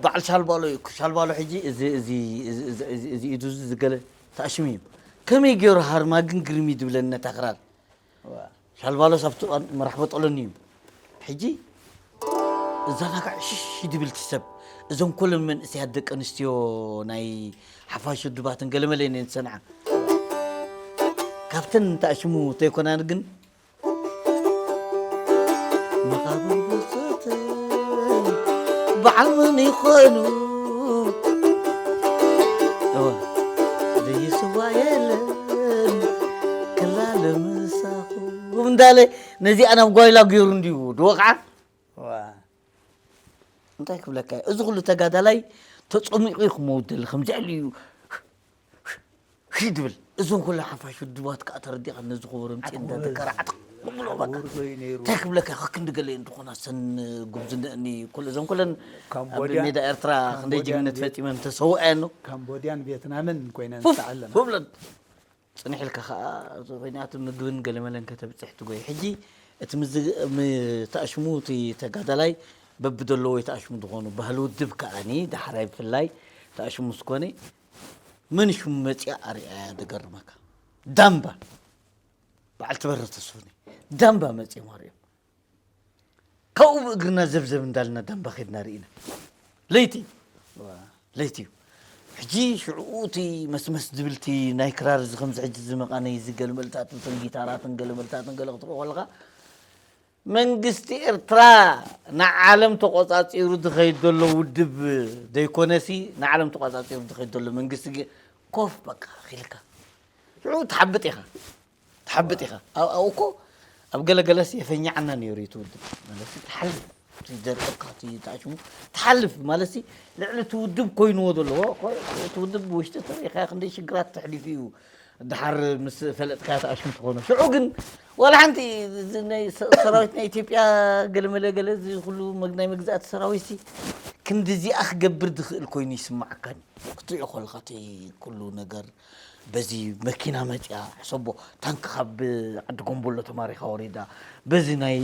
በዓል ሻልባሎ እዩ ሻልባሎ ሕጂ እዚ እዚ እዚ እዚ እዚ እዚ ኢዱ እዚ ዝገለ ተኣሽሙ እዩ ከመይ ገይሩ ሃርማ ግን ግርሚ ድብለኒ ነታ ክራር ሻልባሎስ ኣብቲ እዋን መራሕ በጠሎኒ እዩ ሕጂ እዛ ናጋዕ ሽሽ ድብል ትሰብ እዞም ኮለን መንእሰያት ደቂ ኣንስትዮ ናይ ሓፋሽ ውድባትን ገለመለን እየን ዝሰንዓ ካብተን እንተኣሽሙ ተይኮናን ግን መቓብር ብሶትን በዓል መን ይኾኑ ዘይስዋ የለን ክላለ ምሳኹም እንዳለ ነዚኣ ናብ ጓይላ ገይሩ እንድዩ ድወቕዓ እንታይ ክብለካ እዩ? እዚ ኩሉ ተጋዳላይ ተፀሚቑ እዩ ክመውት ደሊ ከምዚ ኢሉ እዩ ሂድ ብል እዞም ኩሉ ሓፋሽ ውድባት ከዓ ተረዲእካ ነዚ ክቡር ምፅእ እንዳተከራዕት ብሎ በቃ እንታይ ክብለካ ከክንዲ ገለ እንትኾና ሰን ጉብዝነእኒ ኩሉ እዞም ኩለን ኣብ ካምቦድያ- ሜዳ ኤርትራ ክንደይ ካምቦድያን ጅግነት ቪየት- ፈፂመን ተሰውአየኖ ካምቦድያን ቪየትናምን ኮይነን ፉፍ ተዓለና ብለን ፅንሕ ኢልካ ከዓ ኮይናት ምግብን ገለመለን ከተብፅሕ ትጎይ ሕጂ እቲ ምዝ- ም- ተኣሽሙ እቲ ተጋዳላይ በብደለዎ ተኣሽሙ ዝኾኑ ባህሊ ውድብ ከዓኒ ዳሕራይ ብፍላይ ተኣሽሙ ስኮነ መን ሽሙ መፅያ ኣርኣያ ደገርመካ ዳምባ በዓል ትበረ ተስፉኒ ዳምባ መፅዮም ኣርዮም ካብኡ ብእግርና ዘብዘብ እንዳልና ዳምባ ከድና ርኢና ለይቲ ለይቲ እዩ ሕጂ ሽዕኡ እቲ መስመስ ዝብል እቲ ናይ ክራር እዚ ከምዚ ሕጂ እዚ መቃነይ እዚ ገለመልታትን እቶም ጊታራትን ገለመልታትን ገለ ክትርኢ ከለካ መንግስቲ ኤርትራ ንዓለም ተቆጻጺሩ ዝኸይድ ዘሎ ውድብ ዘይኮነሲ ንዓለም ተቆጻጺሩ ዝኸይድ ዘሎ መንግስቲ ግ- ኮፍ በቃ ኢልካ ሽዑ ትሓብጥ ኢኻ ትሓብጥ ኢኻ ኣብኡ እኮ ኣብ ገለገለስ የፈኛዓና ነይሩ እዩ ትውድብ ማለት ትሓልፍ ዘርእካ ትኣሽሙ ትሓልፍ ማለት ልዕሊ ትውድብ ኮይንዎ ዘለዎ ትውድብ ብውሽጢ ተሪካ ክንደይ ሽግራት ተሕሊፉ እዩ ድሓር ምስ ፈለጥካ ተኣሽሙ ትኾኖ ሽዑ ግን ዋላ ሓንቲ ሰራዊት ናይ ኢትዮጵያ ገለመለ ገለ እዚ ኩሉ ናይ መግዛእቲ ሰራዊት ክንዲ እዚኣ ክገብር ዝኽእል ኮይኑ ይስማዓካኒ ክትሪኦ ከለካ እቲ ኩሉ ነገር በዚ መኪና መፂኣ፣ ሕሰቦ፣ ታንክ ካብ ዓዲ ጎምቦሎ ተማሪኻ ወሪዳ። በዚ ናይ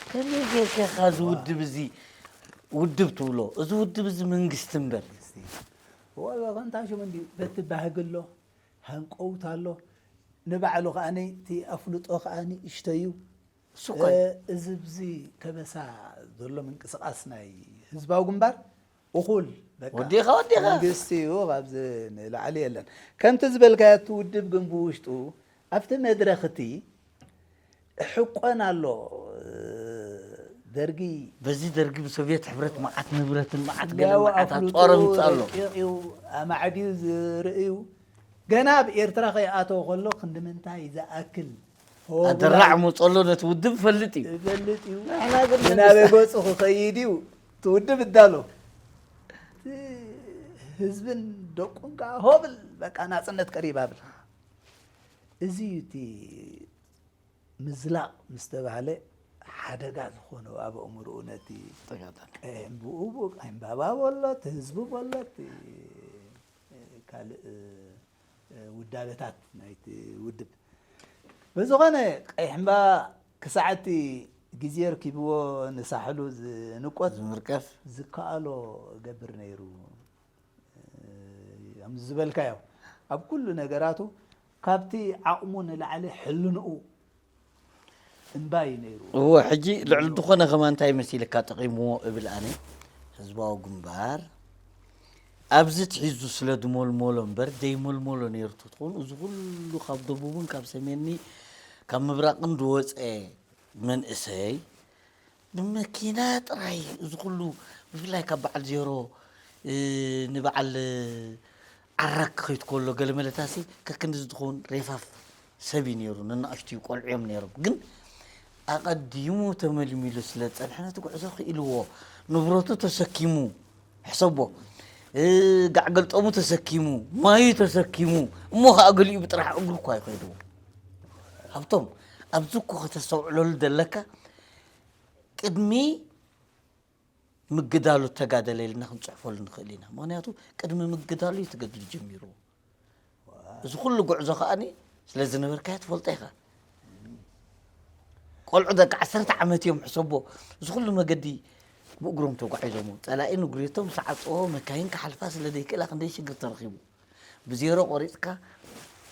ከመይ ጌርካ ኢኻ እዚ ውድብ እዚ ውድብ ትብሎ? እዚ ውድብ እዚ መንግስቲ እምበር። ወሎ ከምታ ሽሙ እንዲ በቲ ባህጊ ኣሎ፣ ሃንቀውታ ኣሎ። ንባዕሉ ከኣኒ እቲ ኣፍልጦ ከኣኒ እሽተዩ። እሱ እኮ እዩ። እዚ ብዚ ከበሳ ዘሎ ምንቅስቃስ ናይ ህዝባዊ ግንባር እኹል በቃ ወዲኻ፣ ወዲኻ። መንግስቲ እዩ ካብዚ ንላዕሊ የለን። ከምቲ ዝበልካዮ እቲ ውድብ ግን ብውሽጡ ኣብቲ መድረኽ እቲ ሕቆን ኣሎ። ደርጊ በዚ ደርጊ ብሶቪየት ሕብረት መዓት ንብረትን መዓት ገለ ያው መዓት ኣፍልጡ ጦርም ጸሎ ረቂቕ እዩ፣ ኣማዕድዩ ዝርእዩ ገና ኣብ ኤርትራ ከይኣተወ ከሎ ክንዲ ምንታይ ዝኣክል ኣደራዕ መጸሎ ነቲ ውድብ ፈልጥ እዩ። ይፈልጥ እዩ። ንሕና ግን ናበይ መንግስቲ ገጹ ክኸይድ እዩ እቲ ውድብ እዳሎ። እቲ ህዝብን ደቁን ከዓ ሆብል በቃ ናጽነት ቀሪባ ብል። እዚ እዩ እቲ ምዝላቕ ምስ ተባህለ ሓደጋ ዝኾነ ኣብ ኣእምሮኡ ነቲ ተጋዳል። ቀይሕምብኡ ቀይሕምባባ በሎ እቲ ህዝቢ በሎ እቲ ካልእ ውዳበታት ናይቲ ውድብ። ብዝኾነ ቀይሕምባ ክሳዕ እቲ ግዜ ርኪብዎ ንሳሕሉ ዝንቆት ዝምርቀፍ ዝከኣሎ ገብር ነይሩ። ከም ዝበልካዮ ኣብ ኩሉ ነገራቱ ካብቲ ዓቕሙ ንላዕሊ ሕልንኡ እምባ እዩ ነይሩ። እወ፣ ሕጂ ልዕሊ ዝኾነ ከማን እንታይ መሲልካ ጠቒምዎ እብል ኣነ፣ ህዝባዊ ግንባር ኣብዚ ትሒዙ ስለ ዝመልመሎ እምበር ዘይመልመሎ ነይሩ ተትኾኑ፣ እዚ ኩሉ ካብ ደቡብን ካብ ሰሜንኒ ካብ ምብራቕን ዝወፀ መንእሰይ ብመኪና ጥራይ እዚ ኩሉ፣ ብፍላይ ካብ በዓል ዜሮ፣ እ፣ ንበዓል ዓራክ ክኸይድ ከሎ ገለ መለታሲ ከክንዲ ዝኸውን ሬፋፍ ሰብ እዩ ነይሩ። ንናእሽቱ ቆልዑ እዮም ነይሮም። ግን ኣቐዲሙ ተመልሚሉ ስለ ዝጸንሐ ነቲ ጉዕዞ ክኢልዎ፣ ንብረቱ ተሰኪሙ፣ ሕሰቦ፣ እ፣ ጋዕ ገልጠሙ ተሰኪሙ፣ ማዩ ተሰኪሙ፣ እሞ ኸኣ ገሊኡ ብጥራሕ እግሩ እኳ ይኸይድዎ። ሃብቶም፣ ኣብዚ እኮ ከተስተውዕለሉ ዘለካ፣ ቅድሚ ምግዳሉ ተጋደለ ኢልና ክንፅሕፈሉ ንኽእል ኢና። ምኽንያቱ ቅድሚ ምግዳሉ እዩ ትገድል ጀሚሩ። እዚ ኩሉ ጉዕዞ ከኣኒ ስለ ዝነበርካዮ ትፈልጦ ኢኻ። ቆልዑ ደቂ ዓሰርተ ዓመት እዮም ሕሰቦ። እዚ ኩሉ መገዲ ብእግሮም ተጓዒዞሞ። ጸላኢ ንጉሬቶም ዝዓጸዎ መካይን ክሓልፋ ስለ ዘይክእላ ክንደይ ሽግር ተረኺቡ። ብዜሮ ቆሪጽካ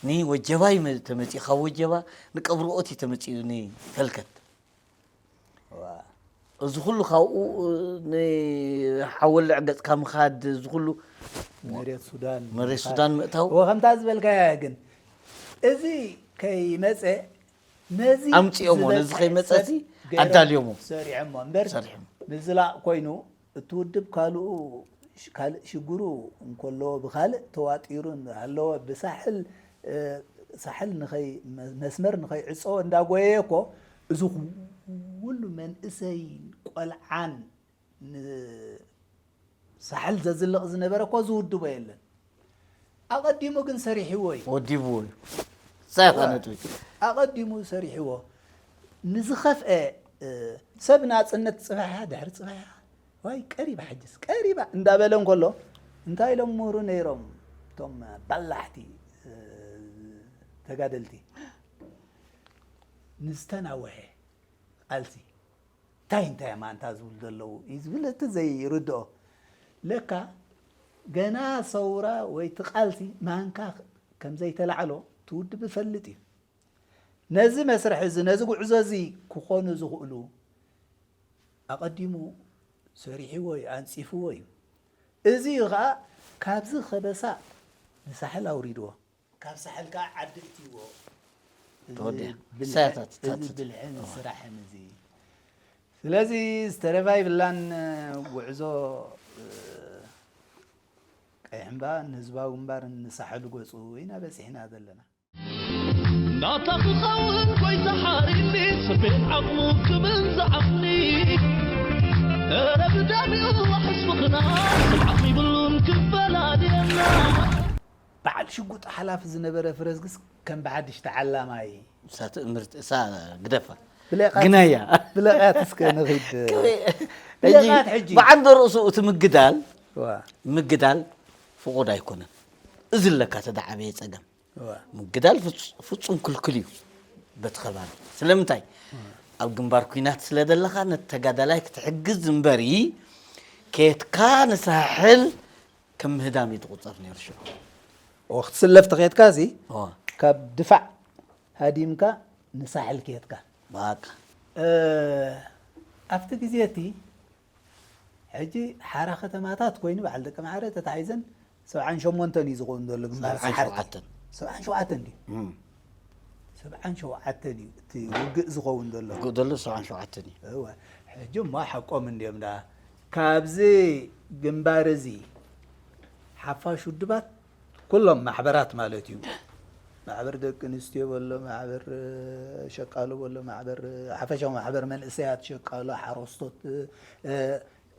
ንወጀባ እዩ መ-፣ ተመጺኡ። ካብ ወጀባ ንቀብሪ ኦት እዩ ተመጺኡ ንፈልከት። እዚ ኩሉ ካብኡ ንሓወልዕ ገጽካ ምኻድ፣ እዚ ኩሉ መሬት ሱዳን መሬት ሱዳን ምእታው እወ ከምታ ዝበልካያ ግን እዚ ከይመፀ ነዚ ኣምፂኦሞ፣ ነዚ ዝበፅሐ ከይመፀ ሰብ እዚ ገይሮም ኣዳልዮሞ። ሰሪዖሞ እምበር ሰሪሖም። ምዝላቕ ኮይኑ እቲ ውድብ ካልኡ ካልእ ሽግሩ እንከለዎ ብካልእ ተዋጢሩ እንዳሃለወ ብሳሕል እ፣ ሳሕል ንኸይ መስመር ንኸይዕፀዎ እንዳጎየየ እኮ እዚ ኩሉ መንእሰይ ቆልዓን ንሳሕል ዘዝልቕ ዝነበረ እኮ ዝውድቦ የለን። ኣቐዲሙ ግን ሰሪሕዎ እዩ። ወዲብዎ እዩ። ሳይኻ ነጥቢ ኣቐዲሙ ሰሪሕዎ ንዝኸፍአ እ፣ ሰብ ናፅነት ፅባሕ ድሕሪ ፅባሕ ዋይ ቀሪባ ሕጅስ ቀሪባ እንዳበለ እንከሎ እንታይ ኢሎም ምሁሩ ነይሮም እቶም በላሕቲ እ፣ ተጋደልቲ ንዝተናወሐ ቃልሲ እንታይ እንታይ ማንታ ዝብሉ ዘለዉ እዩ ዝብል እቲ ዘይርድኦ ለካ ገና ሰውራ ወይ እቲ ቃልሲ ማንካ ከም ዘይተላዕሎ እቲ ውድብ ይፈልጥ እዩ። ነዚ መስርሕ እዚ ነዚ ጉዕዞ እዚ ክኾኑ ዝኽእሉ ኣቐዲሙ ሰሪሕዎ እዩ ኣንፂፍዎ እዩ። እዚ እዩ ከዓ ካብዚ ከበሳ ንሳሕል ኣውሪድዎ። ካብ ሳሕል ከዓ ዓዲ እትይዎ። እዚ ተወዲኣ። ብልሒ- ሳያታት እዚ ታትት። ብልሕን ስራሕን እዚ ስለዚ ዝተረፋ ይብላን ጉዕዞ እ፣ ቀይሕ እምባ ንህዝባዊ ግንባር ንሳሕል ገፁ ኢና በፂሕና ዘለና። ናታ ክኸውን ጎይታ ሓሪኒ ስቤት ዓቕሙ ክብል ዝዓቕኒ እረ ብደሚኡ ሕስብኽና ስምዓኽ ይብሉን ክፈላልየና በዓል ሽጉጥ ሓላፊ ዝነበረ ፍረዝግስ ከም ብሓድሽ ተዓላማይ እሳ ትእምርት እሳ ግደፋ ብለቃት- ግናያ ብለቃት እስከ ንኺድ ሕጂ ብለቃት ሕጂ ብዓንደ ርእሱ እቲ ምግዳል ዋ፣ ምግዳል ፍቑድ ኣይኮነን። እዚ ኣለካ ተደዓበየ ፀገም ምግዳል ፍጹ- ፍጹም ክልክል እዩ። በቲ ከባቢ ስለምንታይ ኣብ ግንባር ኩናት ስለ ዘለኻ ነቲ ተጋዳላይ ክትሕግዝ እምበሪ ከየትካ ንሳሕል ከም ምህዳም እዩ ትቑጸር ነይሩ ሽዑ። ክትስለፍ ተኸየድካ እዚ እዋ፣ ካብ ድፋዕ ሃዲምካ ንሳሕል ከየድካ በቃ ኣብቲ ግዜ እቲ ሕጂ ሓራ ከተማታት ኮይኑ በዓል ደቂ ማዕረ ተታሒዘን ሰብዓን ሸሞንተን እዩ ዝኸውን ዘሎ ግንባር ሰሓርቲ። ሸውዓተን ሰብዓን ሸውዓተን ድዩ? እም። ሰብዓን ሸውዓተን እዩ እቲ ውግእ ዝኸውን ዘሎ። ጉእ ዘሎ ሰብዓን ሸውዓተን እዩ። እወ፣ ሕጂ እሞ ሓቆም እንዲዮም ዳ ካብዚ ግንባር እዚ ሓፋሽ ውድባት ኩሎም ማሕበራት ማለት እዩ። ማሕበር ደቂ ኣንስትዮ በሎ፣ ማሕበር ሸቃሎ በሎ፣ ማሕበር ሓፈሻዊ ማሕበር መንእሰያት ሸቃሎ ሓረስቶት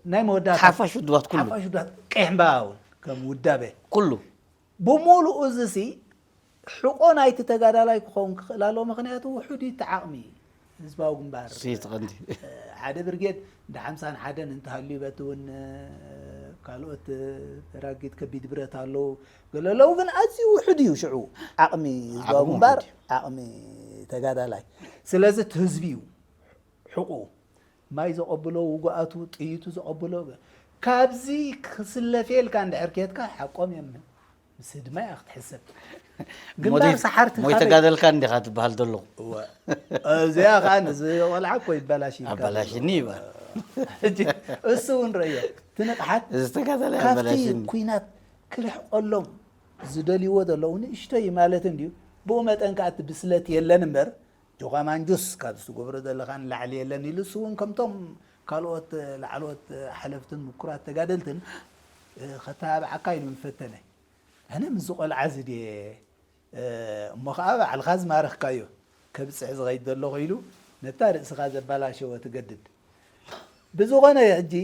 ናይ መወዳእታ ሓፋሽ ውድባት ኩሉ ሓፋሽ ውድባት ቀይሕ እምባባ እውን ከም ውዳበ ኩሉ ብሙሉኡ እዚ ሲ ሕቆ ናይቲ ተጋዳላይ ክኸውን ክኽእል ኣለዎ። ምክንያቱ ውሑድ እዩ እቲ ዓቕሚ ህዝባዊ ግንባር ስይት ቀንዲ ሓደ ብርጌድ እንደ ሓምሳን ሓደን እንተሃልዩ በቲ እውን ካልኦት ተራጊት ከቢድ ብረት ኣለዉ ገለ ኣለዉ ግን ኣዝዩ ውሑድ እዩ ሽዑ ዓቕሚ ህዝባዊ ዓቕሚ ግንባር ውሑድ እዩ። ዓቕሚ ተጋዳላይ ስለዚ እቲ ህዝቢ እዩ ሕቁ ማይ ዘቐብሎ ውጉኣቱ ጥይቱ ዘቐብሎ ካብዚ ክስለፍ የልካ እንድሕር ኬትካ ሓቆም እዮም ምስ ህድማ እያ ክትሕሰብ ግንባር ሞዴል- ሰሓርቲ ሞይ ካበይ- ተጋደልካ እንዲኻ ትበሃል ዘለኹ እወ። እዚኣ ከዓ ንዚ ቆልዓ እኮ ይበላሽ ኢልካ ኣባላሽኒ ይበል ሕጂ እሱ እውን ረዮ ትንቕሓት እዚ ተጋዳላይ ካብቲ ኣባላሽኒ ኩናት ክርሕቀሎም ዝደልይዎ ዘለዉ ንእሽቶይ ማለት እንድዩ ብኡ መጠን ከዓ እቲ ብስለት የለን እምበር ጆኻ ማንጁስ ካብ ዝትገብሮ ዘለኻ ንላዕሊ የለን ኢሉ እሱ እውን ከምቶም ካልኦት ላዕለዎት ሓለፍትን ምኩራት ተጋደልትን እ፣ ከተባብዓካ ኢሉ ምፈተነ ኣነ ምስዚ ቆልዓ እዚ ድየ እ፣ እሞ ከዓ ባዕልኻ ዝማረኽካዮ ከብፅሕ ዝኸይድ ዘሎ ኢሉ ነታ ርእስኻ ዘባላሸወ ትገድድ ብዝኾነ ሕጂ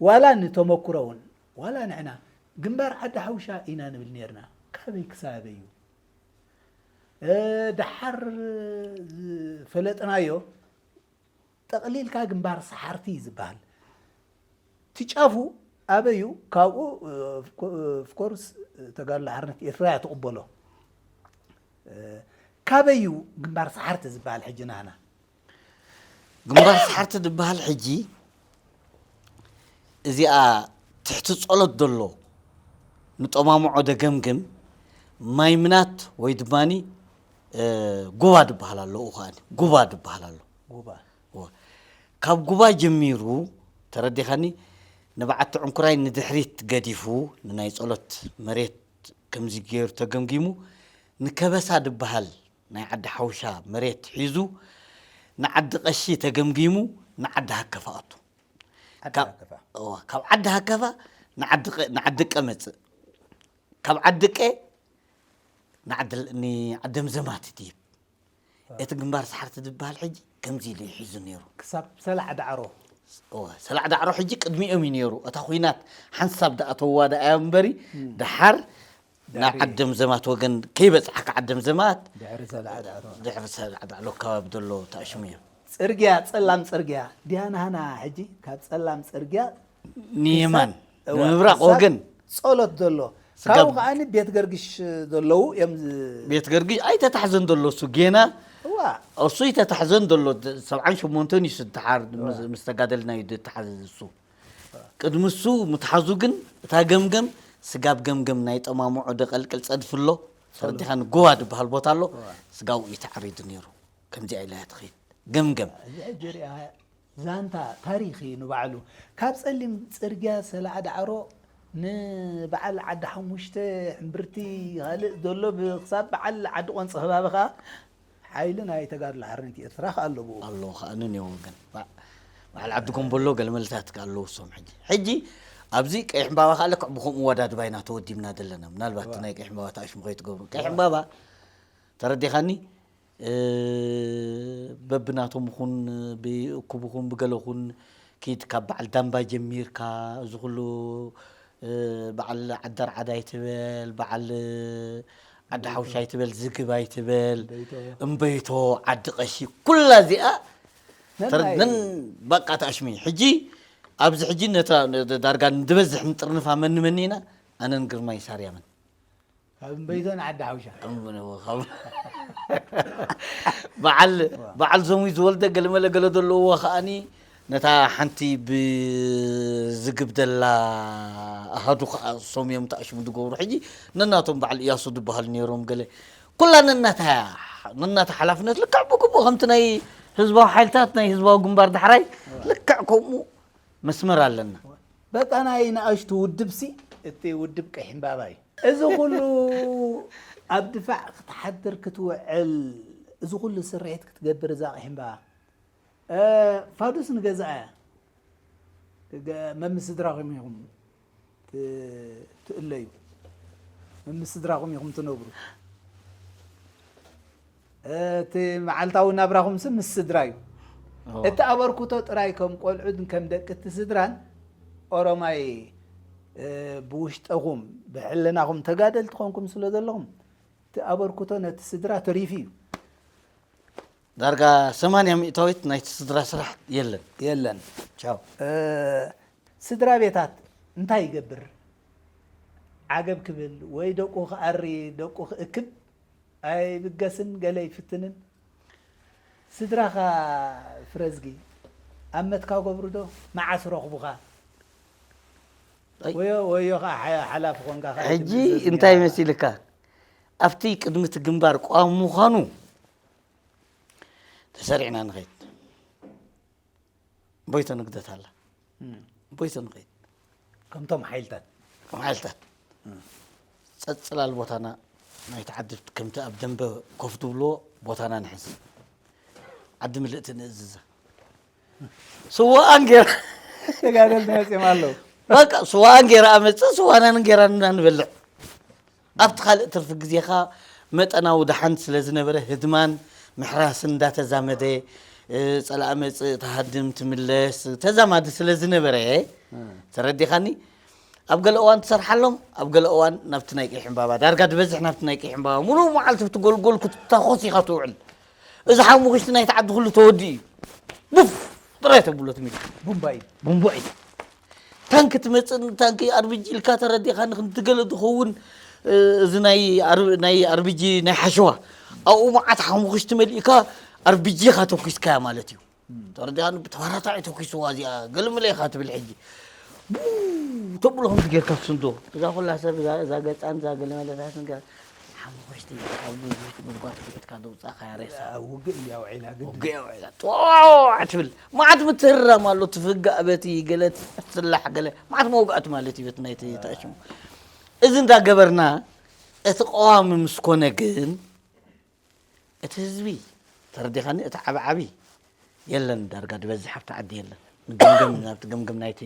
ዋላ ንተመኩሮ እውን ዋላ ንሕና ግንባር ዓዲ ሓውሻ ኢና ንብል ነርና ካበይ ክሳበይ እዩ እ፣ ደሓር ዝፈለጥናዮ ጠቕሊልካ ግንባር ሰሓርቲ እዩ ዝበሃል ትጫፉ ኣበዩ ካብኡ ኦፍኮርስ ተጋድሎ ሓርነት ኤርትራ እያ ትቕበሎ እ፣ ካበዩ ግንባር ሰሓርቲ ዝበሃል ሕጂ ናህና ግንባር ሰሓርቲ ዝበሃል ሕጂ እዚኣ ትሕቲ ጸሎት ዘሎ ንጠማምዖ ደገምግም ማይምናት ወይ ድማ ጉባ ዝበሃል ኣሎ እኡ ከኣ ጉባ ዝበሃል ኣሎ ጉባ እወ። ካብ ጉባ ጀሚሩ ተረዲኻኒ ንበዓቲ ዕንኩራይ ንድሕሪት ገዲፉ ንናይ ጸሎት መሬት ከምዚ ገይሩ ተገምጊሙ ንከበሳ ዝበሃል ናይ ዓዲ ሓውሻ መሬት ሒዙ ንዓዲ ቀሺ ተገምጊሙ ንዓዲ ሃከፋ ኣቱ ዓዲ ካብ- ሃከፋ እወ፣ ካብ ዓዲ ሃከፋ ንዓዲ ቀ- ንዓዲ ቀ መፅእ ካብ ዓዲ ቀ ንዓዲ- ንዓደም ዘማት ድይብ እቲ ግንባር ሰሓርቲ ዝበሃል ሕጂ ከምዚ ኢሉ እዩ ሒዙ ነይሩ ክሳብ ሰላዕ ዳዕሮ እወ፣ ሰላዕ ዳዕሮ ሕጂ ቅድሚኦም እዩ ነይሩ እታ ኩናት ሓንሳብ ዳኣተዋ ዳኣያ እምበሪ ድሓር ናብ ዓደም ዘማት ወገን ከይበፅሓካ ዓደም ዘማት ድሕሪ ሰላዕ ዳዕሮ ድሕሪ ሰላዕ ዳዕሮ ከባቢ ዘሎ ተኣሽሙ እዮም ፅርግያ ፀላም ፅርግያ ድያናህና ሕጂ ካብ ፀላም ፅርግያ ንየማን እዋ፣ ንምብራቕ ክሳብ ወገን ጸሎት ዘሎ ስጋብ- ካብኡ ከዓኒ ቤት ገርግሽ ዘለዉ እዮም ዝ- ቤት ገርግሽ ኣይተታሕዘን ዘሎ እሱ ጌና እዋ እሱ ኣይተታሕዘን ዘሎ ሰብዓን ሸሞንተን እዩ ስድሓር ምስ- ምስ ተጋደልና እዩ ዝተሓዘ እሱ ቅድሚ እሱ ምትሓዙ ግን እታ ገምገም ስጋብ ገምገም ናይ ጠማምዖ ደቀልቅል ጸድፊ ኣሎ ተረዲኻኒ ጎባ ዝበሃል ቦታ ኣሎ ስጋው እዩ ተዓሪዱ ነይሩ ከምዚኣ ኢላ እያ ትኸይድ ገምገም እዚ ሕጂ ሪኣ ዛንታ ታሪኽ እዩ ንባዕሉ ካብ ጸሊም ጽርግያ ሰላዓ ዳዕሮ ንበዓል ዓዲ ሓሙሽተ ሕምብርቲ ካልእ ዘሎ ክሳብ በዓል ዓዲ ቆንፂ ከባቢ ከዓ ሓይሊ ናይ ተጋድሎ ሓርነት ኤርትራ ከዓ ኣሎ ብኡ ኣሎ ከዓ ነኒዎ ግን በዓል ዓዲ ጎንበሎ ገለመለታት ኣለዉ ሶም ሕጂ ሕጂ ኣብዚ ቀይሕ ዕምባባ ከዓ ልክዕ ብከምኡ ወዳድባ ኢና ተወዲብና ዘለና ምናልባት ናይ ቀይሕ ዕምባባ ተኣሽሙ ከይትገብሩ ቀይሕ ዕምባባ ተረዲኻኒ በብናቶም ኹን ብእኩብ ኹን ብገለ ኹን ኪድ ካብ በዓል ዳምባ ጀሚርካ እዚ ኩሉ በዓል ዓዳር ዓዳ ኣይትበል በዓል ዓዲ ሓውሻ ኣይትበል ዝግብ ኣይትበል እምበይቶ ዓዲ ቀሺ ኩላ እዚኣ ተረድነን በቃ ተኣሽሚ ሕጂ ኣብዚ ሕጂ ነታ ዳርጋ ንድበዝሕ ንጥርንፋ መን መን ኢና ኣነን ግርማይ ሳርያምን ካብ እምበይቶን ዓዲ ሓውሻ። እምበነዎ ካብ በዓል በዓል ዞም ዝወልደ ገለመለ ገለ ዘለዎ ከዓኒ ነታ ሓንቲ ብዝግብ ደላ ኣሃዱ ከዓ ሶም እዮም ተኣሽሙ ዝገብሩ። ሕጂ ነናቶም በዓል እያሱ ዝበሃሉ ነይሮም ገለ ኩላ ነናታ ነናታ ሓላፍነት ልክዕ ብግቡእ ከምቲ ናይ ህዝባዊ ሓይልታት ናይ ህዝባዊ ግንባር ዳሕራይ ልክዕ ከምኡ መስመር ኣለና። በቃ ናይ ንኣሽቱ ውድብ ሲ እቲ ውድብ ቀይሕ እምባባ እዩ። እዚ ኩሉ ኣብ ድፋዕ ክትሓድር ክትውዕል እዚ ኩሉ ስርሒት ክትገብር እዛ ቀይሕ እምባባ እ፣ ፋዱስ ንገዛእ እያ ገ- መምስ ስድራኹም ኢኹም ት- ትእለዩ መምስ ስድራኹም ኢኹም ትነብሩ እቲ መዓልታዊ ናብራኹም ስ ምስ ስድራ እዩ እቲ ኣበርክቶ ጥራይ ከም ቆልዑን ከም ደቂ እቲ ስድራን ኦሮማይ እ፣ ብውሽጠኹም ብሕልናኹም ተጋደልቲ ኮንኩም ስለ ዘለኹም እቲ ኣበርክቶ ነቲ ስድራ ተሪፉ እዩ ዳርጋ ሰማንያ ሚእታዊት ናይቲ ስድራ ስራሕ የለን። የለን ቻው። ስድራ ቤታት እንታይ ይገብር? ዓገብ ክብል ወይ ደቁ ክኣሪ ደቁ ክእክብ ኣይብገስን ገለ ይፍትንን። ስድራኻ ፍረዝጊ ኣብ መትካ ገብሩ ዶ መዓስ ረኽቡኻ? ወዮ ወዮ ከዓ ሓ- ሓላፊ ኮንካ ከዓ ሕጂ ትምእዘዝ እንታይ ኔርካ። መሲልካ? ኣብቲ ቅድሚ እቲ ግንባር ቋሚ ምዃኑ ተሰሪዕና ንኸይድ። ቦይቶ ንግደት ኣላ። ቦይቶ ንኸይድ። ከምቶም ሓይልታት ከም ሓይልታት ጸጽላል ቦታና ናይቲ ዓዲ ከምቲ ኣብ ደንበ ኮፍ ትብልዎ ቦታና ንሕዝ። ዓዲ ምልእቲ ንእዝዛ። ስዋኣን ጌራ ተጋደልቲ መፅኦም ኣለዉ በቃ ስዋኣን ጌራ ኣመፅእ ስዋናን ጌራ ንብላ ንበልዕ። ኣብቲ ካልእ ትርፊ ግዜኻ መጠናዊ ደሓን ስለ ዝነበረ ህድማን ምሕራስን እንዳተዛመደ እ፣ ጸላእ መጽእ ትሃድም ትምለስ ተዛማዲ ስለ ዝነበረ ተረዲኻኒ። ኣብ ገለ እዋን ትሰርሓሎም ኣብ ገለ እዋን ናብቲ ናይ ቀይሕ ዕምባባ ዳርጋ ዝበዝሕ ናብቲ ናይ ቀይሕ ዕምባባ ሙሉእ መዓልቲ ብቲ ጎልጎል ክትታኾስ ኢኻ ትውዕል። እዚ ሓሙኽሽቲ ናይቲ ዓዲ ኩሉ ተወዲኡ እዩ። ቡፍ ጥራይ ተብሎ ትሚል ቡምባይ ቡምቦ እዩ። ታንክ ትመፅእ ታንክ ኣርብጂ ኢልካ ተረዲኻ ንክንትገለ ዝኸውን እ፣ እዚ ናይ ኣር- ናይ ኣርብጂ ናይ ሓሸዋ ኣብኡ መዓት ሓሙኽሽቲ መሊእካ ኣርብጂ ኢኻ ተኩስካያ ማለት እዩ። ተረዲኻ ብተባራታዒ ተኩስዋ እዚኣ ገልምለ ኢኻ ትብል ሕጂ ቡ ተብሎ ከምዚ ጌርካ ትስንዶ እዛ ኩላ ሰብ እዛ- እዛ ገፃን እዛ ገለመለታትን ገ- ሓሙኽሽቲ ኣብ ብዙሕ ጉድጓድ ክልእትካ ዘውፃእካያ ሬሳ ኣብ ውግእ እንዲያ ውዒላ ግድ ውግእ ውዒላ ጥዋዕ ትብል መዓት ምትህርራም ኣሎ ትፍጋእ በቲ ገለ ትስላሕ ገለ መዓት መውጋእቲ ማለት እዩ በቲ ናይቲ ተኣሽሙ እዚ እንዳገበርና እቲ ቀዋሚ ምስ ኮነ ግን እቲ ህዝቢ ተረዲኻኒ እቲ ዓብዓቢ የለን ዳርጋ ዝበዝሕ ኣብቲ ዓዲ የለን ንገምገም ናብቲ ገምገም ናይቲ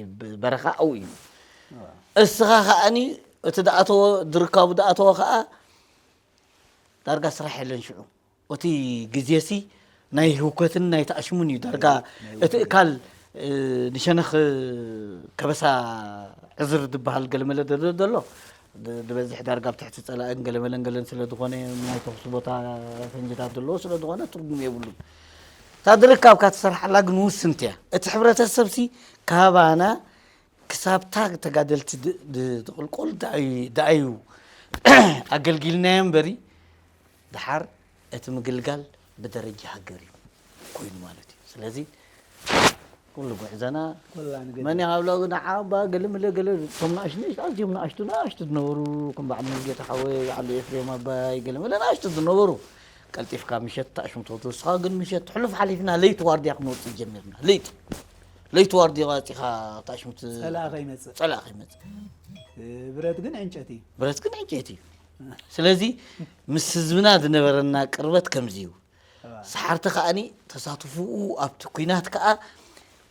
በረኻ ኣው እዩ እስኻ ከዓኒ እቲ ዝኣተወ ዝርካቡ ዝኣተወ ከዓ ዳርጋ ስራሕ የለን ሽዑ እቲ ግዜሲ ናይ ህውከትን ናይ ተኣሽሙን እዩ ዳርጋ እቲ እካል እ፣ ንሸነኽ ከበሳ ዕዝር ዝበሃል ገለመለ ዘሎ ዘሎ ድ- ዝበዝሕ ዳርጋ ኣብ ትሕቲ ፀላእን ገለመለን ገለን ስለ ዝኾነ ናይ ተኩሲ ቦታ ፈንጅታት ዘለዎ ስለ ዝኾነ ትርጉም የብሉን እታ ዝርካብካ ትሰርሓላ ግን ውስንቲ እያ እቲ ሕብረተሰብሲ ካባና ክሳብታ ተጋደልቲ ድ- ድ- ዝቕልቆል ደኣዩ ኣገልጊልናዮ እምበሪ ደሓር እቲ ምግልጋል ብደረጃ ሃገር እዩ ኮይኑ ማለት እዩ ስለዚ ኩሉ ጉዕዘና ኮላ ንገ መን ይሃብሎ ንዓባ ገለ ምለ ገለ እቶም ንኣሽ ንእሽ ኣዝዮም ንኣሽቱ ንኣሽቱ ዝነበሩ ከም በዓል ሙሉጌታ ሓወይ በዓል ኤፍሬም ኣባይ ገለ ምለ ንኣሽቱ ዝነበሩ ቀልጢፍካ ምሸት ተኣሽምቶ ንስኻ ግን ምሸት ሕሉፍ ሓሊፍና ለይቲ ዋርድያ ክንወፅእ ጀሚርና ለይቲ ለይቲ ዋርድያ ወፂኻ ተኣሽምት ፀላእ ከይመፅእ ፀላእ ከይመፅእ ብረት ግን ዕንጨቲ ብረት ግን ዕንጨይቲ እዩ ስለዚ ምስ ህዝብና ዝነበረና ቅርበት ከምዚ እዩ ሰሓርቲ ከዓኒ ተሳትፍኡ ኣብቲ ኩናት ከዓ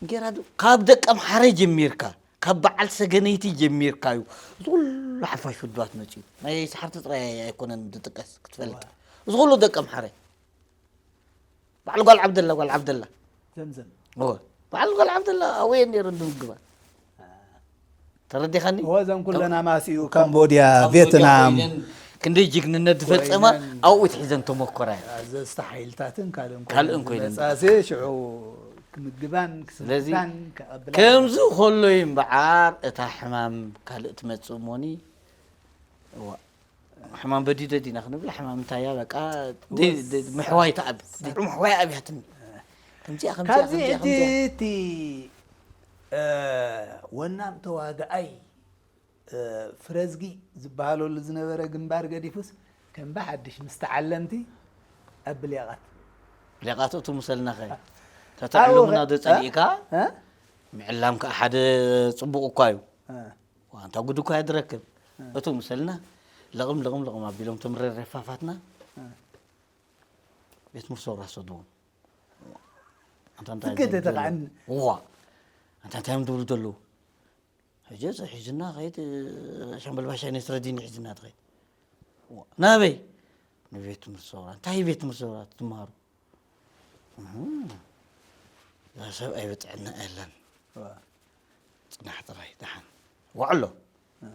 ጌራ ካብ ደቀምሓረ ጀሚርካ ካብ በዓል ሰገነይቲ ጀሚርካ እዩ እዚ ኩሉ ሓፋሽ ውድባት መፅኡ ናይ ሰሓርቲ ጥራይ ኣይኮነን ዝጥቀስ ክትፈልጥ እዚ ኩሉ ደቀምሓረ በዓል ጓል ዓብደላ ጓል ዓብደላ ዘምዘም እወ በዓል ጓል ዓብደላ ኣወየ ነይሩ ንምግባር ተረዲኻኒ እወ እዘን ኩለን ኣማሲኡ ካምቦድያ ቬትናም ክንደይ ጅግንነት ዝፈፀማ ኣብኡ ትሒዘን ተሞከራ ዘዝተ ሓይልታትን ካልእን ካልእን ኮይነን መፃሴ ሽዑ ክምግባን ስለዚ ክስታን ክቐብላ ከምዚ ከሎ እዩ እምበዓር እታ ሕማም ካልእ ትመፅእ እሞኒ እዋ ሕማም በዲደ ዲና ክንብል፣ ሕማም እንታይ እያ? በቃ ደ- ደ- ምሕዋይ ተኣብት ምሕዋይ ኣብያትኒ። ከምዚኣ ከምዚኣ ካብዚ ከምዚኣ ሕጂ ከምዚኣ እቲ እ፣ ወናም ተዋጋኣይ እ፣ ፍረዝጊ ዝበሃለሉ ዝነበረ ግንባር ገዲፉስ ከም ብሓድሽ ምስ ተዓለምቲ ኣብ ብሌቓት ብሌቓት እቱ ምሰልና ኸ ኣብኡ ተተዕልሙና ኸ- ዶ ጸሊእካ? እ? ምዕላም ከዓ ሓደ ጽቡቕ እኳ እዩ። እ። ዋንታ ጉድ እኳ እያ ትረክብ። እ። እቱ ምሰልና ለቕም ለቕም ለቕም ኣቢሎም ትምረ ሬፋፋትና እ። ቤት ሙርሶ ራሶ ድዎም ኣንታ እንታይ ትገደ ዘንጀሉ? ተቃዕን። እዋ ኣንታ እንታይ እዮም ድብሉ ዘለዉ? ሕጂ እዚ ሒዝና ኸይድ ሻምበል ባሻይ ነስረዲን ሒዝና ትኸይድ። እዋ ናበይ? ንቤት ትምህርቲ ሰውራ። እንታይ ቤት ትምህርቲ ሰውራ ትመሃሩ? እህ፣ እዛ ሰብ ኣይበጥዕና የለን። እዋ። ጽናሕ ጥራይ ደሓን። ዋዕሎ። እ።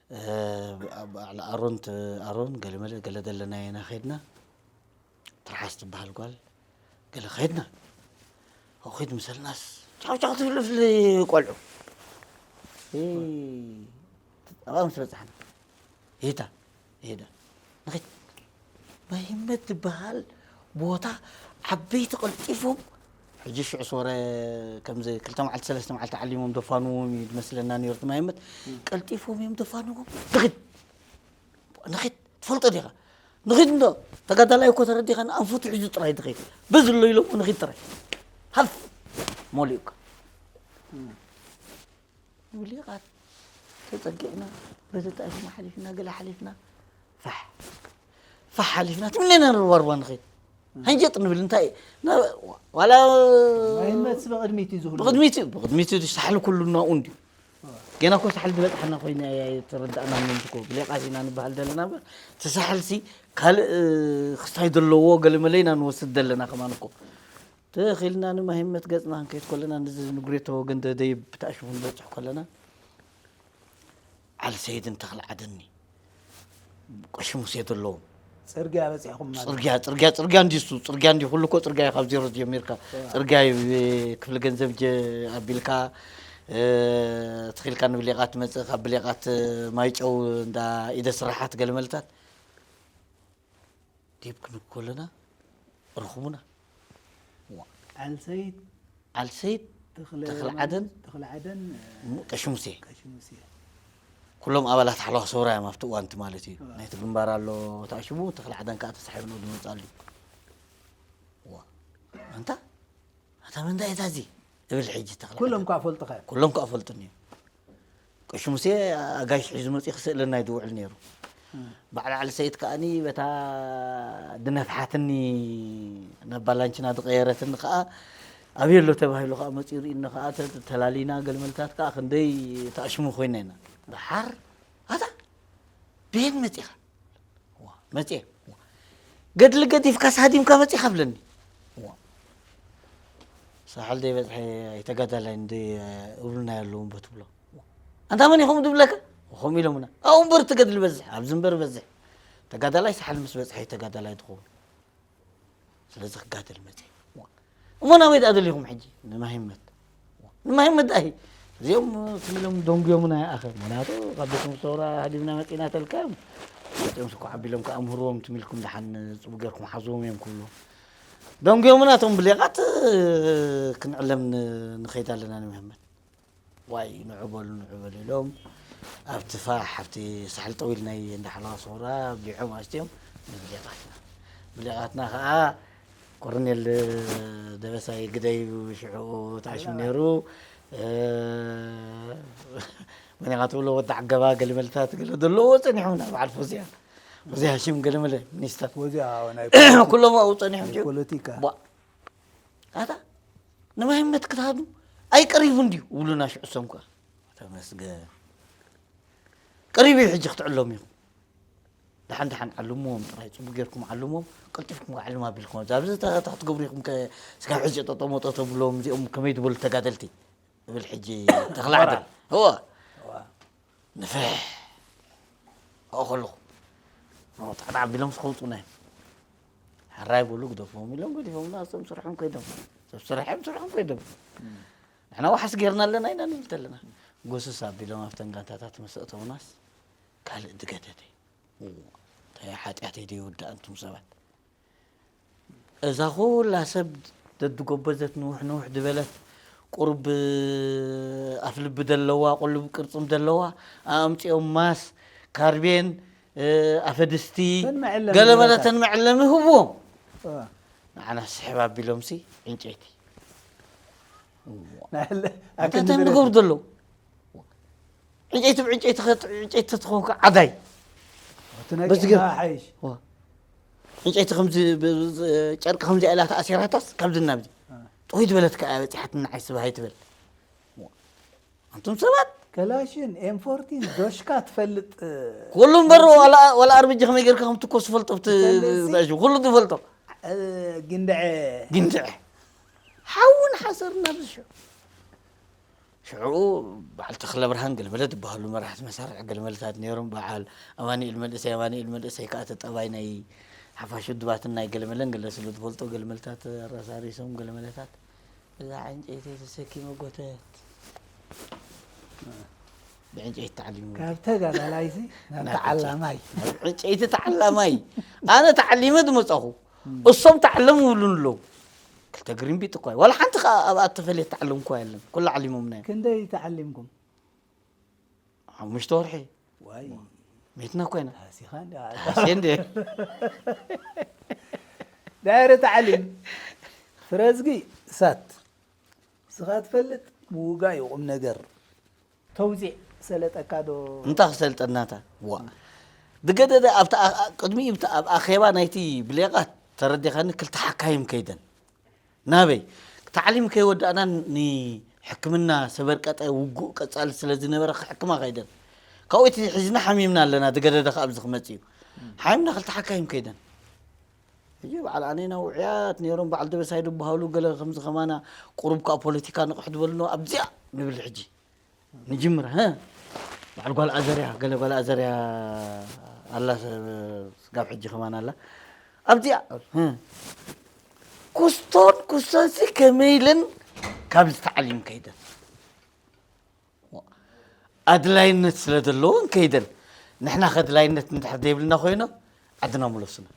እ፣ ብ- በዓል ኣሮን ት- ኣሮን ገለመለ ገለ ደለና ኢና ኸይድና። ትርሓስ ትበሃል ጓል ገለ ኸይድና። ኸይድ ምሰልናስ ቻው ቻው ትብልፍል ቆልዑ። እ፣ ኣብኣ ምስ በጻሕና ይሄዳ ይሄዳ ንኸይድ ማይ ህመት ትበሃል ቦታ ዓበይቲ ቀልጢፎም ሕጂ ሽዑ ስወረ ከምዚ ክልተ መዓልቲ ሰለስተ መዓልቲ ዓሊሞም ደፋንዎም እዩ ዝመስለና ነይሩ እቲ ማይ ህመት ቀልጢፎም እዮም ደፋንዎም ንኽድ ንኽድ ትፈልጦ ዲኻ ንኽድ እንዶ ተጋዳላይ እኮ ተረዲኻ ንኣንፈቱ ሒዙ ጥራይ ትኸይድ በዚ ኣሎ ኢሎም ንኽድ ጥራይ ሃፍ መሊኡካ ውሊቓት ተጸጊዕና በዚ ጣይፍና ሓሊፍና ገለ ሓሊፍና ፋሕ ፋሕ ሓሊፍና ትምነና ንርባርባ ንኸይድ ሃንጀጥ ንብል እንታይ ዋላ ማይመት ብቕድሚት እዩ ዝህሉ ብቕድሚት እዩ ብቕድሚት እዩ ሳሕሊ ኩሉ ናኡ እንድዩ ገና እኮ ሳሕሊ ዝበፅሓና ኮይነ ኣይተረዳእና ምንትኮ ብሌቃት ኢና ንበሃል ዘለና እምበር እቲ ሳሕልሲ ካልእ ክስታይ ዘለዎ ገለመለ ኢና ንወስድ ዘለና ከማን እኮ ተኺልና ንማሂመት ገጽና ክንከይድ ከለና ንዚ ንጉሬቶ ወገን ደደይ ብታእሽሙ ንበጽሕ ከለና ዓል ሰይድን ተኽለ ዓደኒ ቀሺ ሙሴ ዘለዎም ጽርግያ በጺሕኩም ማለት ጽርግያ ጽርግያ ጽርግያ እንዲሱ ጽርግያ እንዲ ኩሉ እኮ ጽርግያ እዩ ካብ ዜሮ ጀሚርካ ጽርግያ እዩ ክፍሊ ገንዘብ ጀ ኣቢልካ ተኺልካ ንብሌቃት ትመጽእ ካብ ብሌቃት ማይጨው እንዳ ኢደ ስራሓት ገለመልታት ዲብ ክንብ ከለና ረኽቡና። ዓልሰይት ዓልሰይት ተኽለ ዓደን ተኽለ ዓደን ቀሺ ሙሴ ቀሺ ሙሴ ኩሎም ኣባላት ሓለዋ ሰውራ እዮም ኣብቲ እዋንቲ ማለት እዩ። ናይቲ ግንባር ኣሎ ተኣሽሙ ተኽለ ዓደን ከዓ ተሳሒቡ ነው ዝመፅእ ኣሎ። ዋ ኣንታ ኣታ መንዳ እታ እዚ እብል ሕጂ ተኽለ ኩሎም ከዓ ፈልጥኻ እዮም። ኩሎም ከዓ ፈልጡኒ እዮም። ቀሺ ሙሴ ኣጋይሽ ሒዙ መፂኡ ክስእለና እዩ ዝውዕል ነይሩ። ባዕሊ ዓሊ ሰይድ ከዓኒ በታ ድነፍሓትኒ ናብ ባላንችና ዝቐየረትኒ ከዓ ኣበይ ኣሎ ተባሂሉ ከዓ መፂኡ ርኢኒ ከዓ ተላሊና ገልመልታት ከዓ ክንደይ ተኣሽሙ ኮይና ኢና። ደሓር ኣታ ቤን መፂኻ መፅየ ገድሊ ገዲፍካ ሳዲምካ መፂኻ ብለኒ ሳሕል ደይ በፅሐ ኣይተጋዳላይ እንደ እብሉና ያለውን በትብሎ ኣንታ መን ኢኹም ዝብለካ ከምኡ ኢሎምና ኣብኡ እምበር እቲ ገድሊ በዝሕ ኣብዚ እምበር በዝሕ ተጋዳላይ ሳሕል ምስ በፅሐ ተጋዳላይ ትኸውን ስለዚ ክጋደል መፅየ እሞ ናበይ ደኣ ደሊኹም ሕጂ ንማሂመት ንማሂመት ደኣ እዚኦም ትም ኢሎም ደንጉዮምና ይኣኸ ምክንያቱ ካብ ቤት ምስተውራ ሃዲምና መፂና ተልካ እዮም መፂኦም ስኮ ዓቢሎም ከኣ ምህርዎም ትም ኢልኩም ደሓን ፅቡ ገርኩም ሓዝዎም እዮም ክብሉ ደንጉዮምና እቶም ብሌቓት ክንዕለም ንኸይድ ኣለና ንማሂመት ዋይ ንዑ በሉ ንዑ በሉ ኢሎም ኣብቲ ፋሕ ኣብቲ ሳሕል ጠው ኢልናይ እንዳ ሓለዋ ሰውራ ቢዖም ኣስትዮም ንብሌቓትና ብሌቓትና ከዓ ኮርኔል ደበሳይ ግደይ ሽዑ ተኣሽሙ ነይሩ መኒኻ ትብሎ ወዲ ዓገባ ገለመልታት ገለ ዘለዎ ፀኒሖምና በዓል ፎዝያ ፎዝያ ሃሽም ገለመለ ሚኒስተር ወዚያ ናይ ኩሎም ኣብኡ ፀኒሖም ድዮም ፖለቲካ ኣታ ንማይመት ክትሃዱ ኣይቀሪቡ እንድዩ ውሉና ሽዑ ሰም ከ ተመስገን ቀሪቡ እዩ ሕጂ ክትዕሎም ኢኹም ደሓን ደሓን ዓልምዎም ጥራይ ፅቡቅ ጌርኩም ዓልምዎም ቀልጢፍኩም ዓልም ኣቢልኩም ኣብዚ ተታ ክትገብሩ ኢኹም ከ ስጋብ ሕጂ ጠጠሞ ጠጠ ብሎም እዚኦም ከመይ ዝበሉ ተጋደልቲ እብል ሕጂ ተኽላዕደ እወ ንፍሕ ኣብኡ ከለኹ ጣዕጣዕ ኣቢሎም ዝኸውፁና እዮም ሕራይ በሉ ግደፎም ኢሎም ገዲፎምና እሶም ስርሖም ከይዶም ሰብ ስራሕ እዮም ስርሖም ከይዶም ንሕና ዋሓስ ጌርና ኣለና ኢና ንብል ተለና ጎስስ ኣቢሎም ኣብተን ጋንታታት ምስ ኣእተውናስ ካልእ ዝገደደ። እንታይ ሓጢኣተይ ዶ ይውዳእ ኣንቱም ሰባት? እዛ ኩላ ሰብ ደድጎበዘት ንውሕ ንውሕ ዝበለት ቁሩብ ኣፍልቢ ዘለዋ ቁልቢ ቅርጽም ዘለዋ ኣምጺኦም ማስ ካርቤን ኣፈድስቲ ገለመለተን መዐለሚ ህብዎም። ንዓና ስሕብ ኣቢሎምሲ ዕንጨይቲ እንታይ ንገብሩ ዘለዉ? ዕንጨይቲ ብዕንጨይቲ ዕንጨይቲ ተትኾንካ ዓዳይ በዚ ገይሩ ሓይሽ ዕንጨይቲ ከምዚ ጨርቂ ከምዚ ኢላ ተኣሲራታስ ካብዚ ናብዚ ጥውይ ዝበለት ከኣ በፂሓትና ዓይስባ ኣይትበል። ኣንቱም ሰባት ከላሽን ኤም ፎርቲን ዶሽካ ትፈልጥ ኩሉ እምበር ዋላ ኣርብጂ ከመይ ጌርካ ከም ትኮስ ትፈልጦ ብቲ ኩሉ ትፈልጦ። ግንድዐ ግንድዐ ሓውን ሓሰርና ብዝሽዑ ሽዑ በዓል ተኽለብርሃን ገለመለ ዝበሃሉ መራሕቲ መሳርሒ ገለመለታት ነይሮም። በዓል ኣማኑኤል መንእሰይ፣ ኣማኑኤል መንእሰይ ከዓ ተጠባይ ናይ ሓፋሽ ውድባትን ናይ ገለመለን ገለ ስለ ዝፈልጦ ገለመለታት ኣራሳሪሶም ገለመለታት እዛ ዕንጨይቲ ተሰኪመ ጎተት። ብዕንጨይቲ ተዓሊሙ ካብ ተጋዳላይሲ ናብ ተዓላማይ ዕንጨይቲ ተዓላማይ ኣነ ተዓሊመ ዝመፃኹ እሶም ተዓለሙ ይብሉን ኣለዉ። ክልተ ግሪንቢጥ እኳ እዩ። ዋላ ሓንቲ ከኣ ኣብኣ እተፈልየ ተዓለምኩዋ የለን። ኩሉ ዓሊሞምና እዮም። ክንደይ ተዓሊምኩም? ሓሙሽተ ወርሒ። ዋይ። ሜትና እኳ ኢና። ታሲኻ እንዲ ታሴ እንዲ። ዳይረ ተዓሊም። ፍረዝጊ እሳት። ስኻ ትፈልጥ ምውጋእ እዩ ቁም ነገር። ተውዚዕ ሰለጠካ ዶ? እንታይ ክሰልጠናታ? ዋ። ዝገደደ ኣብታ ኣ- ኣ- ቅድሚኡ ብታ- ኣብ ኣኼባ ናይቲ ብሌቓት ተረዲኻኒ ክልተ ሓካይም ከይደን ናበይ ታዕሊም ከይወዳእና ንሕክምና ሰበርቀጠ ውጉእ ቀጻሊ ስለ ዝነበረ ክሕክማ ከይደን ካብኡ እቲ ሒዝና ሓሚምና ኣለና ዝገደደ ከ ኣብዚ ክመጽእ እዩ ሓሚምና ክልተ ሓካይም ከይደን ሕጂ በዓል ኣኔና ውዕያት ነይሮም በዓል ደበሳይ ዝበሃሉ ገለ ከምዚ ከማና ቁሩብ ከዓ ፖለቲካ ንቕሕ ዝበሉ ኣለዉ ኣብዚኣ ንብል ሕጂ ንጅምር ሀ በዓል ጓል ኣዘርያ ገለ ጓል ኣዘርያ ኣላ ስጋብ ሕጂ ከማን ኣላ ኣብዚኣ ሀ ኩስቶን ኩስቶንሲ ከመይ ኢለን ካብ ዝተዓሊም ከይደን ኣድላይነት ስለ ዘለዎን ከይደን ንሕና ከድላይነት እንድሕር ዘይብልና ኮይኖ ዓድና ምለሱና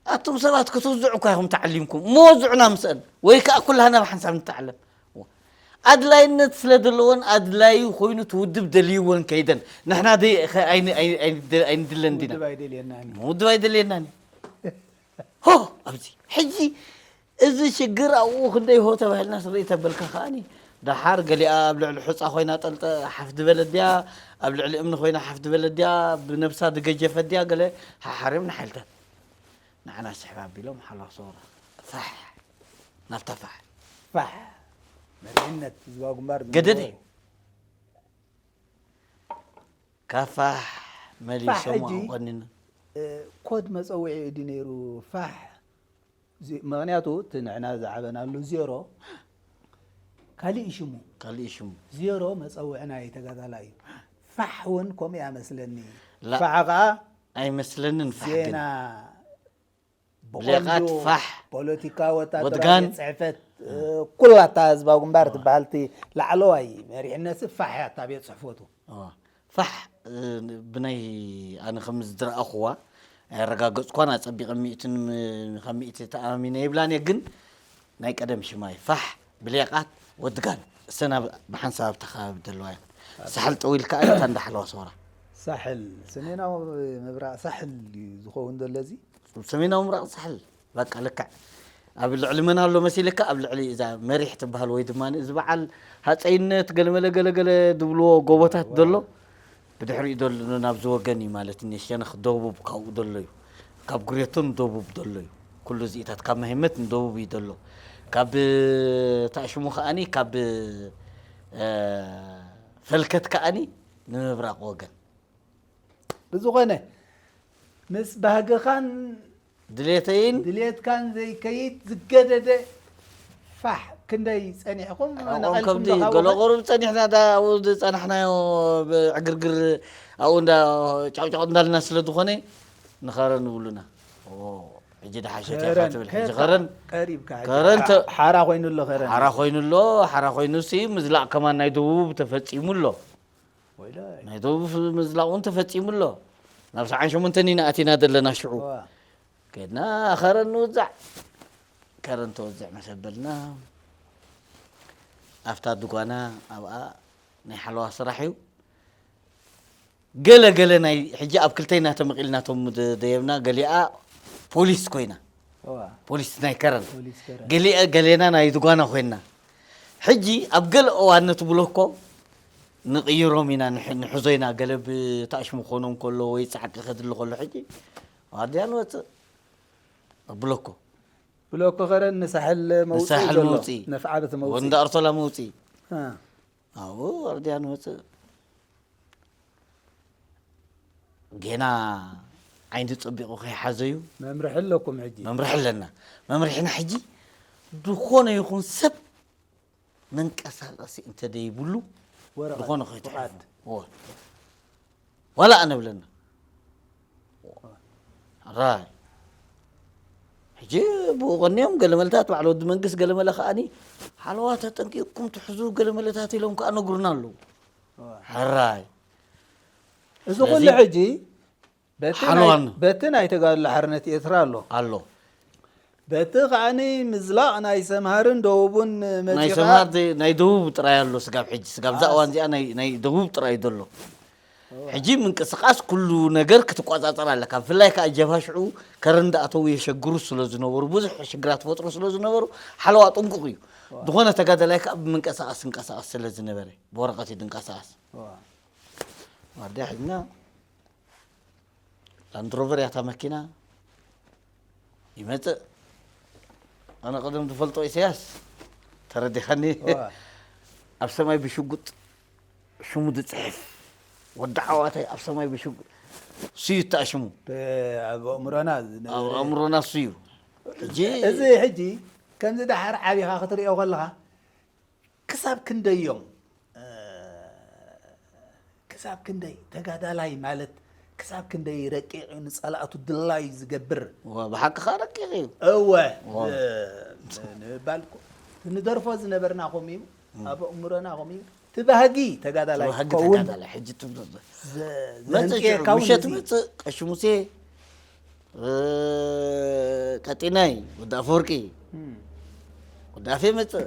ኣቱም ሰባት ክትውዝዑ እኳ ኢኹም ተዓሊምኩም እሞ ወዝዑና ምስአን ወይ ከዓ ኩላህና ብሓንሳብ ንተዓለም ኣድላይነት ስለ ዘለዎን ኣድላዩ ኮይኑ እቲ ውድብ ደልይዎን ከይደን ንሕና ኣይንድለን ዲና ውድብ ኣይደልየናን ሆ ኣብዚ ሕጂ እዚ ሽግር ኣብኡ ክንደይ ሆ ተባሂልና ስርኢ ተበልካ ከዓኒ ደሓር ገሊኣ ኣብ ልዕሊ ሑፃ ኮይና ጠልጠ ሓፍ ዝበለት ድያ ኣብ ልዕሊ እምኒ ኮይና ሓፍ ዝበለት ድያ ብነብሳ ዝገጀፈት ድያ ገለ ሓሓርዮም ንሓይልታት ንዓና ስሕብ ኣቢሎም ሓላፍ ሰውራ ፋሕ ናብታ ፋሕ ፋሕ መሪሕነት ህዝባዊ ግንባር ገደደ ካብ ፋሕ መሊሶም ኣቆኒና ኮድ መፀውዒ እዩ ነይሩ ፋሕ ምክንያቱ እቲ ንዕና ዝዓበናሉ ዜሮ ካሊእ ሽሙ ካሊእ ሽሙ ዜሮ መፀውዒ ናይ ተጋዳላይ እዩ ፋሕ እውን ከምኡ እያ መስለኒ ፋሕ ከዓ ኣይመስለንን ፋሕ ግን ዜና ብሌቃት ፋሕ ፖለቲካ ወታደራዊ ጽሕፈት ኩላታ ህዝባዊ ግንባር ትበሃል እቲ ላዕለዋይ መሪሕነት ፋሕ እያ እታ ቤት ጽሕፈቱ ፋሕ ብናይ ኣነ ከም ዝረኣኽዋ ኣየረጋገፅኳን ኣፀቢቐ ሚእትን ካብ ሚእቲ ተኣማሚነ ይብላን እየ ግን ናይ ቀደም ሽማ እዩ ፋሕ ብሌቃት ወድጋን እሰና ብሓንሳብ ኣብታ ከባቢ ዘለዋ እያ ሳሕል ጠዊል ከዓ እታ እንዳሓለዋ ሰውራ ሳሕል ሰሜናዊ ምብራቕ ሳሕል እዩ ዝኸውን ዘሎ እዚ ሰሜናዊ ምብራቕ ሳሕል በቃ ልክዕ ኣብ ልዕሊ መን ኣሎ መሲልካ ኣብ ልዕሊ እዛ መሪሕ ትበሃል ወይ ድማ እዚ በዓል ሃፀይነት ገለመለ ገለገለ ዝብልዎ ጎቦታት ዘሎ ብድሕሪኡ ዘሎ ናብዚ ወገን እዩ ማለት እኒ ሸነኽ ደቡብ ካብኡ ዘሎ እዩ ካብ ጉሬቶ ንደቡብ ዘሎ እዩ ኩሉ እዚኢታት ካብ መሄመት ንደቡብ እዩ ዘሎ ካብ ታሽሙ ከዓኒ ካብ ፈልከት ከዓኒ ንምብራቕ ወገን ብዝኾነ ምስ ባህግኻን ድሌተይን ድሌትካን ዘይከይድ ዝገደደ ፋሕ ክንደይ ጸኒሕኩም ኣብኦም ነቐልኩም ከምዚ ዶ ካብኡ ገለ ኸ? ቁሩብ ጸኒሕና ዳ ኣብኡ ዝጸናሕናዮ ብዕግርግር ኣብኡ እንዳ ጫውጫው እንዳልና ስለ ዝኾነ ንኸረ ንብሉና ኦ፣ ሕጂ ደሓሸት ኢኻ ከረን ትብል ሕጂ ከረን ከረን ቀሪብካ ሕጂ ከረን ተ- ሓራ ኮይኑ ኣሎ ከረን ሓራ ኮይኑ ኣሎ ሓራ ኮይኑ ሲ ምዝላቕ ከማን ናይ ደቡብ ተፈጺሙ ኣሎ ናይ ደቡብ ምዝላቕ እውን ተፈጺሙ ኣሎ። ናብ ሰዓን ሸሞንተን ኢና ኣቲና ዘለና ሽዑ። ከድና ከረን ንውዛዕ። ከረን ተወዝዕ መሰበልና። ኣብታ ድጓና ኣብኣ ናይ ሓለዋ ስራሕ እዩ። ገለ ገለ ናይ ሕጂ ኣብ ክልተ ኢና ተመቒልና፣ እቶም ደ- ደየብና፣ ገሊኣ ፖሊስ ኮይና፣ ፖሊስ ናይ ከረን፣ ገሊኣ ገሌና ናይ ድጓና ኮይና። ሕጂ ኣብ ገለ እዋን ነቲ ብሎኮ ንቕይሮም ኢና፣ ንሕ- ንሕዞ ኢና። ገለ ብታሽሙ ክኾኖም ከሎ ወይ ጻዕቂ ከድሊ ከሎ፣ ሕጂ ዋርድያ ንወፅእ ብሎኮ። ብሎኮ ከረን ንሳሕል መውፅኢ ንሳሕል ዘሎ፣ መውፅኢ። ነፍዓበት መውፅኢ። ወንዳ ኣርቶላ መውፅኢ። ኣብኡ ዋርድያ ንወፅእ። ጌና ዓይኒ ጸቢቑ ከይሓዘዩ። መምርሒ ኣለኩም ሕጂ? መምርሒ ኣለና። መምርሒና ሕጂ ዝኾነ ይኹን ሰብ መንቀሳቐሲ እንተደይብሉ፣ ወረቐት፣ ዝኾነ ከይትሕልፉ። ፍቓድ። እወ። ዋላ ኣነ ብለና። ራይ። ሕጂ ብኡ ቀኒዮም ገለ መለታት ባዕሉ ወዲ መንግስት ገለ መለ ከኣኒ ሓለዋ ተጠንቂቕኩም ትሕዙ ገለ መለታት ኢሎም ከኣ ነግሩና ኣለዉ። ሕራይ። እዚ ስለዚ ኩሉ ሕጂ በቲ ናይ ሓለዋን በቲ ናይ ተጋድሎ ሓርነት ኤርትራ ኣሎ። ኣሎ። በቲ ከኣኒ ምዝላቕ ናይ ሰምሃርን ደቡብን ናይ መጺኻ ሰምሃር ዘይ- ናይ ደቡብ ጥራይ ኣሎ ስጋብ ሕጂ። ስጋብ እዛ ኣስ- እዋን እዚኣ ናይ ናይ ደቡብ ጥራይ ዘሎ። ሕጂ ምንቅስቃስ ኩሉ ነገር ክትቆጻጸር ኣለካ። ብፍላይ ከኣ ጀብሃ ሽዑ ከረን እንዳኣተዉ የሸግሩ ስለ ዝነበሩ፣ ብዙሕ ሽግራት ፈጥሩ ስለ ዝነበሩ፣ ሓለዋ ጥንቁቕ እዩ። ዝኾነ ተጋዳላይ ከኣ ብምንቀሳቐስ ይንቀሳቐስ ስለ ዝነበረ፣ ብወረቐት እዩ ዝንቀሳቐስ። ዋርድያ ሒዝና ላንድሮቨር እያ እታ መኪና። ይመጽእ። ኣነ ቀደም ዝፈልጦ ኢሳያስ፣ ተረዲኻኒ? እዋ። ኣብ ሰማይ ብሽጉጥ ሽሙ ዝጽሕፍ ወዲ ዓዋታይ ኣብ ሰማይ ብሽጉጥ፣ እሱ እዩ እታ ሽሙ። ብ-፣ ኣብ ኣእምሮና ዝነበረ። ኣብ ኣእምሮና እሱ እዩ። ሕጂ እዚ ሕጂ ከምዚ ደሓር ዓቢኻ ክትርእዮ ከለኻ፣ ክሳብ ክንደይ እዮም፣ እ፣ ክሳብ ክንደይ ተጋዳላይ ማለት ክሳብ ክንደይ ረቂቕ እዩ፣ ንጸላእቱ ድላዩ ዝገብር። እወ፣ ብሓቂ ኸኣ ረቂቕ እዩ። እወ፣ እወ። እ፣ ንምባል እኮ ክንደርፎ ዝነበርና ከምኡ እዩ፣ ኣብ ኣእምሮና ከምኡ እዩ። እቲ ባህጊ ተጋዳላይ እቲ ባህጊ ክኸውን ተጋዳላይ፣ ሕጂ ትብሎ ዘ-፣ ዘ-፣ መጽእ ዘህንጥየካ ሽዑ፣ እውን ምሸት እዚ። መጽእ፣ ቀሺ ሙሴ፣ እ፣ ቀጢናይ፣ ወዲ ኣፈወርቂ፣ እም። ወዲ ኣፌ መጽእ፣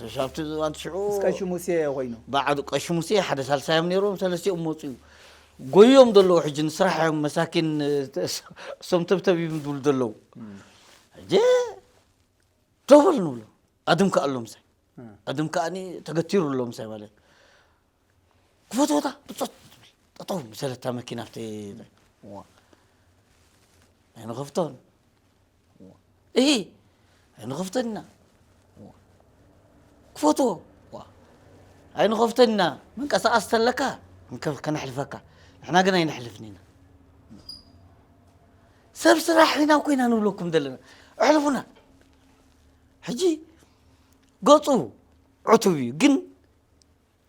ተሻብቲ ዝዋን ሽዑ እስቀ ሽሙሴ ኮይኑ። በዓል ቀሺ ሙሴ ሓደ ሳልሳዮም ነይሮም፣ ሰለስቲኦም መጽኡ። ጎዮም ዘለዉ ሕጂ ንስራሕ እዮም መሳኪን፣ እሶም ተብተብ እዮም ዝብሉ ዘለዉ። እም። ሕጂ ደው በል ንብሎ። ኣድም ከኣሎም ሳይ። እም። ኣድም ከኣኒ ተገቲሩ ኣሎ ምሳይ ማለት። ክፈትዎ እታ ብጾት ትብል። ጠጠው ምሰለታ መኪና ኣብቲ ዋ። ኣይንኸፍቶን። ዋ። እሂ። ኣይንኸፍቶን ኢና። ዋ። ክፈትዎ። ዋ። ኣይንኸፍቶን ኢና። መንቀሳቐስ ተለካ እንከ-፣ ከነሕልፈካ። ንሕና ግን ኣይነሕልፍን ኢና። ሰብ ስራሕ ኢና እኮ ኢና ንብለኩም ዘለና። ኣሕልፉና። ሕጂ ገጹ ዕቱብ እዩ። ግን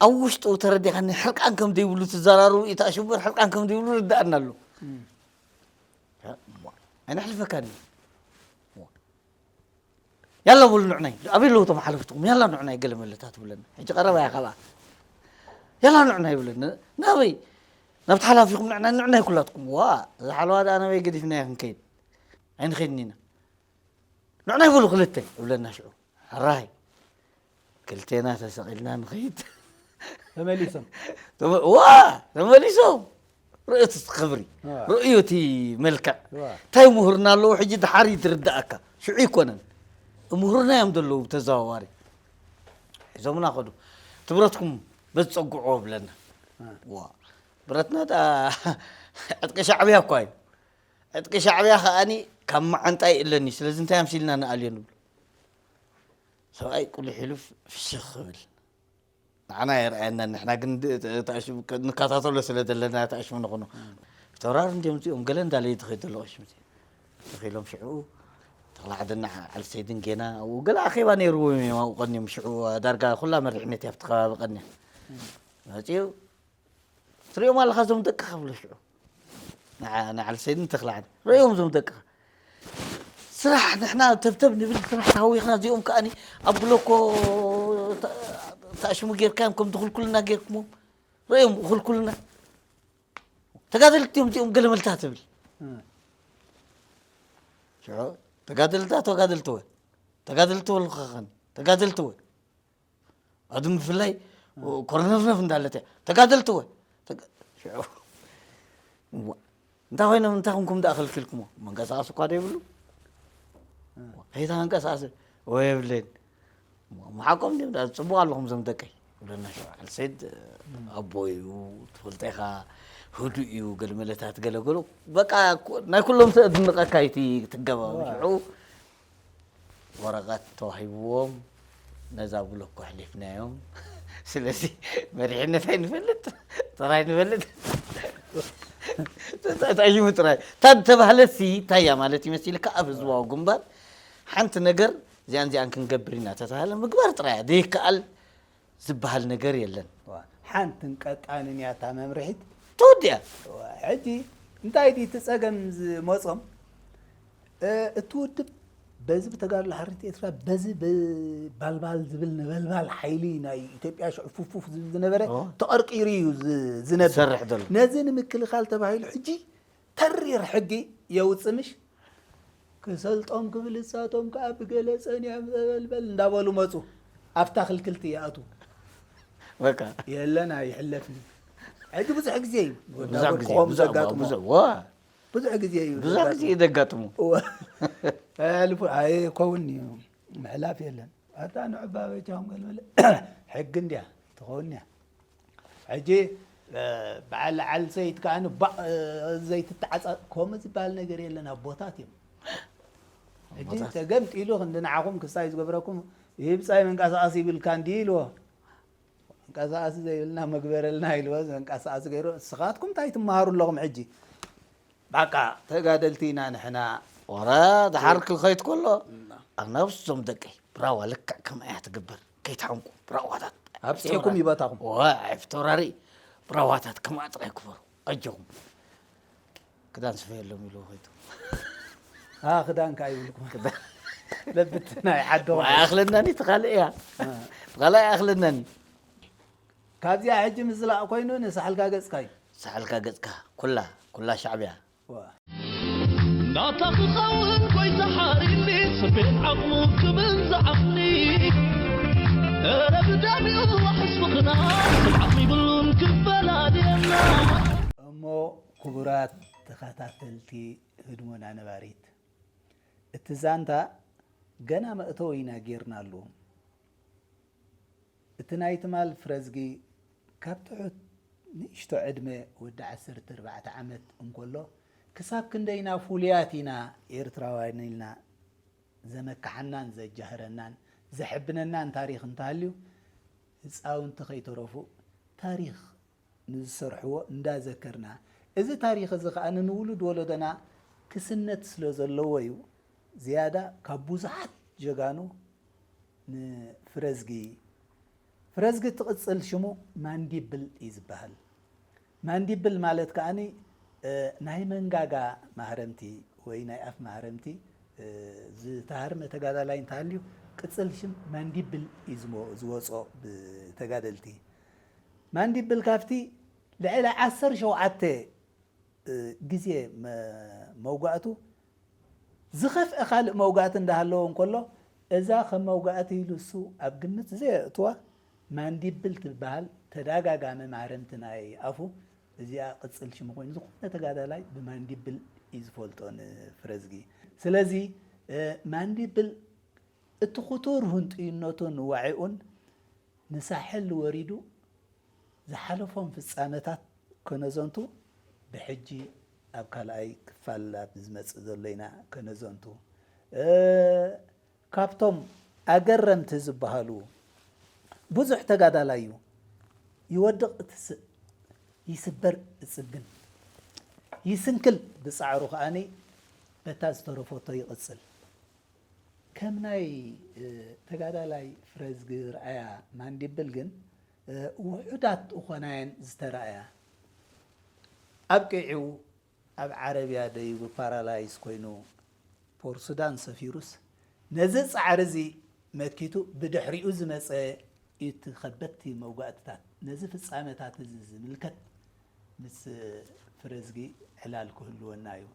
ኣብ ውሽጡ ተረዲኻኒ ሕርቃን ከም ዘይብሉ ትዘራረቡ ኢታ ሽበር ሕርቃን ከም ዘይብሉ ርዳኣና ኣሎ። እም። ኣይነሕልፈካን እዩ። ያላ በሉ ንዕናይ። ኣበይ ኣለዉ እቶም ሓለፍትኹም? ያላ ንዕናይ ገለ መለታት ትብለና። ሕጂ ቀረባ እያ ካብኣ። ያላ ንዕናይ ይብለና። ናበይ? ናብቲ ሓላፊኹም ንዕናይ፣ ንዕናይ ኩላትኩም። ዋ፣ እዛ ሓለዋ ደኣ ናበይ ገዲፍናያ ክንከይድ? ኣይንኸይድን ኢና። ንዕናይ በሉ ክልተ ይብለና ሽዑ። ሕራይ። ክልቴና ተሰቒልና ንኸይድ። ተመሊሶም። ተመ-፣ ዋ! ተመሊሶም። ርእዮ እቲ ክብሪ። ዋ። ርእዮ እቲ መልክዕ። ዋ። እንታይ ምሁርና ኣለዎ ሕጂ ድሓር እዩ ዝርዳእካ። ሽዑ ኣይኮነን። ምሁርና እዮም ዘለዉ ብተዘዋዋሪ። ሒዞምና ከዱ። እቲ ብረትኩም በዚ ጸግዕዎ ብለና። ዋ። ዋ። ብረትና ደኣ ዕጥቂ ሻዕብያ እኳ እዩ። ዕጥቂ ሻዕብያ ከኣኒ ካብ መዓንጣ ይእለኒ። ስለዚ እንታይ ኣምሲልና ንኣልዮ ንብሎ። ሰብኣይ ቁሊሕ ኢሉ ፍሽኽ ክብል። ንዓና የርኣየና፣ ንሕና ግን ድ-፣ ት-፣ ተኣሽሙ-፣ ከ-፣ ንከታተሎ ስለ ዘለና ተኣሽሙ ንኹኖ። እም። ተራር እንዲዮም እዚኦም ገለ እንዳለዩ ትኸይድ ዘሎ ቀሽምቲ። ተኺሎም ሽዑ ተኽለ ዓደና ዓሊ ሰይድን ጌና ኣብኡ ገለ ኣኼባ ነይርዎም እዮም ኣብኡ ቀንዮም ሽዑ ዳርጋ ኩላ መሪሕነት እያ ኣብቲ ከባቢ ቀንያ። እም። መጺኡ ትሪኦም ኣለኻ እዞም ደቅኻ ብሎ ሽዑ። ንዓ-፣ ንዓሊ ሰይድን ተኽለ ዓደን። ርእዮም እዞም ደቅኻ። ስራሕ ንሕና ተብተብ ንብል ስራሕ ተሃዊኽና እዚኦም ከኣኒ ኣብ ብሎኮ ተ-፣ ተኣሽሙ ጌርካዮም ከም ድኹልኩልና ጌርኩሞም። ርእዮም፣ ኹልኩልና ተጋደልቲ እዮም እዚኦም፣ ገለመልታ ትብል። ሽዑ ተጋደልታ፣ ተጋደልትወ፣ ተጋደልትወ ልኸኸን፣ ተጋደልትወ። ኣድም ብፍላይ ኮርነፍነፍ እንዳለት እያ። ተጋደልትወ። ተጋ-፣ ሽዑ፣ እዋ፣ እንታይ ኮይኖም፣ እንታይ ኮንኩም ደኣ ከልኪልኩሞ? መንቀሳቐሲ እኳ ዶ ይብሉ? ከይታ መንቀሳቐሲ ወይ የብለን። እሞ ሓቆም ድዮም? ደኣ ጽቡቕ ኣለኹም እዞም ደቀይ። ይብለና ሽዑ። ዓል ሰይድ ኣቦ እዩ፣ ትፈልጦ ኢኻ፣ ህዱእ እዩ፣ ገለ መለታት ገለ ገሉ። በቃ፣ ኩ-፣ ናይ ኩሎም ሰብ ኣድንቐካ እዩ እቲ ትገባው። ሽዑ ወረቐት ተዋሂብዎም፣ ነዛ ብሎኮ ኣሕሊፍናዮም። ስለዚ መሪሕነት ኣይንፈልጥ፣ ጥራይ ንፈልጥ። ተታይሙ ጥራይ። እታ ተባህለትሲ እንታይ እያ ማለት ይመስልካ? ኣብ ህዝባዊ ግንባር ሓንቲ ነገር እዚኣን እዚኣን ክንገብር ኢና ተተባህለ ምግባር ጥራይ እያ። ዘይከኣል ዝበሃል ነገር የለን። ዋ፣ ሓንትን ቀጣንን እያ እታ መምርሒት። ትወዲኣ። ዋ፣ ሕጂ እንታይ ድዩ እቲ ጸገም ዝመጾም? እ፣ እቲ ውድብ በዚ ብተጋድሎ ሓርነት ኤርትራ፣ በዚ ብባልባል ዝብል ነበልባል ሓይሊ ናይ ኢትዮጵያ ሽዑ ፉፍ ፉፍ ዝብል ዝነበረ ኦ። ተቐርቂሩ እዩ ዝ-፣ ዝነብር። ዝሰርሕ ዘሎ። ነዚ ንምክልኻል ተባሂሉ ሕጂ ተሪር ሕጊ የውጽእ ምሽ? ክሰልጦም ክብል እሳቶም ከኣ ብገለ ጸኒዖም ዘበልበል እንዳበሉ መጹ። ኣብታ ክልክልቲ ይኣትዉ። በቃ። የለን ኣይሕለፍን። ሕጂ ብዙሕ ግዜ እዩ። ብዙሕ ግዜ፣ ጎዳጉድኩም ብዙሕ፣ ዘጋጥሞ። ብዙሕ፣ ዋ። ብዙሕ ግዜ እዩ ብዙሕ ዘጋጥሞ። ግዜ እዩ ዘጋጥሞ። እወ። ኣያልፉ፣ ኣይከውን እዩ። ምሕላፍ የለን። ኣታ ንዑ ባበጃኹም ገልበለ። ሕጊ እንድያ ትኸውን እያ። ሕጂ፣ እ፣ በዓል ዓል ሰይድ ከኣ ንባእ፣ እ፣ ዘይትተዓጻ-፣ ከምኡ ዝበሃል ነገር የለን። ኣቦታት እዮም። ሕጂ ኣቦታት። ተገምጢሉ ክንዲ ንዓኹም ክሳይ ዝገብረኩም፣ ይብጻይ መንቀሳቐሲ ይብልካ እንዲ ኢልዎ። መንቀሳቐሲ ዘይብልና መግበረልና ኢልዎ፣ መንቀሳቐሲ ገይሩ፣ ንስኻትኩም እንታይ ትመሃሩ ኣለኹም ሕጂ? በቃ ተጋደልቲ ኢና ንሕና። ወረ፣ ደሓር ክኸይድ ከሎ፣ እና። ኣብ ነብሶም ደቀይ፣ ብራዋ ልክዕ ከምኣ እያ ትግበር። ከይትሓንቁ፣ ብራዋታት። ኣብጺሑኩም ይበታኹም። ወ፣ ኣይፍተውራሪ፣ ብራዋታት ከምኣ ጥራይ ክበሩ። ኣጆኹም። ክዳን ስፈየሎም ኢሉ ኸይዱ። ኣ፣ ክዳን ከኣ ይብልኩም። ክዳን። ለብት ናይ ዓዶም። ኣይኣኽለናኒ፣ ትኻልእ እያ። እ። ትኻልእ ኣይኣኽለናኒ። ካብዚኣ ሕጂ ምዝላቕ ኮይኑ ንሳሕልካ ገጽካ እዩ። ሳሕልካ ገጽካ፣ ኩላ፣ ኩላ ሻዕብያ። ዋ። ናታ ክኸውን ጎይታ ሓሪኒ፣ ስቤት ዓቕሙ ክብል ዝዓቕኒ። እረ ብደም ይዋሕስ ምኽና፣ ስም ዓቕሚ ይብሉን ክፈላልየና። እሞ ክቡራት ተኸታተልቲ ህድሞና ነባሪት፣ እቲ ዛንታ ገና መእተዊ ኢና ጌርናሉ። እቲ ናይ ትማል ፍረዝጊ ካብ ትሑት ንእሽቶ ዕድመ ወዲ ዓሰርተ ኣርባዕተ ዓመት እንከሎ፣ ክሳብ ክንደይና ፍሉያት ኢና ኤርትራውያን ኢልና ዘመክሓናን ዘጃህረናን ዘሕብነናን ታሪኽ እንተሃልዩ፣ ህጻውንቲ ከይተረፉ ታሪኽ ንዝሰርሕዎ እንዳዘከርና፣ እዚ ታሪኽ እዚ ከኣ ንውሉድ ወለዶና ክስነድ ስለ ዘለዎ እዩ። ዝያዳ ካብ ብዙሓት ጀጋኑ ንፍረዝጊ፣ ፍረዝጊ እቲ ቅጽል ሽሙ ማንዲብል እዩ ዝበሃል። ማንዲብል ማለት ከኣኒ፣ እ፣ ናይ መንጋጋ ማህረምቲ ወይ ናይ ኣፍ ማህረምቲ፣ እ፣ ዝተሃርመ ተጋዳላይ እንተሃልዩ ቅጽል ሽም ማንዲብል እዩ ዝሞ-፣ ዝወጾ ብተጋደልቲ። ማንዲብል ካብቲ ልዕሊ ዓሰርተ ሸውዓተ፣ እ፣ ግዜ መ-፣ መውጋእቱ ዝኸፍአ ካልእ መውጋእቲ እንዳሃለዎ እንከሎ፣ እዛ ከም መውጋእቲ ኢሉ እሱ ኣብ ግምት ዘየእትዋ ማንዲብል ትበሃል ተደጋጋሚ ማህረምቲ ናይ ኣፉ፣ እዚኣ ቅጽል ሽሙ ኮይኑ፣ ዝኾነ ተጋዳላይ ብማንዲብል እዩ ዝፈልጦ ንፍረዝጊ። ስለዚ፣ እ፣ ማንዲብል እቲ ክቱር ህንጡይነቱን ዋዒኡን ንሳሕል ወሪዱ ዝሓለፎም ፍጻመታት ከነዘንቱ፣ ብሕጂ ኣብ ካልኣይ ክፋል ኣብ ዝመጽእ ዘሎ ኢና ከነዘንቱ። እ፣ ካብቶም ኣገረምቲ ዝበሃሉ ብዙሕ ተጋዳላይ እዩ። ይወድቕ እትስእ፣ ይስበር እጽግን፣ ይስንክል ብጻዕሩ ከኣኒ በታ ዝተረፈቶ ይቕጽል። ከም ናይ፣ እ፣ ተጋዳላይ ፍረዝጊ ርኣያ ማንዲብል ግን፣ እ፣ ውሑዳት እኾናየን ዝተራእያ። ኣብቂዑ ኣብ ዓረብያ ደይቡ ፓራላይዝ ኮይኑ ፖርት ሱዳን ሰፊሩስ፣ ነዚ ጻዕሪ እዚ መኪቱ ብድሕሪኡ ዝመጸ እዩ እቲ ከበድቲ መውጋእትታት ነዚ ፍጻመታት እዚ ዝምልከት ምስ ፍረዝጊ ዕላል ክህልወና እዩ።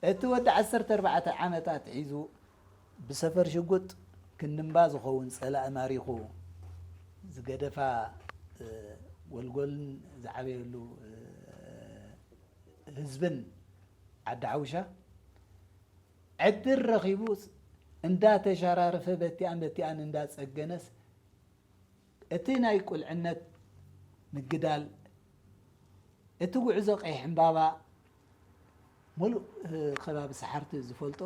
እቲ ወዲ ዓሰርተ ኣርባዕተ ዓመታት ሒዙ ብሰፈር ሽጉጥ ክንድምባ ዝኸውን ጸላኢ ማሪኹ ዝገደፋ፣ እ፣ ጎልጎልን ዝዓበየሉ፣ እ፣ ህዝብን ዓዲ ሓውሻ ዕድል ረኺቡ እንዳተሸራረፈ በቲኣን በቲኣን እንዳጸገነስ እቲ ናይ ቁልዕነት ምግዳል፣ እቲ ጉዕዞ ቀይሕ ዕምባባ፣ ሙሉእ፣ እ፣ ከባቢ ሰሓርቲ ዝፈልጦ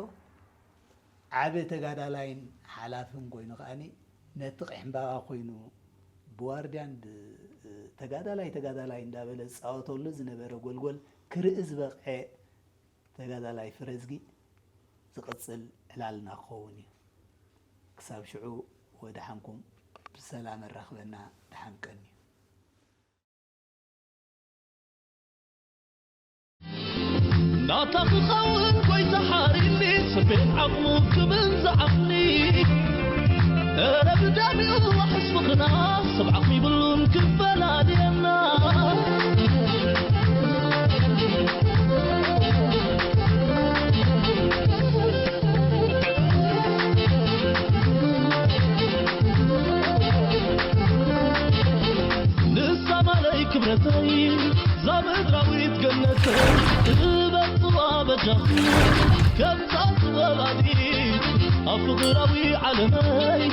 ዓቢ ተጋዳላይን ሓላፍን ኮይኑ ከኣኒ ነቲ ቀይሕ ዕምባባ ኮይኑ ብዋርድያን ብ-፣ እ፣ ተጋዳላይ ተጋዳላይ እንዳበለ ዝጻወተሉ ዝነበረ ጎልጎል ክርኢ ዝበቕዐ ተጋዳላይ ፍረዝጊ ዝቕጽል ዕላልና ክኸውን እዩ። ክሳብ ሽዑ ወደሓንኩም፣ ብሰላም ኣራኽበና፣ ደሓን ቀንዩ። ናታ ክኸውን ጎይታ ሓሪኒ፣ ስርቤን ዓቕሙ ክብል ዝዓቕኒ። እረ ብደሚኡ ዋሕስ ፍቕርና፣ ሰብ ዓቕሚ ይብሉን ክፈላልየና። ንሳ ማለይ ክብረተይ፣ እዛ ምድራዊት ገነተይ፣ እበጽዋ በጃኹ፣ ከምዛ ጥበባዲት፣ ኣብ ፍቕራዊ ዓለመይ።